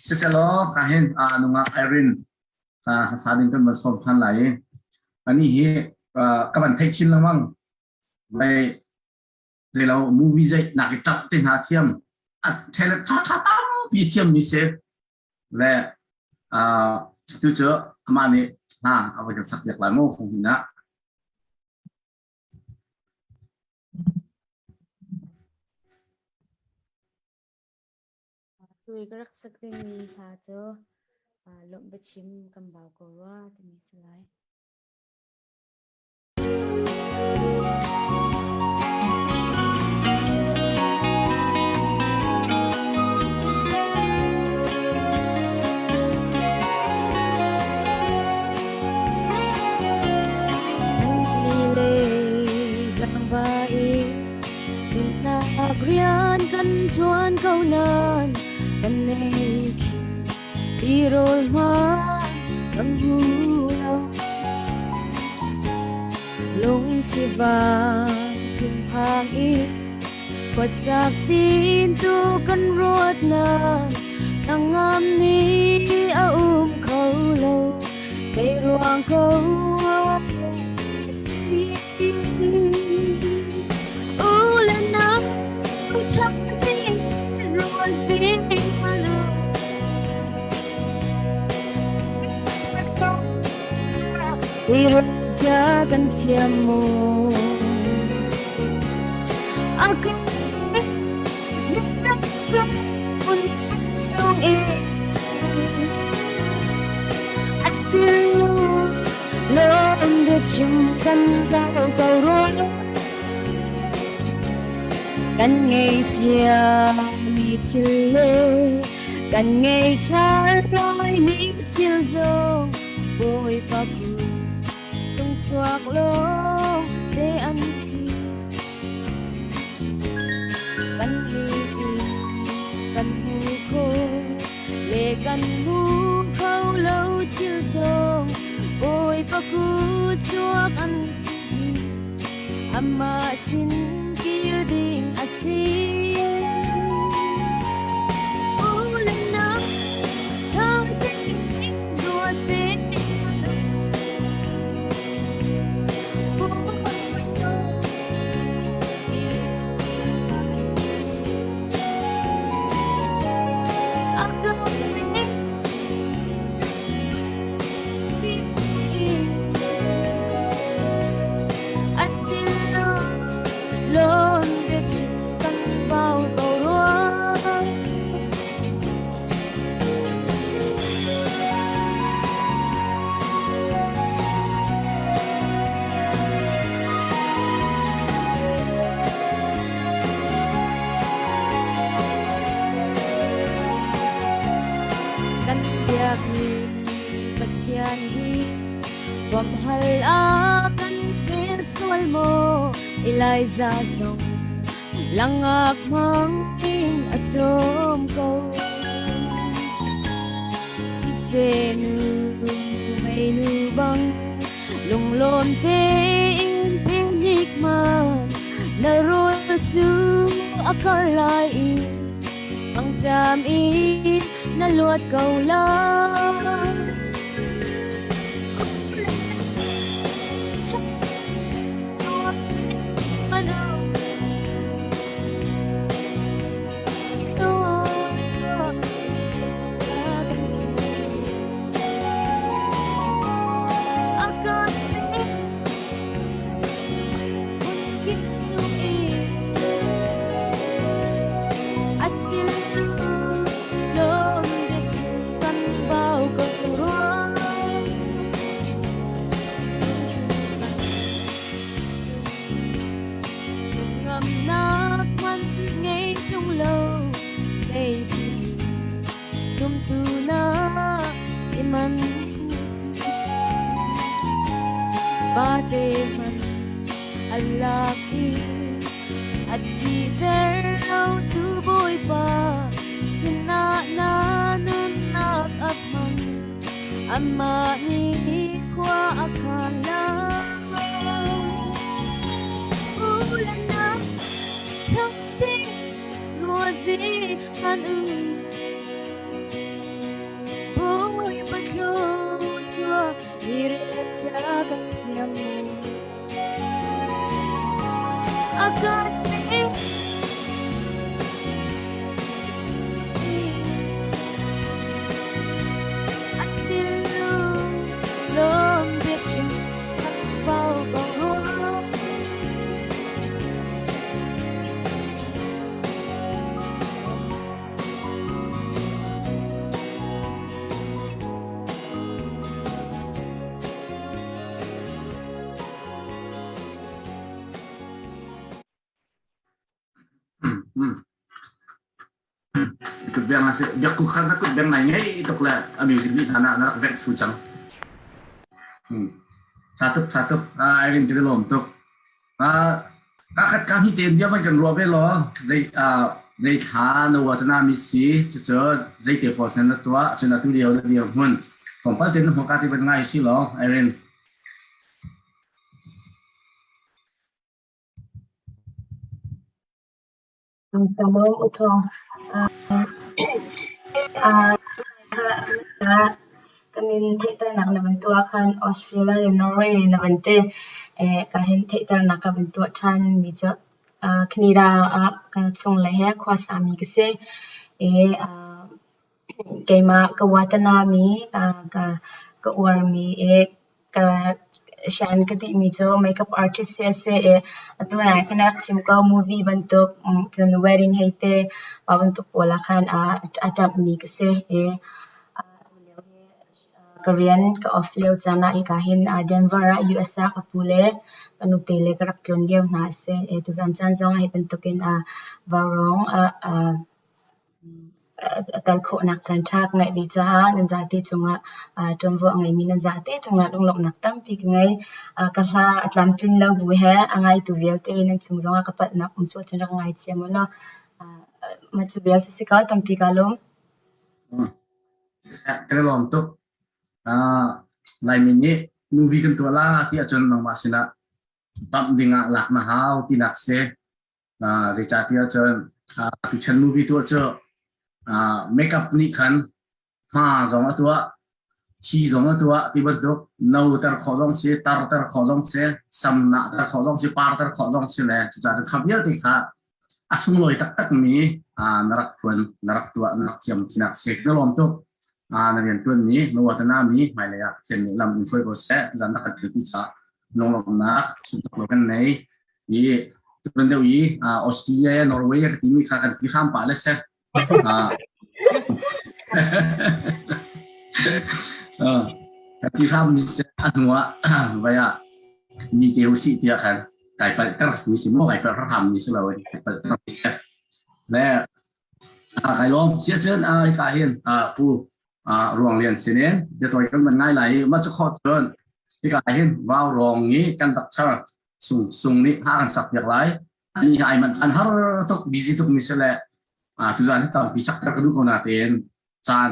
Siselaw ka hin nungak Irene hasa ding kan van sawm than lai i ani hi ka van theih chin lengmang. Vai zeilo movie zei nak i tap te hna thiam a tha tha tampi thiam mi si le tu cu amah nih hna a va kan sak piak lai mu fung hin ah. Tui ka rak sak dingmi hla cu lawmh biachim kan bau ko rua timi si lai. Rian kan ṭuan ko nain kan nei khi tirawl hma kan hmu lo. Lung sivang thinphang i khuasak tin tu kan ruat nain hnangam ni a um kho lo. Kei ruang ko si. U le nau ṭha tein ruat ve lo. Zia kan thiam mu. A ka sung i a sin lawm biachim kan rau ko rua. Kan ngei cia mi thil le kan ngei ṭha lai mi thil zong Bawipa kut tung chuak lawng te an si. Kan mit in kan hmu kho le kan hmu kho lo thil zong Bawipa kut chuak an si. Amah sin kir ding a si. U le nau ṭha tein ruat ve. Kan biakmi Pathian hi bawmhhal a kan hmel sual maw? Elijah zong langak hmang in a cawm ko. Senu meinu bang lunglawm tein pinik man na rul cu a kar lai i mangṭam in na luat ko lai. Ngamnak man ngei tung lo zei Tumtu na si man Pate man alak i a thiter lo tu Bawipa sinah na nunnak a hmang amah nih khua a khan lai. Ulannak thangte ruat han u Bawipa thluachuah i rel kan thiam A kan A silu lom biachim pau ko rua Kut beng a si. Biak ku khan na kut beng nai ngei tuk le a music nih hlan ah na rak bengh su cang. Tha tuk, tha tuk. Irene ka lawm tuk. Kakhat ka hi te bia van kan ruah ve law zei zei thla na watana mi si cucu zei te pawl sen na tuah cun atu lio na dir hmun tlawmpal te na hmuka ti van ngai si law Irene. Tamom uthong ka min theihternak na van tuah khan Australia le Norway na van ti. Ka hin theihternak ka van tuah ṭhan mi cu Canada ah ka chungle he khua sami ka si. Keimah ka uatana mi ka uarmi Ka sian ka tihmi cu makeup artist hi a si i atu nai khan a rak chim ko. Movie bantuk cun wedding hei ti mah bantuk pawl ah khan a ṭamhmi ka si i atulio hi ka rian ka off lio caan ah hika hin Denver ah US ah ka pu le ka nute le ka rak tlun lio hna a si i tuzaan caan zong ah hi bantukin vaurawng ah A tal khawhnak caanṭha ka ngeih ve caah nan zate cungah ṭuanvo a ngeimi nan zate cungah lunglawmhnak tampi ka ngei. Ka hla a tlamtlin lo bu he a ngaitu vialte nan cung zongah ka palhnak um sual cun rak ngaithiam u law mah cu vialte si ko tampi kaa lawm. Kan i lawm tuk. Laimi nih movie kan tuah la ti ahcun nangmah sinah bamh dingah lak na hau tinak si. Zeicahtiah cun tuchan movie tuah cu makeup nih khan hma zong a tuah, thi zong a tuah ti bantuk no ter khawh zong si, tar ter khawh zong si, sam nah ter khawh zong si, par ter khawh zong si le cucaah cun kha vialte kha a sunglawi taktakmi na rak phuan, na rak tuah, na rak thiam tinak si. Ka lawm tuk. Na rian tuanmi, na uatanami hmailei ah Pathian nih lam in hruai ko seh. Tuzaan na kan thiltu caah lunglawmhnak suntak lo kan nei. I tuan deuh i Australia Norway ka timi kha kan ti hram pah le seh. Kan ti hram ni seh a hnu ah vai ah ni te usih tiah khan kai palh ter ni si maw kai palh hram ni si lo kai palh ter ni seh. Le kai lawm sia cun ka hin pu Ruang Lian sinin biatawi kan van ngai lai i mah cu khawh cun hika hin vau rawng i kan doctor sung sung nih ha kan sak piak lai ani hi ai man caan har tuk busy tuk mi si le tuzan hi tampi sak ter ka duh ko na tein caan.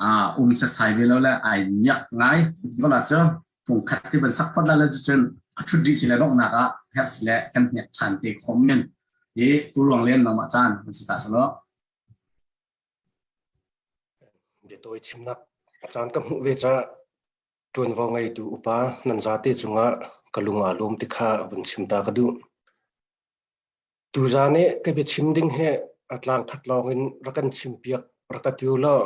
Um sasai ve lo le ai miak ngai ko la cu fung khat ti ban sak phot la le cun a thut dih si le donghnak ah her si le kan hnek than te khom men i Pu Ruang Lian nangmah caan kan si ta salo. Biatawi chimnak caan ka hmuh ve caah ṭuanvo ngeitu upa nan zate cungah ka lung aa lawm ti kha vun chim ta ka duh. Tuzaan i ka biachim ding hi a tlangkhat lawngin rak kan chimpiak rak ka ti u law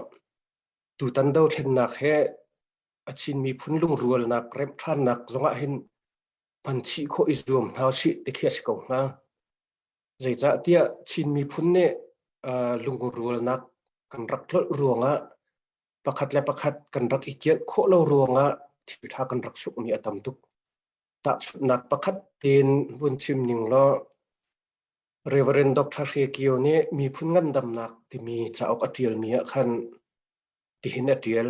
tutan dothlennak he a Chin miphun lungrualnak remh ṭhannak zongah hin hman chih khawh i zuam hna usih ti khi a si ko hnga. Zeicahtiah Chin miphun nih lungrualnak kan rak tlolh ruangah pakhat le pakhat kan rak i kianh khawh lo ruangah thil ṭha kan rak sukmi a tam tuk. Tahchunhnak pakhat tein vun chim ning law Reverend Dr. Hre Kio nih Miphun Ngandamnak timi cauk a ṭialmi ah khan tihin a ṭial.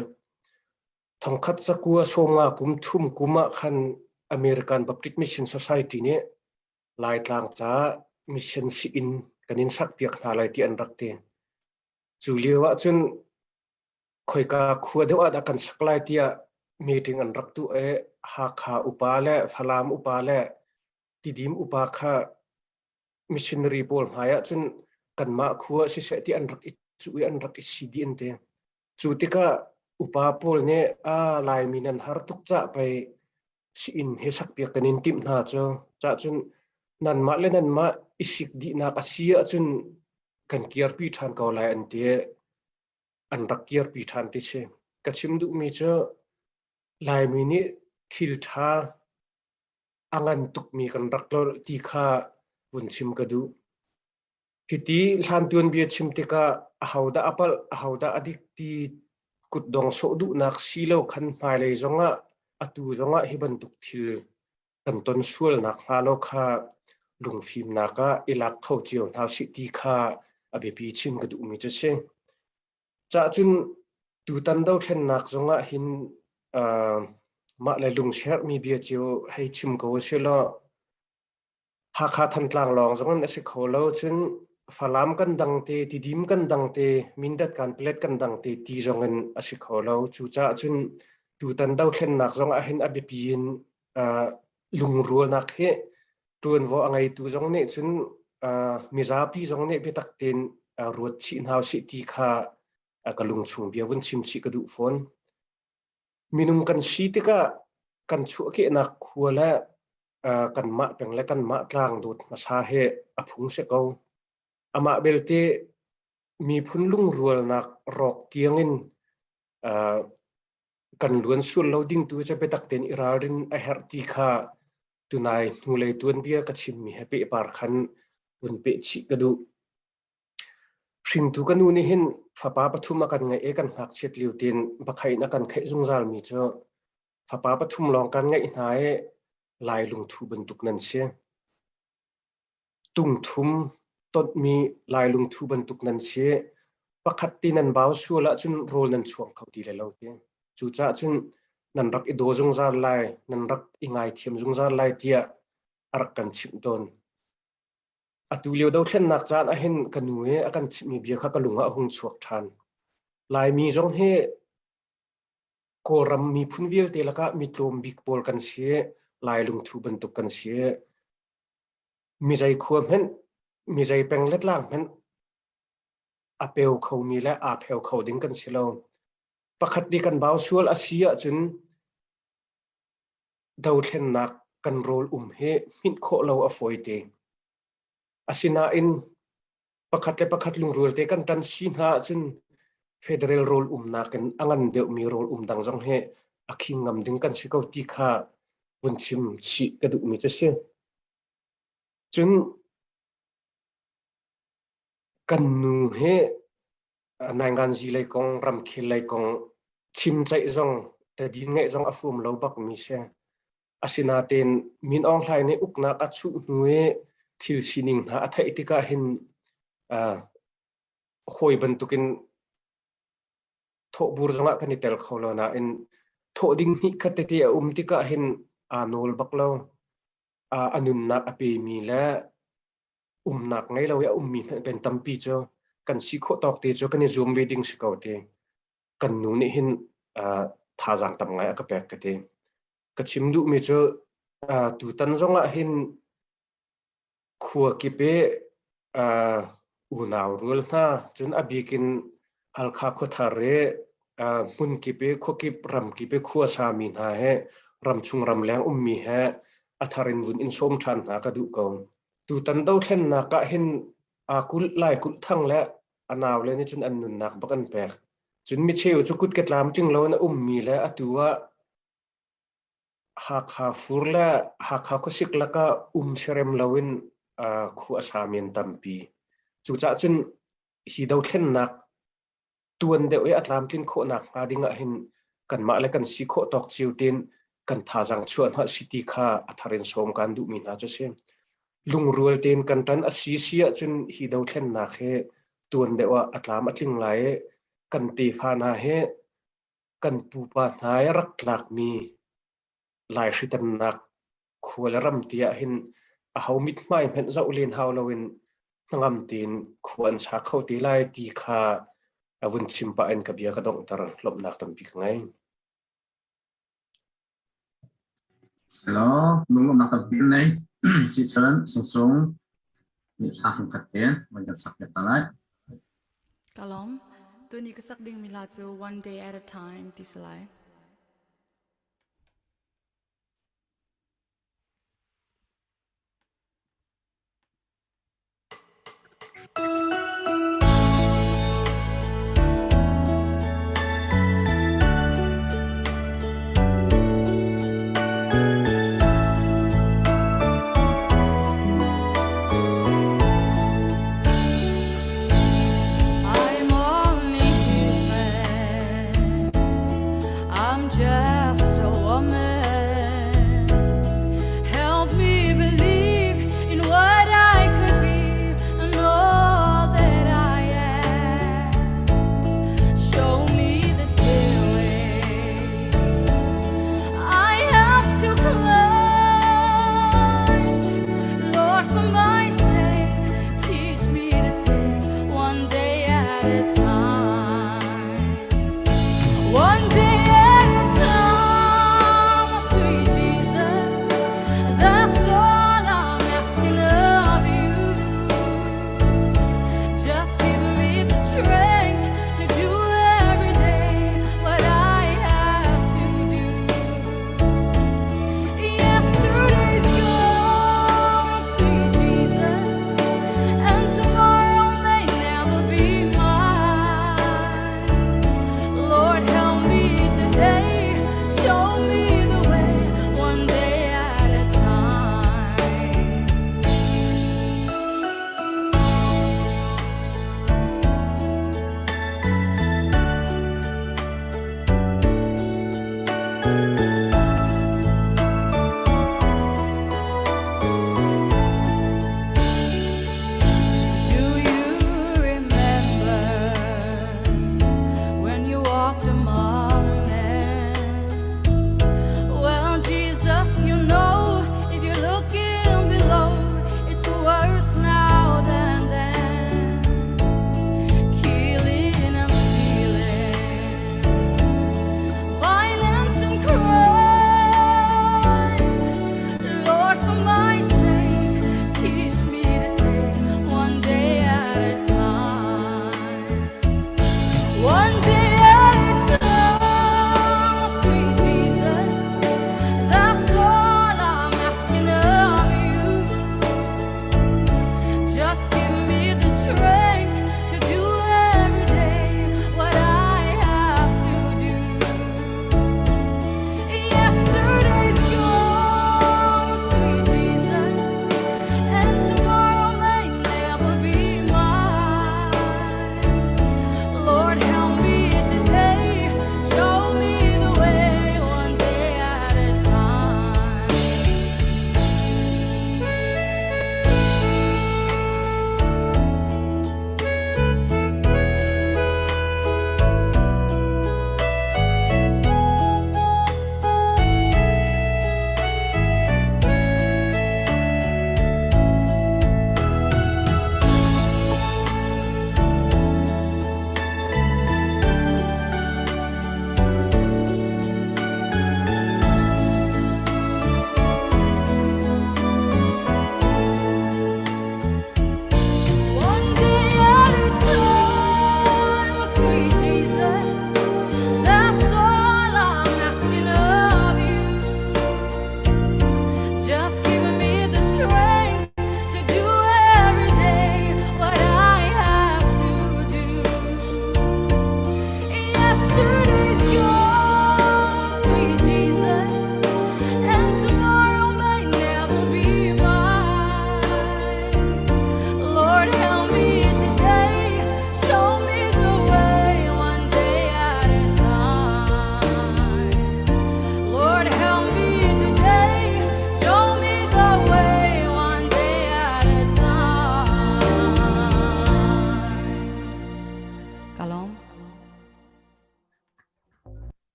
Thongkhat cakua sawmnga kum thum kum ah khan American Baptist Mission Society nih Laitlang caah mission sii-inn kan in sakpiak hna lai ti an rak ti. Cu lio ahcun khoika khua deuh ah dah kan sak lai tiah meeting an rak tuah i Hakha upa le Falam upa le Tidim upa kha missionary pawl hmai ahcun kanmah khua siseh ti an rak i cuh i an rak i si dih an ti. Cu tikah upa pawl nih a Laimi nan har tuk cah pei si-inn he sakpiak kan in timh hna cu. Cahcun nanmah le nanmah i sik dihnak a si ahcun kan kirpi ṭhan ko lai an ti i an rak kirpi ṭhan ti si. Ka chim duhmi cu Laimi nih thil ṭha a ngan tukmi kan rak tlolh ti kha vun chim ka duh. Hiti hlan tuanbia chim tikah ahodah a palh, ahodah a dik ti kutdong sawh duhnak si lo khan hmailei zongah atu zongah hi bantuk thil kan ton sualnak hnga lo kha lungfimnak ah i lak kho cio hna sih ti kha a biapi chin ka duhmi cu si. Cahcun tutan dothlennak zongah hin uh, mah le lungsiherhmi bia cio hei chim ko usih law Hakha Thantlang lawng zong in a si kho lo. Cun Falam kan dang te, Tidim kan dang te, Mindat Kanpalet kan dang te ti zong in a si kho lo. Cucaah cun tutan dothlennak zong ah hin a biapi in uh, lungrualnak hi ṭuanvo a ngeitu zong nih cun uh, mizapi zong nih biatak tein uh, ruat chih hna usih ti kha uh, ka lungchung bia vun chim chih ka duh fawn. Minung kan si tikah kan chuahkehnak khua le kanmah peng le kanmah tlang dawt hmasa he a phung si ko. Amah belte miphun lungrualnak rawk tiangin kan luan sual lo ding tu cu biatak tein i ralrin a herh ti kha tunai hnulei tuanbia ka chimmi he pehpar khan vun peh chih ka duh. Hringtu ka nu nih hin fapa pathum a kan ngeih i kan ngakchiat lio tein bakhain a kan kheih zungzalmi cu fapa pathum lawng kan ngeih hna i Lai lungthu bantuk nan si. Tungthum tonhmi Lai lungthu bantuk nan si. Pakhat ti nan bau sual ahcun rawl nan chuang kho ti lai lo ti. Cucaah cun nan rak i daw zungzal lai, nan rak i ngaithiam zungzal lai tiah a rak kan chimh tawn. Atu lio dothlennak caan ahhin ka nu i a kan chimhmi bia kha ka lung ah a hung chuak ṭhan. Laimi zong hi Kawlram miphun vialte lakah mitlawm bik pawl kan si, Lai lungthu bantuk kan si. Mizei khua hmanh, mizei peng le tlang hmanh a peu khomi le aa pheu kho ding kan si lo. Pakhat nih kan bau sual a si ahcun dothlennak kan rawl um hi hminh khawh lo a fawi te. Asinain pakhat le pakhat lungrual te kan ṭan si hna ahcun federal rawl umnak in a ngan deuhmi rawl um dang zong hi a khing ngam ding kan si ko ti kha vun chim chih ka duhmi cu si. Cun kan nu hi nainganzi lei kong ramkhel lei kong chim ceih zong tadin ngeih zong a fum lo bakmi si. Asinain Min Aung Hlaing nih uknak a chuh hnu i thil sining hna a theih tikah hin uh, hawi bantukin thawhbur zongah kan i tel kho lo nain thawh ding hnih khat tete a um tikah hin aa nawl bak lo. Uh, a nunnak a pemi le umnak ngei lo i a ummi hmanh pen tampi cu kan si khawh tawk te cu kan i zuam ve ding si ko te. Kan nu nih hin thazaang tam ngai a ka pek ka ti. Ka chim duhmi cu tutan zong ah hin khua kip i unau rual hna cun a bik in Halkha khuathar i hmun kip i khuakip ram kip i khua sami hna he ramchung ramleng ummi he a thar in vun in sawm ṭhan hna ka duh ko. Tutan dothlennak ah hin aa kulh lai kulh thang le a nau le nih cun an nunnak bak an pek. Cun micheu cu kut ke tlamtling lo in a ummi le atu ah Hakha fur le Hakha khuasik lakah um siarem loin khua a sami an tampi. Cucaah cun hi dothlennak tuan deuh i a tlamtlin khawhnak hnga ding ah hin kanmah le kan si khawh tawk cio tein kan thazaang chuah hna si ti kha a thar in sawm kan duhmi hna cu a si. Lungrual tein kan ṭan a si si ahcun hi dothlennak hi tuan deuh ah a tlam a tling lai i kan tefa hna hi kan pupa hna i rak tlakmi laihritannak khua le ram ti ah hin aho mithmai hmanh zoh len hau loin hnangam tein khua an sa kho te lai ti kha a vun chim pah in ka bia ka donghter lawmhnak tampi ka ngei. Selo, lunglawmhnak tampi kan nei. Si cun sungsung nih hla fungkhat te van kan sak piak ta lai. Ka lawm. Tuni ka sak dingmi hla cu One Day at a Time ti si lai. I'm only human. I'm just a woman. Help me believe in what I could be and all that I am. Show me the stairway I have to climb. Lord, for my sake, teach me to take one day at a time. One day at a time, oh sweet Jesus, that's all I'm asking of you. Just give me the strength to do every day what I have to do. Yesterday's gone, sweet Jesus, and tomorrow may never be mine.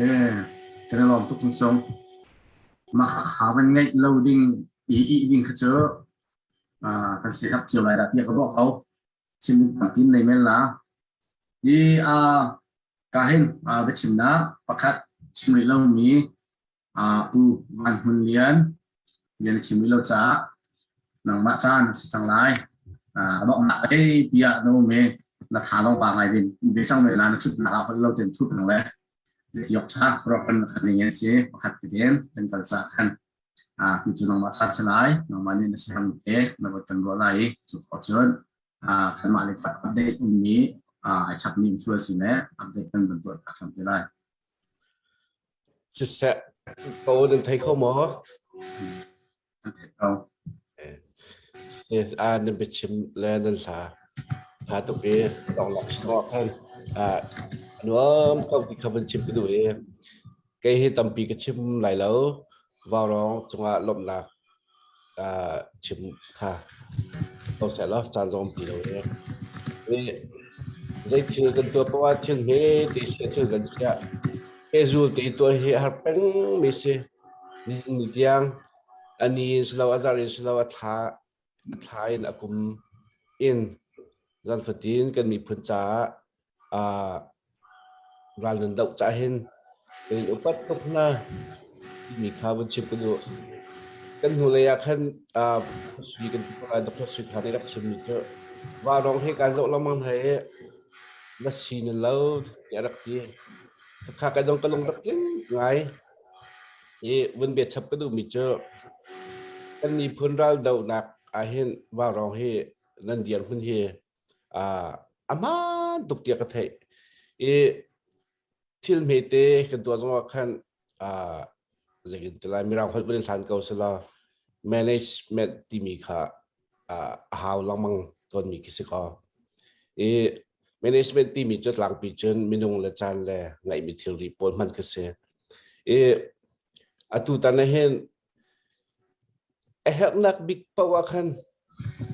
Kan i lawm tuk sung. Mah kha van ngeih lo ding i ih ding kha cu kan si hak cio lai dah tiah ka ruah ko. Chim ding tampi nei men la. Hi ka hin biachimnak pakhat chim rih lomi Pu Van Hmun Lian bia na chim rih lo caah nangmah caan a si cang lai. A donghnak lei pi ah na um i na tha zong pa ngai din ve cang me la na chutnak ah holh lo ten chut nang le tiok tha ro kan khat ning in si pakhat te den kan kal ca khan tu cu nangmah caan si lai nangmah nih na si hang te na vot kan ruah lai i cu khawh cun kanmah le update ummi ai chapmi um sual si le update kan van tuah tak te lai. Siseh, ko nan thei kho maw? Nan thei ko. A nan biachim le nan hla tha tuk i donglak sawh khan nuam ko ti kha van chim ka duh i kei hi tampi ka chim lai lo vaurawng cungah lawmhnak chim kha ko seh law caan zong ti lo i zei thil kan tuah poah ah thil hme te sia thil kan chiah pehzul te tuah hi a har peng mi si ni tiang a ni in si lo a zarh in si lo a thla a thla in a kum in zan fatin kan miphun caah ral nan doh cah hin kan in upat tuk hna timi kha vun chim ka duh. Kan hnulei ah khan sui kan ti ko lai Dr. Sui Kha nih rak chimmi cu vanlawng hi kaan zoh lengmang hna i na si na lo tiah rak ti. Khakha ka dong ka lung rak tling ngai. I vun bia chap ka duhmi cu kan miphun ral dohnak ah hin vanlawng hi nan dirhmun hi a hmaan tuk tiah ka theih. I thil hmete kan tuah zongah khan zeitin ti lai mirang holh van hlan ko sila management timi kha a hau lengmang tawnmi khi si ko. I management timi cu tlangpi cun minung le caan le ngeihmi thilri pawl hman khi si. I atu tan ah hin A herhnak bik paoh ah khan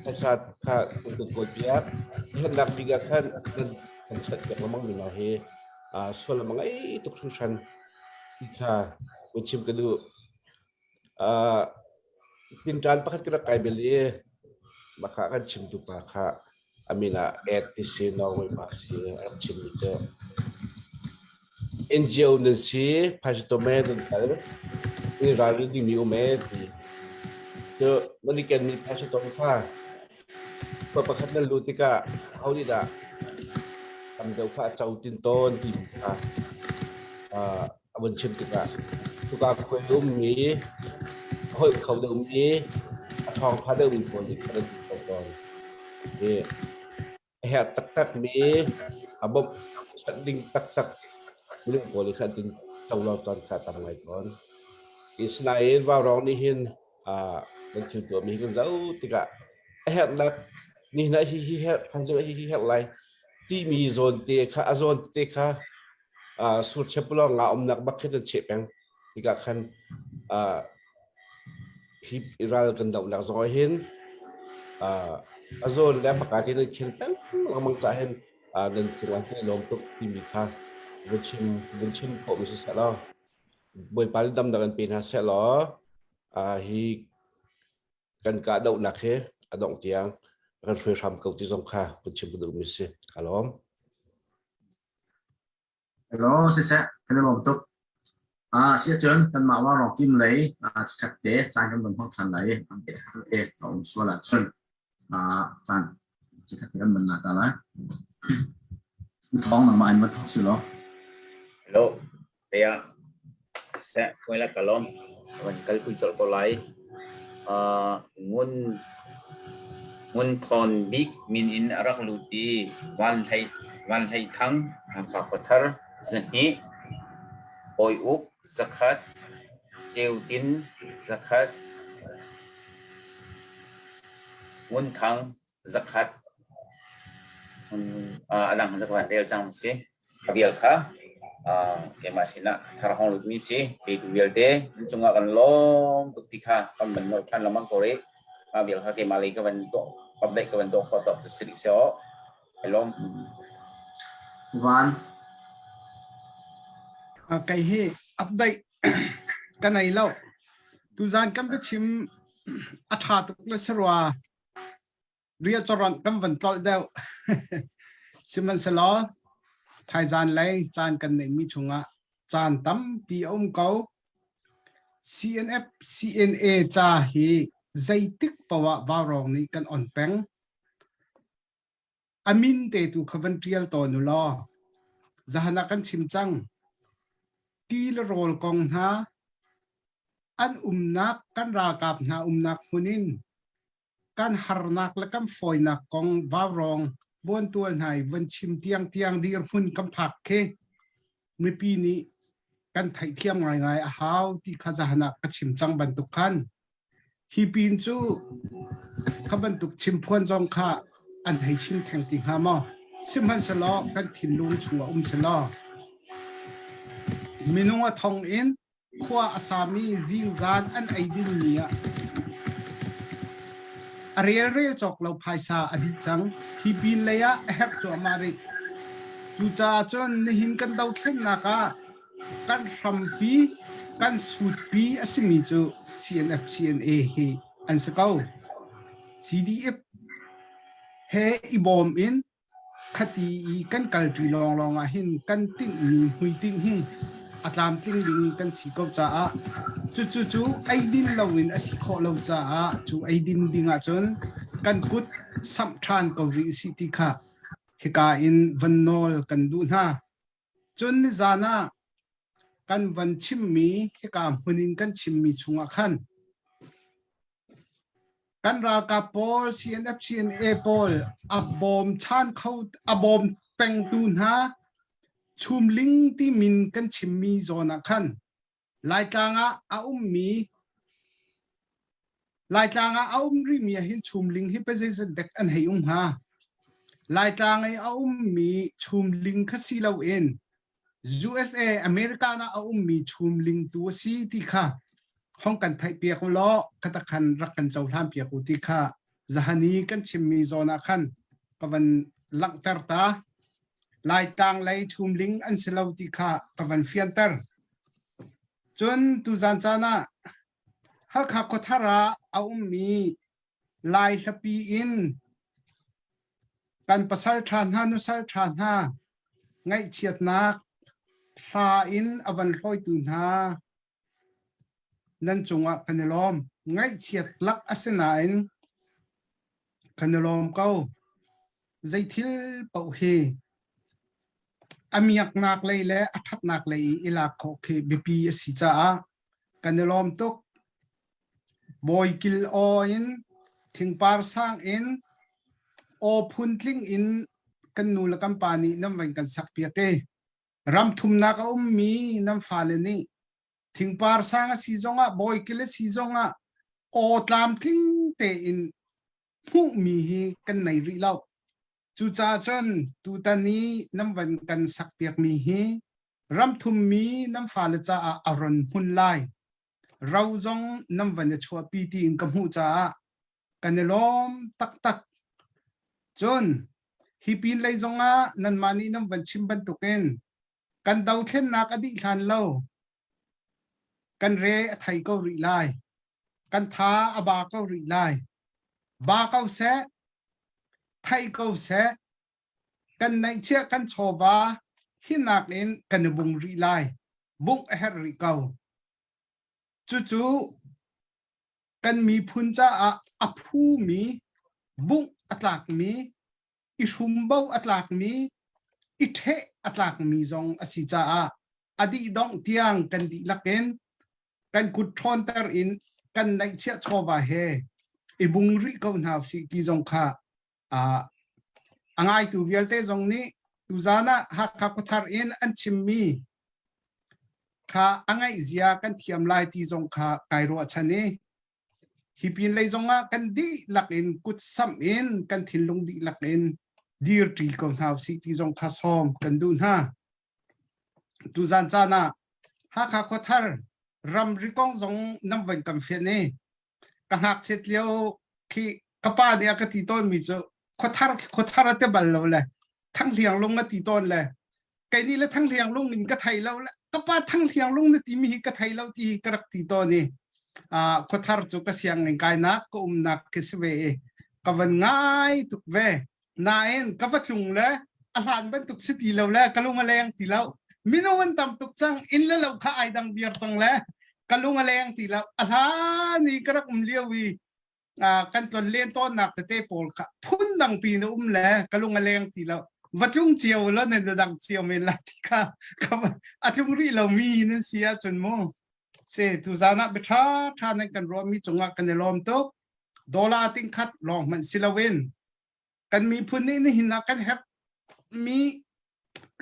phaisa kha kan kan kawlpiak. A herhnak bik ah khan kan kan chanhpiak lengmang mi hna hi sullam a ngei tuk hringhran ti kha vun chim ka duh. Tinṭan pakhat ka rak kai bel i mah kha kan chimtu pa kha a min ah Ed ti si Norway pa si a rak chimmi cu NGO nan si phaisa tom e nan kal in ralrin dingmi um e ti cu nan i kenmi phaisa tom kha khua pakhat nan luh tikah ho nih dah tam deuh kha a co tin tawn timi kha a vun chim tikah cuka khua i ummi a holh kho deuhmi a ṭhawngṭha deuhmi pawl nih khan an ti ko tawn. I a herh taktakmi a bawmh chanh ding taktak minung pawl nih khan tin co lo tawn kha tam ngai tawn. Asinain vaurawng nih hin kan thil tuahmi hi kan zoh tikah a herhnak ni hna hi hi herh thaizing hi hi herh lai timi zawn te kha a zawn te kha surchepulawng nga umnak bak khi nan cheh peng tikah khan hi ral kan dohnak zong ah hin a zawn le hmaka te nan khel peng lengmang cah hin nan cungah hin lawm tuk timi kha vun chim vun chim khawh mi si seh law Bawipa nih damnak in pe hna seh law hi kan kahdohnak hi a dongh tiang kan hruai hram ko ti zong kha vun chim ka duhmi si. Ka lawm. Hello, siseh, kan i lawm tuk. Si ahcun kanmah Vaurawng team lei chikkhat te caan kan van hmang ṭhan lai i an te a um sual ahcun caan chikkhat te kan van la ta lai. Thawng nangmah in van thawk si law. Hello, Tiah seh puai le ka lawm. Van kal pui colh ko lai. Ngun Ngun Thawn Bik min in a rak lut i Van Hlei Van Hlei Thang Hakha Khuathar 200, Kawi Uk 100, Ceu Tin 100, Ngun Thang 100, a dang zakhat rel cang si. A vial kha keimah sinah thar hong lutmi si. Petu vialte nan cungah kan lawm tuk ti kha kan van nolh ṭhan lengmang ko rih. Mah vial kha keimah lei ka van tuah update ka van tuah khawh tawk cu si rih seh aw. Kai lawm. Van. Kei hi update ka nei lo. Tuzan kan biachim a ṭha tuk le si rua. Rial cawrawnh kan van tlolh deuh. Sihmanhsehlaw thaizan lei caan kan neihmi chungah caan tampi a um ko. CNF CNA ca hi zeitik poah vaurawng nih kan on peng. A min te tu kha van ṭial tawn u law zahan ah kan chim cang. Ti le rawl kong hna an umnak kan ralkap hna umnak hmun in kan harnak le kan fawinak kong vaurawng buantual hna i van chim tiangtiang dirhmun kan phak khi mipi nih kan theihthiam ngaingai a hau ti kha zahan ah ka chim cang bantuk khan Hi pin cu kha bantuk chimphuan zong kha an hei chim theng ti hnga maw? Sihmanhsehlaw kan thinlung chungah um selaw minung a thong in khua a sami zingzan an ei dingmi ah a relrel cawk lo phaisa a dih cang. Hi pin lei ah a herh cuahmah rih. Cucaah cun nihin kan dothlennak ah kan hrampi kan sutpi a simi cu CNF CNA hi an si ko. CDF he i bawm in khati i kan kalṭi lawnglawng ah hin kan tinhmi hmuitinh hi a tlamtling ding kan si ko caah cucu cu eidin loin a si khawh lo caah cu eidin ding ahcun kan kut samh ṭhan ko rih usih ti kha hika in van nawl kan duh hna. Cun nizan ah kan van chimmi hika hmun in kan chimmi chungah khan kan ralkap pawl CNF CNA pawl a bawm chan kho a bawm pengtu hna chumling ti min kan chimmi zawn ah khan Laitlang ah a ummi Laitlang ah a um rihmi ah hin chumling hi pazeizat dek an hei um hnga. Laitlang i a ummi chumling kha si loin USA America ah a ummi chumling tu a si ti kha hong kan theih piak u law khatakhan rak kan cohlan piak u ti kha zahani kan chimmi zawn ah khan ka van langhter ta. Laitlang lei chumling an si lo ti kha ka van fianter. Cun tuzan caan ah Halkha khuathar ah a ummi Lai hlapi in kan pasal ṭha hna nusal ṭha hna ngaihchiatnak hla in a van hlawitu hna nan cungah kan i lawm. Ngaihchiat lak a si nain kan i lawm ko. Zeithil paoh hi a miaknak lei le a ṭhatnak lei i i lak khawh khi biapi a si caah kan i lawm tuk. Bawikil aw in thingpar sang in aw phuntling in kan nu le kan pa nih nan van kan sak piak i ram thumnak a ummi nan fale nih thingpar sang a si zongah bawikil a si zongah aw tlamtling tein hmuhmi hi kan nei rih lo. Cucaah cun tutan i nan van kan sakpiakmi hi ramthummi nan fale caah a ron hmun lai. Ro zong nan van i chuahpi tiin ka hmuh caah kan i lawm taktak. Cun hi pin lei zongah nanmah nih nan van chim bantukin kan dothlennak a dih hlan lo kan re a thei ko rih lai. Kan tha a ba ko rih lai. Ba ko seh, thei ko seh, kan neihchiah kan chawva hinak in kan i bung rih lai. Bungh a herh rih ko. Cucu kan miphun caah a phumi bungh a tlakmi, i hrumbo a tlakmi, i ṭheh a tlakmi zong a si caah a dihdongh tiang kan dihlak in kan kut ṭhawnter in kan neihchiah chawva he i bung rih ko hna usih ti zong kha a ngaitu vialte zong nih tuzaan ah Hakha khuathar in an chimmi kha a ngaih zia kan thiam lai ti zong kha kai ruahchan i hi pin lei zong ah kan dihlak in kut samh in kan thinlung dihlak in dirṭi ko hna usih ti zong kha sawm kan duh hna. Tuzaan caan ah Hakha khuathar ramri kong zong nan van kan fian i ka ngakchiat lio khi ka pa nih a ka ti tawnmi cu khuathar khuathar a ti bal lo le thanghliang lung a ti tawn le. Kei nih le Thanghliang lung in ka thei lo le ka pa Thanghliang lung na timi hi ka thei lo ti hi ka rak ti tawn i khuathar cu ka sianginn kainak ka umnak khi si ve i ka van ngai tuk ve. Nain ka va tlung le a hlan bantuk si ti lo le ka lung a leng ti lo. Minung an tam tuk cang, inn le lo kha ai dang viar cang le ka lung a leng ti lo. A hlan i ka rak um lio i kan tlon len tawnnak tete pawl kha phun dang pi na um le ka lung a leng ti lo. Va tlung cio lo nan dang cio men lai ti kha a tlung rih lo mi nan si ahcun mu. Se tuzan ah bia ṭha ṭha nan kan ruahmi cungah kan i lawm tuk. Dollar ting khat lawng hmanh si loin kan miphun nih nihin ah kan herh mi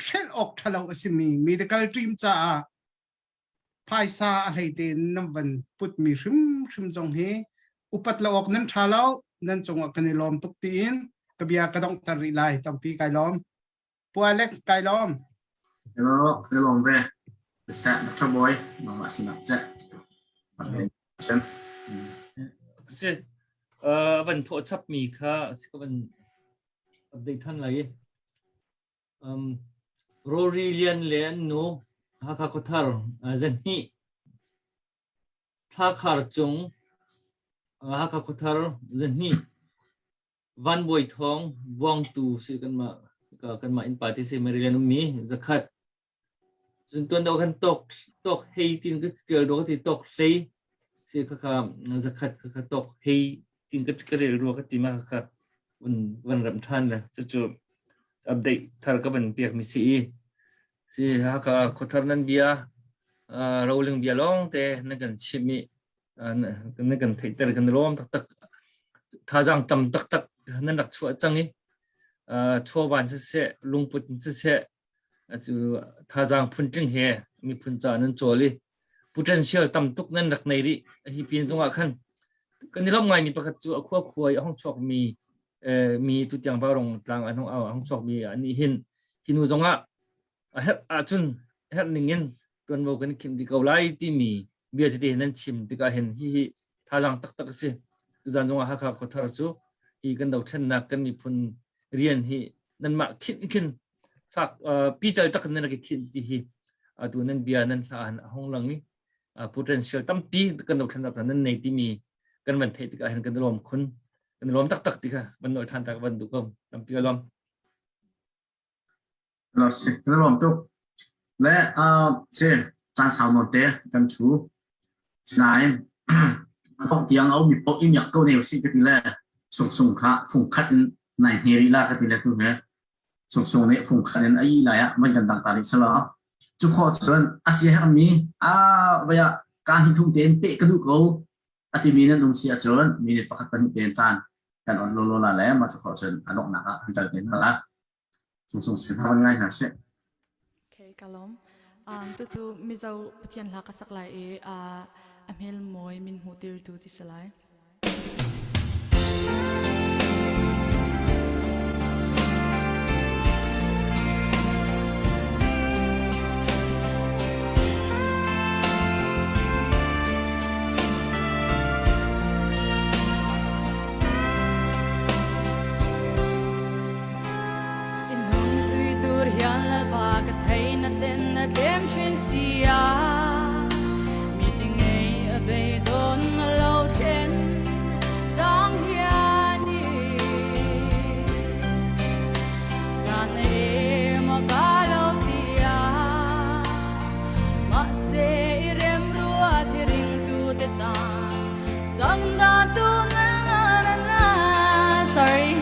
hrelh awk ṭhalo a simi medical team caah phaisa a hlei tein nan van putmi hrimhrim zong hi upat lo awk nan ṭha lo nan cungah kan i lawm tuk tiin ka bia ka donghter rih lai tampi kai lawm Pu Alex kai lawm Hello, ka lawm ve. Dr. Boy, nangmah sinah cek. Si van thawh chapmi kha ka van update than lai. Um, Rory Lian le an nu Hakha Khuathar zanhnih thla khar cung Hakha Khuathar zanhnih Van Bawi Thawng Vuangtu si kanmah kanmah innpa te si Maryland ummi zakhat Cun tuan deuh khan tawk tawk hei tin ka tial rua ka ti tawk hlei si khakha zakhat khakha tawk hei tin ka ka rel rua ka ti ma khakha van van ram than le cucu update thar ka van pek mi si i si haka khuathar nan bia roling bia long te nan kan chim i nan kan theihter kan lawm taktak thazaang tam taktak nan rak chuah cang i chawvan siseh lungput siseh Atu thazaang phuntling he miphun ca nan cawl i potential tam tuk nan rak nei rih. Hi pin zongah khan kan i lawmh ngaimi pakhat cu a khua khua i a hong chuakmi mi tutiang Vaurong tlang an hong a hong chuakmi an nih hin hi nu zongah a herh ahcun herh ning in tuanvo kan khim dih ko lai timi bia tete nan chim tikah hin hihi thazaang taktak a si. Tuzan zongah Hakha khuathar cu hi kan dothlennak kan miphun rian hi nanmah khinh khin fak pical tak nan rak i khinh ti hi atu nan bia nan hla han a hong lang i potential tampi kan dothlennak nan nei timi kan van theih tikah hin kan lawm khun kan lawm taktak ti kha van nol than ta ka van duh ko tampi ka lawm. Lo si, kan lawm tuk. Le si caan sau nawn te kan chu. Sinain dongh tiang a ummi paoh i miak ko ne usih ka ti le sungsung kha fung khat in nai hne rih la ka ti le tu he sungsung nih fung khat in a ih lai ah van kan dang ta rih selaw cu khawh cun a si herhmi a vai ah kaa hnih thum tein peh ka duh ko a timi nan um si ahcun minute pakhat pahnih tein caan kan on lawlaw la le mah cu khawh cun a donghnak ah kan kal te hna la. Sungsung sin hna ngai hna sih. Okay, ka lawm. Tucu Mizo Pathian hla ka sak lai i a hmel mawi min hmuh tirtu ti si lai. Sorry.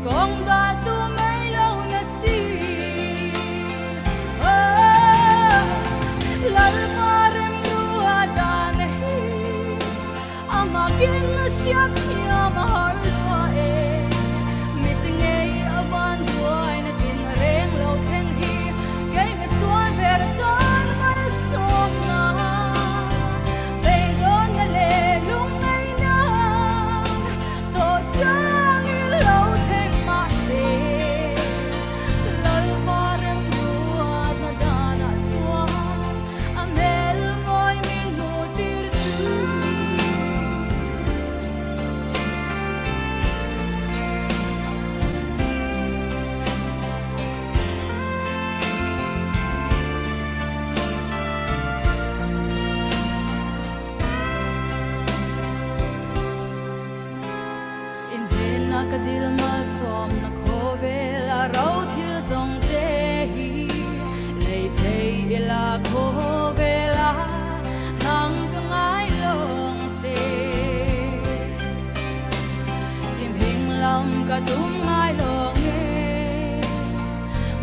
Kong daltu mei lo na si. Oh, Lalpa remrua dan hi amakin na siathiam har lua e. Mit ngei avan duai na tin reng lo thleng hi kei me sual ber tan malsawm na. Beidawn na le lungngai na to chang i lo thleng mahse Lalpa remruat na danah chuan a hmel mawi min hmuhtir tu. In hna ka dil malsawm na khawvel a ro thil zong te hi lei thei ila khawvel ah nang ka ngai lawng che. Im hing lam ka tum ngai lawng e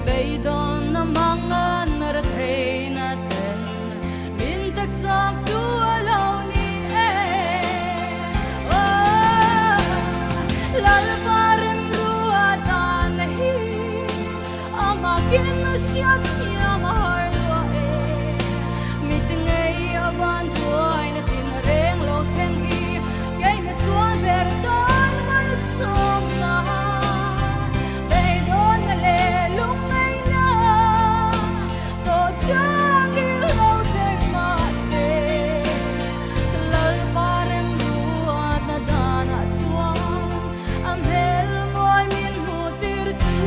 beidon na mangan na rethei na ten min taksak tu alo ni e. Oh, Lalpa remrua dan hi amakin hriatthiam a har lua e. Mit ngei a van tuai na tin reng lo thleng hi kei mi sual ber tan malsawm na. Beidawn na le lungngai na to chang i lo thleng mahse Lalpa remruat na danah chuan a hmel mawi min hmuhtir tu.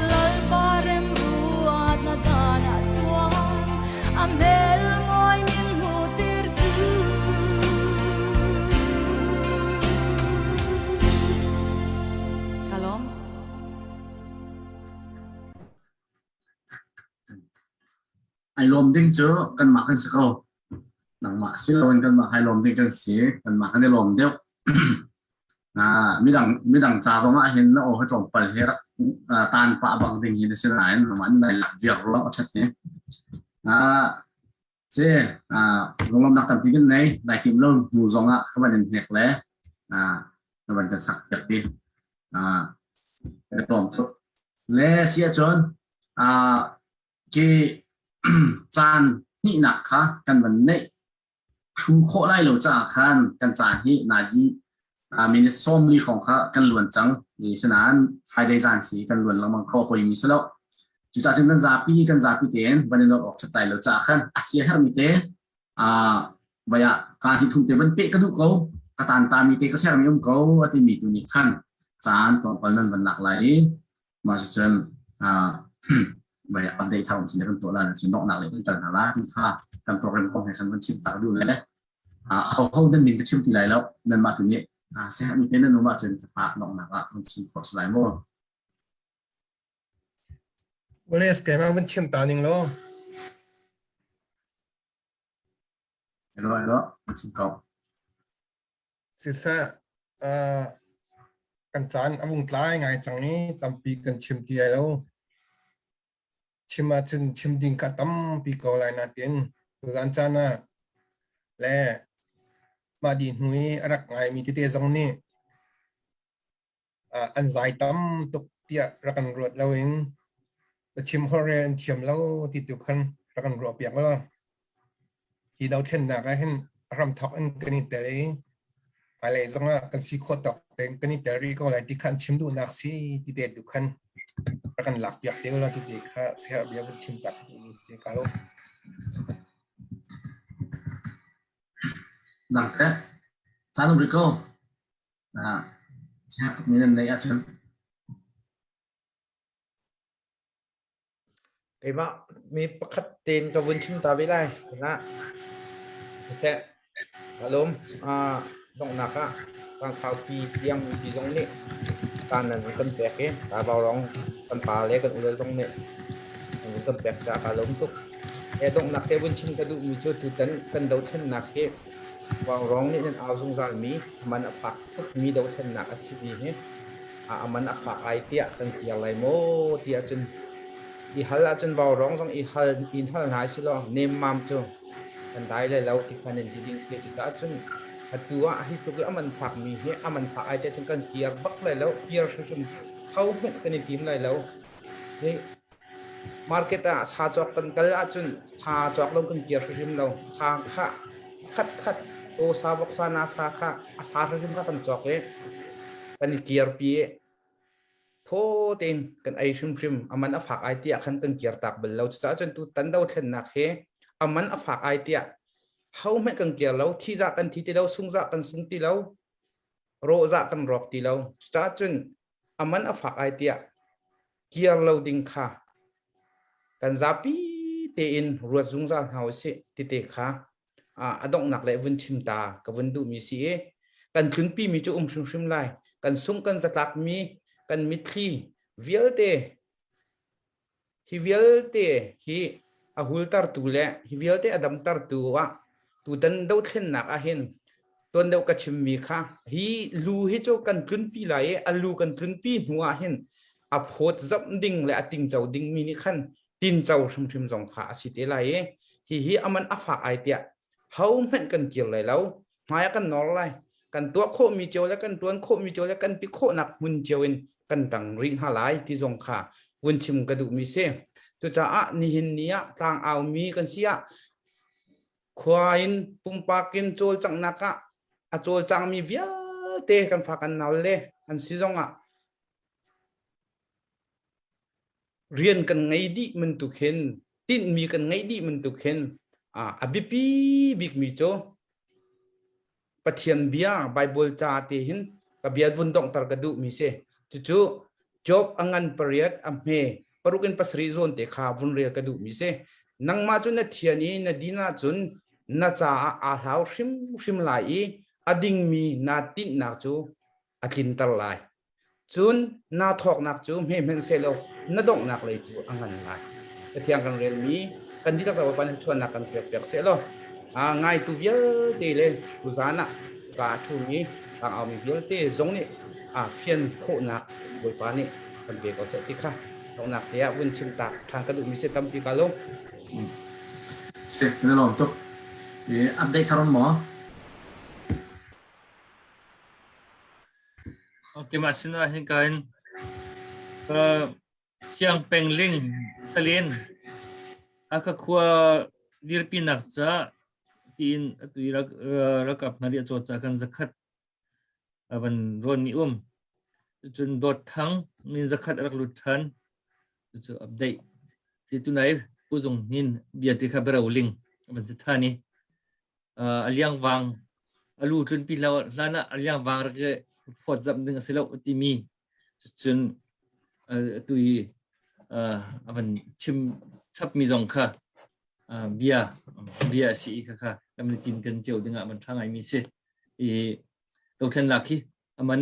Lalpa remruat na danah chuan a hmel mawi min hmuhtir tu. Ka lawm. Ai lawm ding cu kanmah kan si ko. Nangmah si loin kanmah hai lawm ding kan si. Kanmah kan i lawm deuh. Midang ca zong ah hin na aw hi tlawmpal hi rak tan pah bang ding hi na si nain nangmah nai lak viar lo a ṭhat hi. Si, lunglawmhnak tampi kan nei. Nai tim lo hnu zong ah ka van in hnek le na van kan sak piak ti. Ka lawm tuk. Le si ahcun khi caan hnihnak kha kan van neih thu khawh lai lo caah khan kan caan hi nazi minute 40 hrawng kha kan luan cang. Sinain Friday zan si kan luan lengmang kho poi mi si lo. Cucaah cun kan zapi tein van i awk ṭhat lai lo caah khan a sia hermi te vaya ka hi thum te van pe ka duh ko, ka tan ta mi te ka ser mi um ko a ti mi tu nih khan caan tlawmpal nan van lak lai i mah cucun vaya update thar um sin kan tuah lai cun donghnak le kan kal hna la ti kha kan program kong he khan van chim tak duh le ho ho nan ning ka chim ti lai lo. Nan mah tu nih sehat mi te nan um ahcun ka donghnak ah kan chim khawh lai maw? Wallace, keimah vun chim ta ning law. Hello, hello, chim ko. Siseh, kan caan a vung tlai ngai cang i tampi kan chim ti lai lo. Chim ahcun chim ding kha tampi ko lai nain tuzaan caan ah le mah dih hnu i a rak ngaimi tete zong nih an zai tam tuk tiah rak kan ruat loin chim holhrel an thiam lo ti tu khan rak kan ruah piak lo. Hi dothlennak ah hin hramthok in kan i tel i hmailei zong ah kan si khawh tawk tein kan i tel rih ko lai ti kha an chim duhnak si ti te tu khan rak kan lak piak te lo ti te kha siaherh bia vun chim tak duhmi si ka lo. Dang te caan um rih ko. Siaherh tukmi nan neih ahcun. Keimah mi pakhat tein ka vun chim ta ve lai. Na siseh ka lawm. Donghnak ah tang saupi tiang mi zong nih caan nan kan pek i Vaurawng kan pa le kan ule zong nih an kan pek caah ka lawm tuk. He donghnak te vun chim ka duhmi cu tutan kan dothlennak hi Vaurawng nih nan au zungzalmi man a fak tukmi dothlennak a simi hi. A man a fak ai tiah kan kir lai maw ti ahcun i hal ahcun vaurawng zong i hal in hal hna si law nemmam cu kan dai lai lo ti kha nan ti ding si. Cucaah cun atu ah hi tluk i a man fakmi hi a man fak ai tiah cun kan kir bak lai lo, kir hrimhrim ho hmanh kan i tim lai lo. Hi market ah sa cawk kan kal ahcun sa cawk lo kan kir hrimhrim lo. Sa kha khat khat aw sa vok sa na sa kha a sa hrimhrim kha kan cawk i kan i kirpi i thaw tein kan ei hrimhrim. A man a fak ai tiah khan kan kir tak bal lo. Cucaah cun tu tan dothlennak hi a man a fak ai tiah ho hmanh kan kir lo. Thi zah kan thi ti lo, sung zah kan sung ti lo, rawh zah kan rawk ti lo. Cucaah cun a man a fak ai tiah kir lo ding kha kan zapi tein ruat zungzal hna usih tite kha a donghnak le vun chim ta ka vun duhmi si i kan tlunpi mi cu um hrimhrim lai. Kan sung kan zatlak mi kan mitthli vialte hi vialte hi a hultertu le hi vialte a damtertu ah tutan dothlennak ah hin tuan deuh ka chimmi kha hi lu hi cu kan tlunpi lai i a lu kan tlunpi hnu ah hin a phawt zamh ding le a tingco ding mi nih khan tinco hrimhrim zong kha a si te lai i hihi aman a fak ai tiah ho hmanh kan kir lai lo, hmai ah kan nor lai. Kan tuah khawhmi cio le kan tuan khawhmi cio le kan ti khawhnak hmun cio in kan tang rih hna lai ti zong kha vun chim ka duhmi si. Cucaah nihin ni ah tlang aumi kan si ah khua in pumpak in cawlcanghnak ah a cawlcangmi vialte kan fa kan nau le an si zong ah rian kan ngei dih bantuk hin, tinhmi kan ngeih dih bantuk hin a biapi bikmi cu Pathian bia Bible ca te hin ka bia vun donghter ka duhmi si. Cucu Job a ngan pariat a hme paruk in pasarih zawn te kha vun rel ka duhmi si. Nangmah cu na thian i na din ahcun na caah aa hlau hrimhrim lai i a dingmi naa tinhnak cu a tlinter lai. Cun naa thawknak cu hme hmanhsehlaw na donghnak lei cu a ngan lai. Cathiang kan relmi kan dihlak Bawipa nih ṭhawnnak kan pekpiak sehlaw ngaitu vialte le tuzaan ah ka a ṭhumi tlangau-mi vialte zong nih aa fian khawhnak Bawipa nih kan pe ko seh ti kha donghnak te ah vun chim tak ṭhan ka duhmi si. Tampi ka lung. Si, kan i lawm tuk. Update thar um maw? Keimah sinah hika in Siangpeng Ling Salen Hakha khua dirpinak ca tiin atu i ralkap hna nih a cawt ca khan zakhat a van rawnmi um. Cun Dawt Thang min zakhat a rak lut ṭhan. Cucu update. Si tunai Pu Zung Hnin bia ti kha Bero Ling a van si ṭhan i a liangvang a lu tlunpi hlan ah a liangvang rak i phawtzamh ding a si lo timi cun atu i a van chim chapmi zong kha bia bia a si i khakha kan tin kan cio ding ah man ṭha ngaimi si i dothlennak hi aman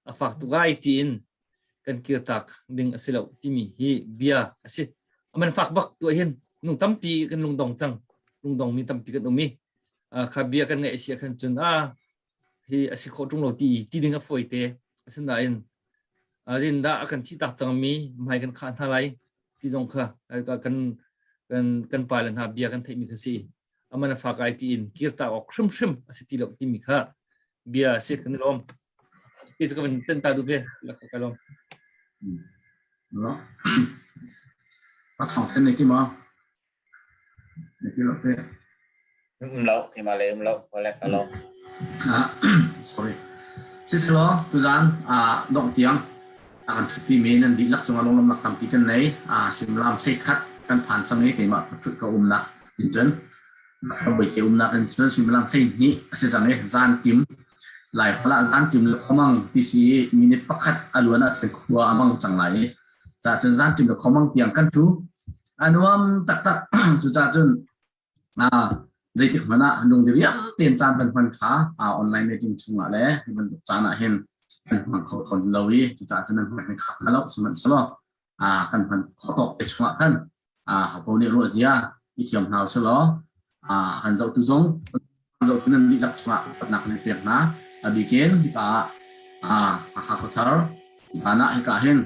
a fak tuk ai tiin kan kirtak ding a si lo timi hi bia a si. Aman fak bak tu hin nung tampi kan lungdong cang, lungdong mi tampi kan um i kha bia kan ngaih si khan cun a hi a si khawh ṭung lo ti ti ding a fawi te. Asinain rin dah a kan thi tak cangmi hmai kan khah hna lai ti zong kha kan kan kan pa le hna bia kan theihmi kha si. Aman a fak ai tiin kirtak awk hrimhrim a si ti lo timi kha bia a si. Kan i lawm. Ti cu ka van ten ta duh ve ka lawm. No. Ka thong ten ne ki ma? Ne ki lo te. Um lo, keimah le um lo, ka ka lo. Sorry. Siselaw tuzan dongh tiang a kan ṭhutpi mi nan dihlak cungah lunglawmhnak tampi kan nei. Suimilam 11 kan phan cang i keimah ka ṭhut ka umnak in cun Rambawi te umnak in cun suimilam 12 a si cang i zan tim Lai holh ah zan tim le khuamang ti si i minute pakhat a luan ahcun khua a mang cang lai i ca cun zan tim le khuamang tiang kan ṭhu a nuam taktak. Cucaah cun zeitik hmanh ah lungdiriam tein caan kan hman kha online meeting chungah le hi bantuk caan ah hin kan hmang kho tawn lo i cucaah cun nan hman kan khak hna lo. Sihmanhsehlaw kan hman khawh tawk te chungah khan ho nih ruah zia i thiam hna usih kan zohtu zong zohtu nan dihlak chungah upatnak kan pek hna. A bikin hika ah Hakha Khuathar. Zan ah hika hin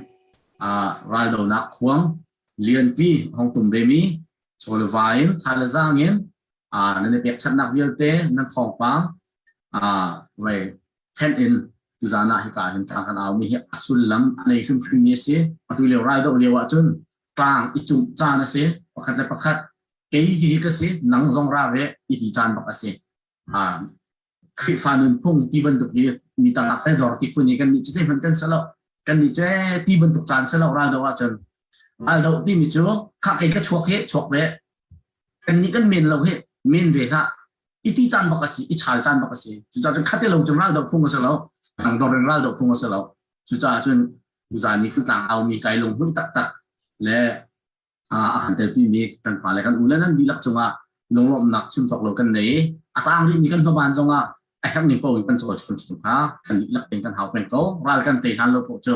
raldonak khuang lianpi hong tum ve mi chawleva in thalazang in nan i pekchanhnak vialte nan thawngpang vei thenh in tuzan ah hika hin cang kan au mi hi a sullam a nei hrimhrim mi a si. Atu lio raldoh lio ahcun tlang i cumh caan a si. Pakhat le pakhat kei hihi ka si, nang zong ra ve i ti caan bak a si. Khrihfa nunphung ti bantuk hi mi tangah kan dor ti phun i kan nih cu hmanh kan si lo. Kan nih cu ti bantuk caan si lo raldoh ahcun. Raldoh timi cu khah kei ka chuak hi chuak ve. Kan nih kan men lo hi men ve hlah. I ti caan bak a si, i chal caan bak a si. Cucaah cun khate lo cun raldoh phung a si lo. Tangdor in raldoh phung a si lo. Cucaah cun tuzaan ni kan tlang aumi kai lunghmuih taktak le a kan telpimi kan pa le kan u le nan dihlak cungah lunglawmhnak chim cawk lo kan nei. A tang rihmi kan hmaban zongah a herh ning paoh in kan cawl chun chung kha kan dihlak tein kan hau peng ko. Ral kan tei hlan lo paoh cu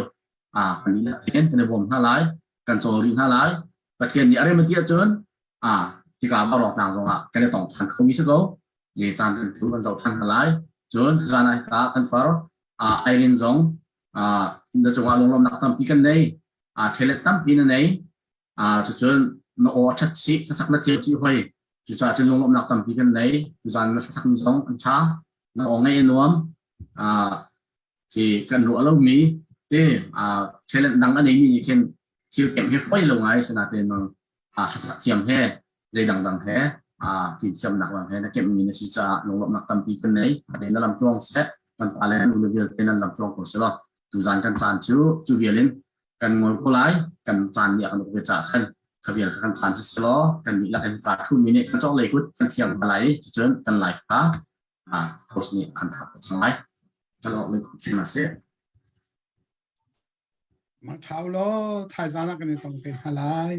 kan dihlak tein kan i bawm hna lai, kan cawl rih hna lai. Pathian nih a rem a ti ahcun hika Vaurawng tlang zongah kan i tong than khomi si ko. Ni caan kan tu kan zoh than hna lai. Cun zan ah hika kan far Irene zong na cungah lunglawmhnak tampi kan nei. Thelet tampi na nei. Cucun na aw a ṭhat chih, hlasak na thiam chih hoi. Cucaah cun lunglawmhnak tampi kan nei. Tuzan na hlasak mi zong an ṭha. Na aw ngaih a nuam. Khi kan ruah lomi te talent dang a neimi nih khin thil kemh hi foi lo ngai sinain nang hlasak thiam he zei dangdang he fimthiamnak lam he na kemhmi na si caah lunglawmhnak tampi kan nei. Na lam tluang seh, kan pa le nu le vialte nan lam tluang ko seh law tuzan kan caan cu cu vial in kan ngol ko lai. Kan caan nih a kan uk ve caah khan kha vial kha kan caan si seh law kan dihlak in ka thu mi nih kan cawk lei kut kan thiang hna lai. Cucun kan lai kha host nih an thah cang lai. Kan awk lei kut chin a si. Mang thau law thaizang ah kan i tong te hna lai.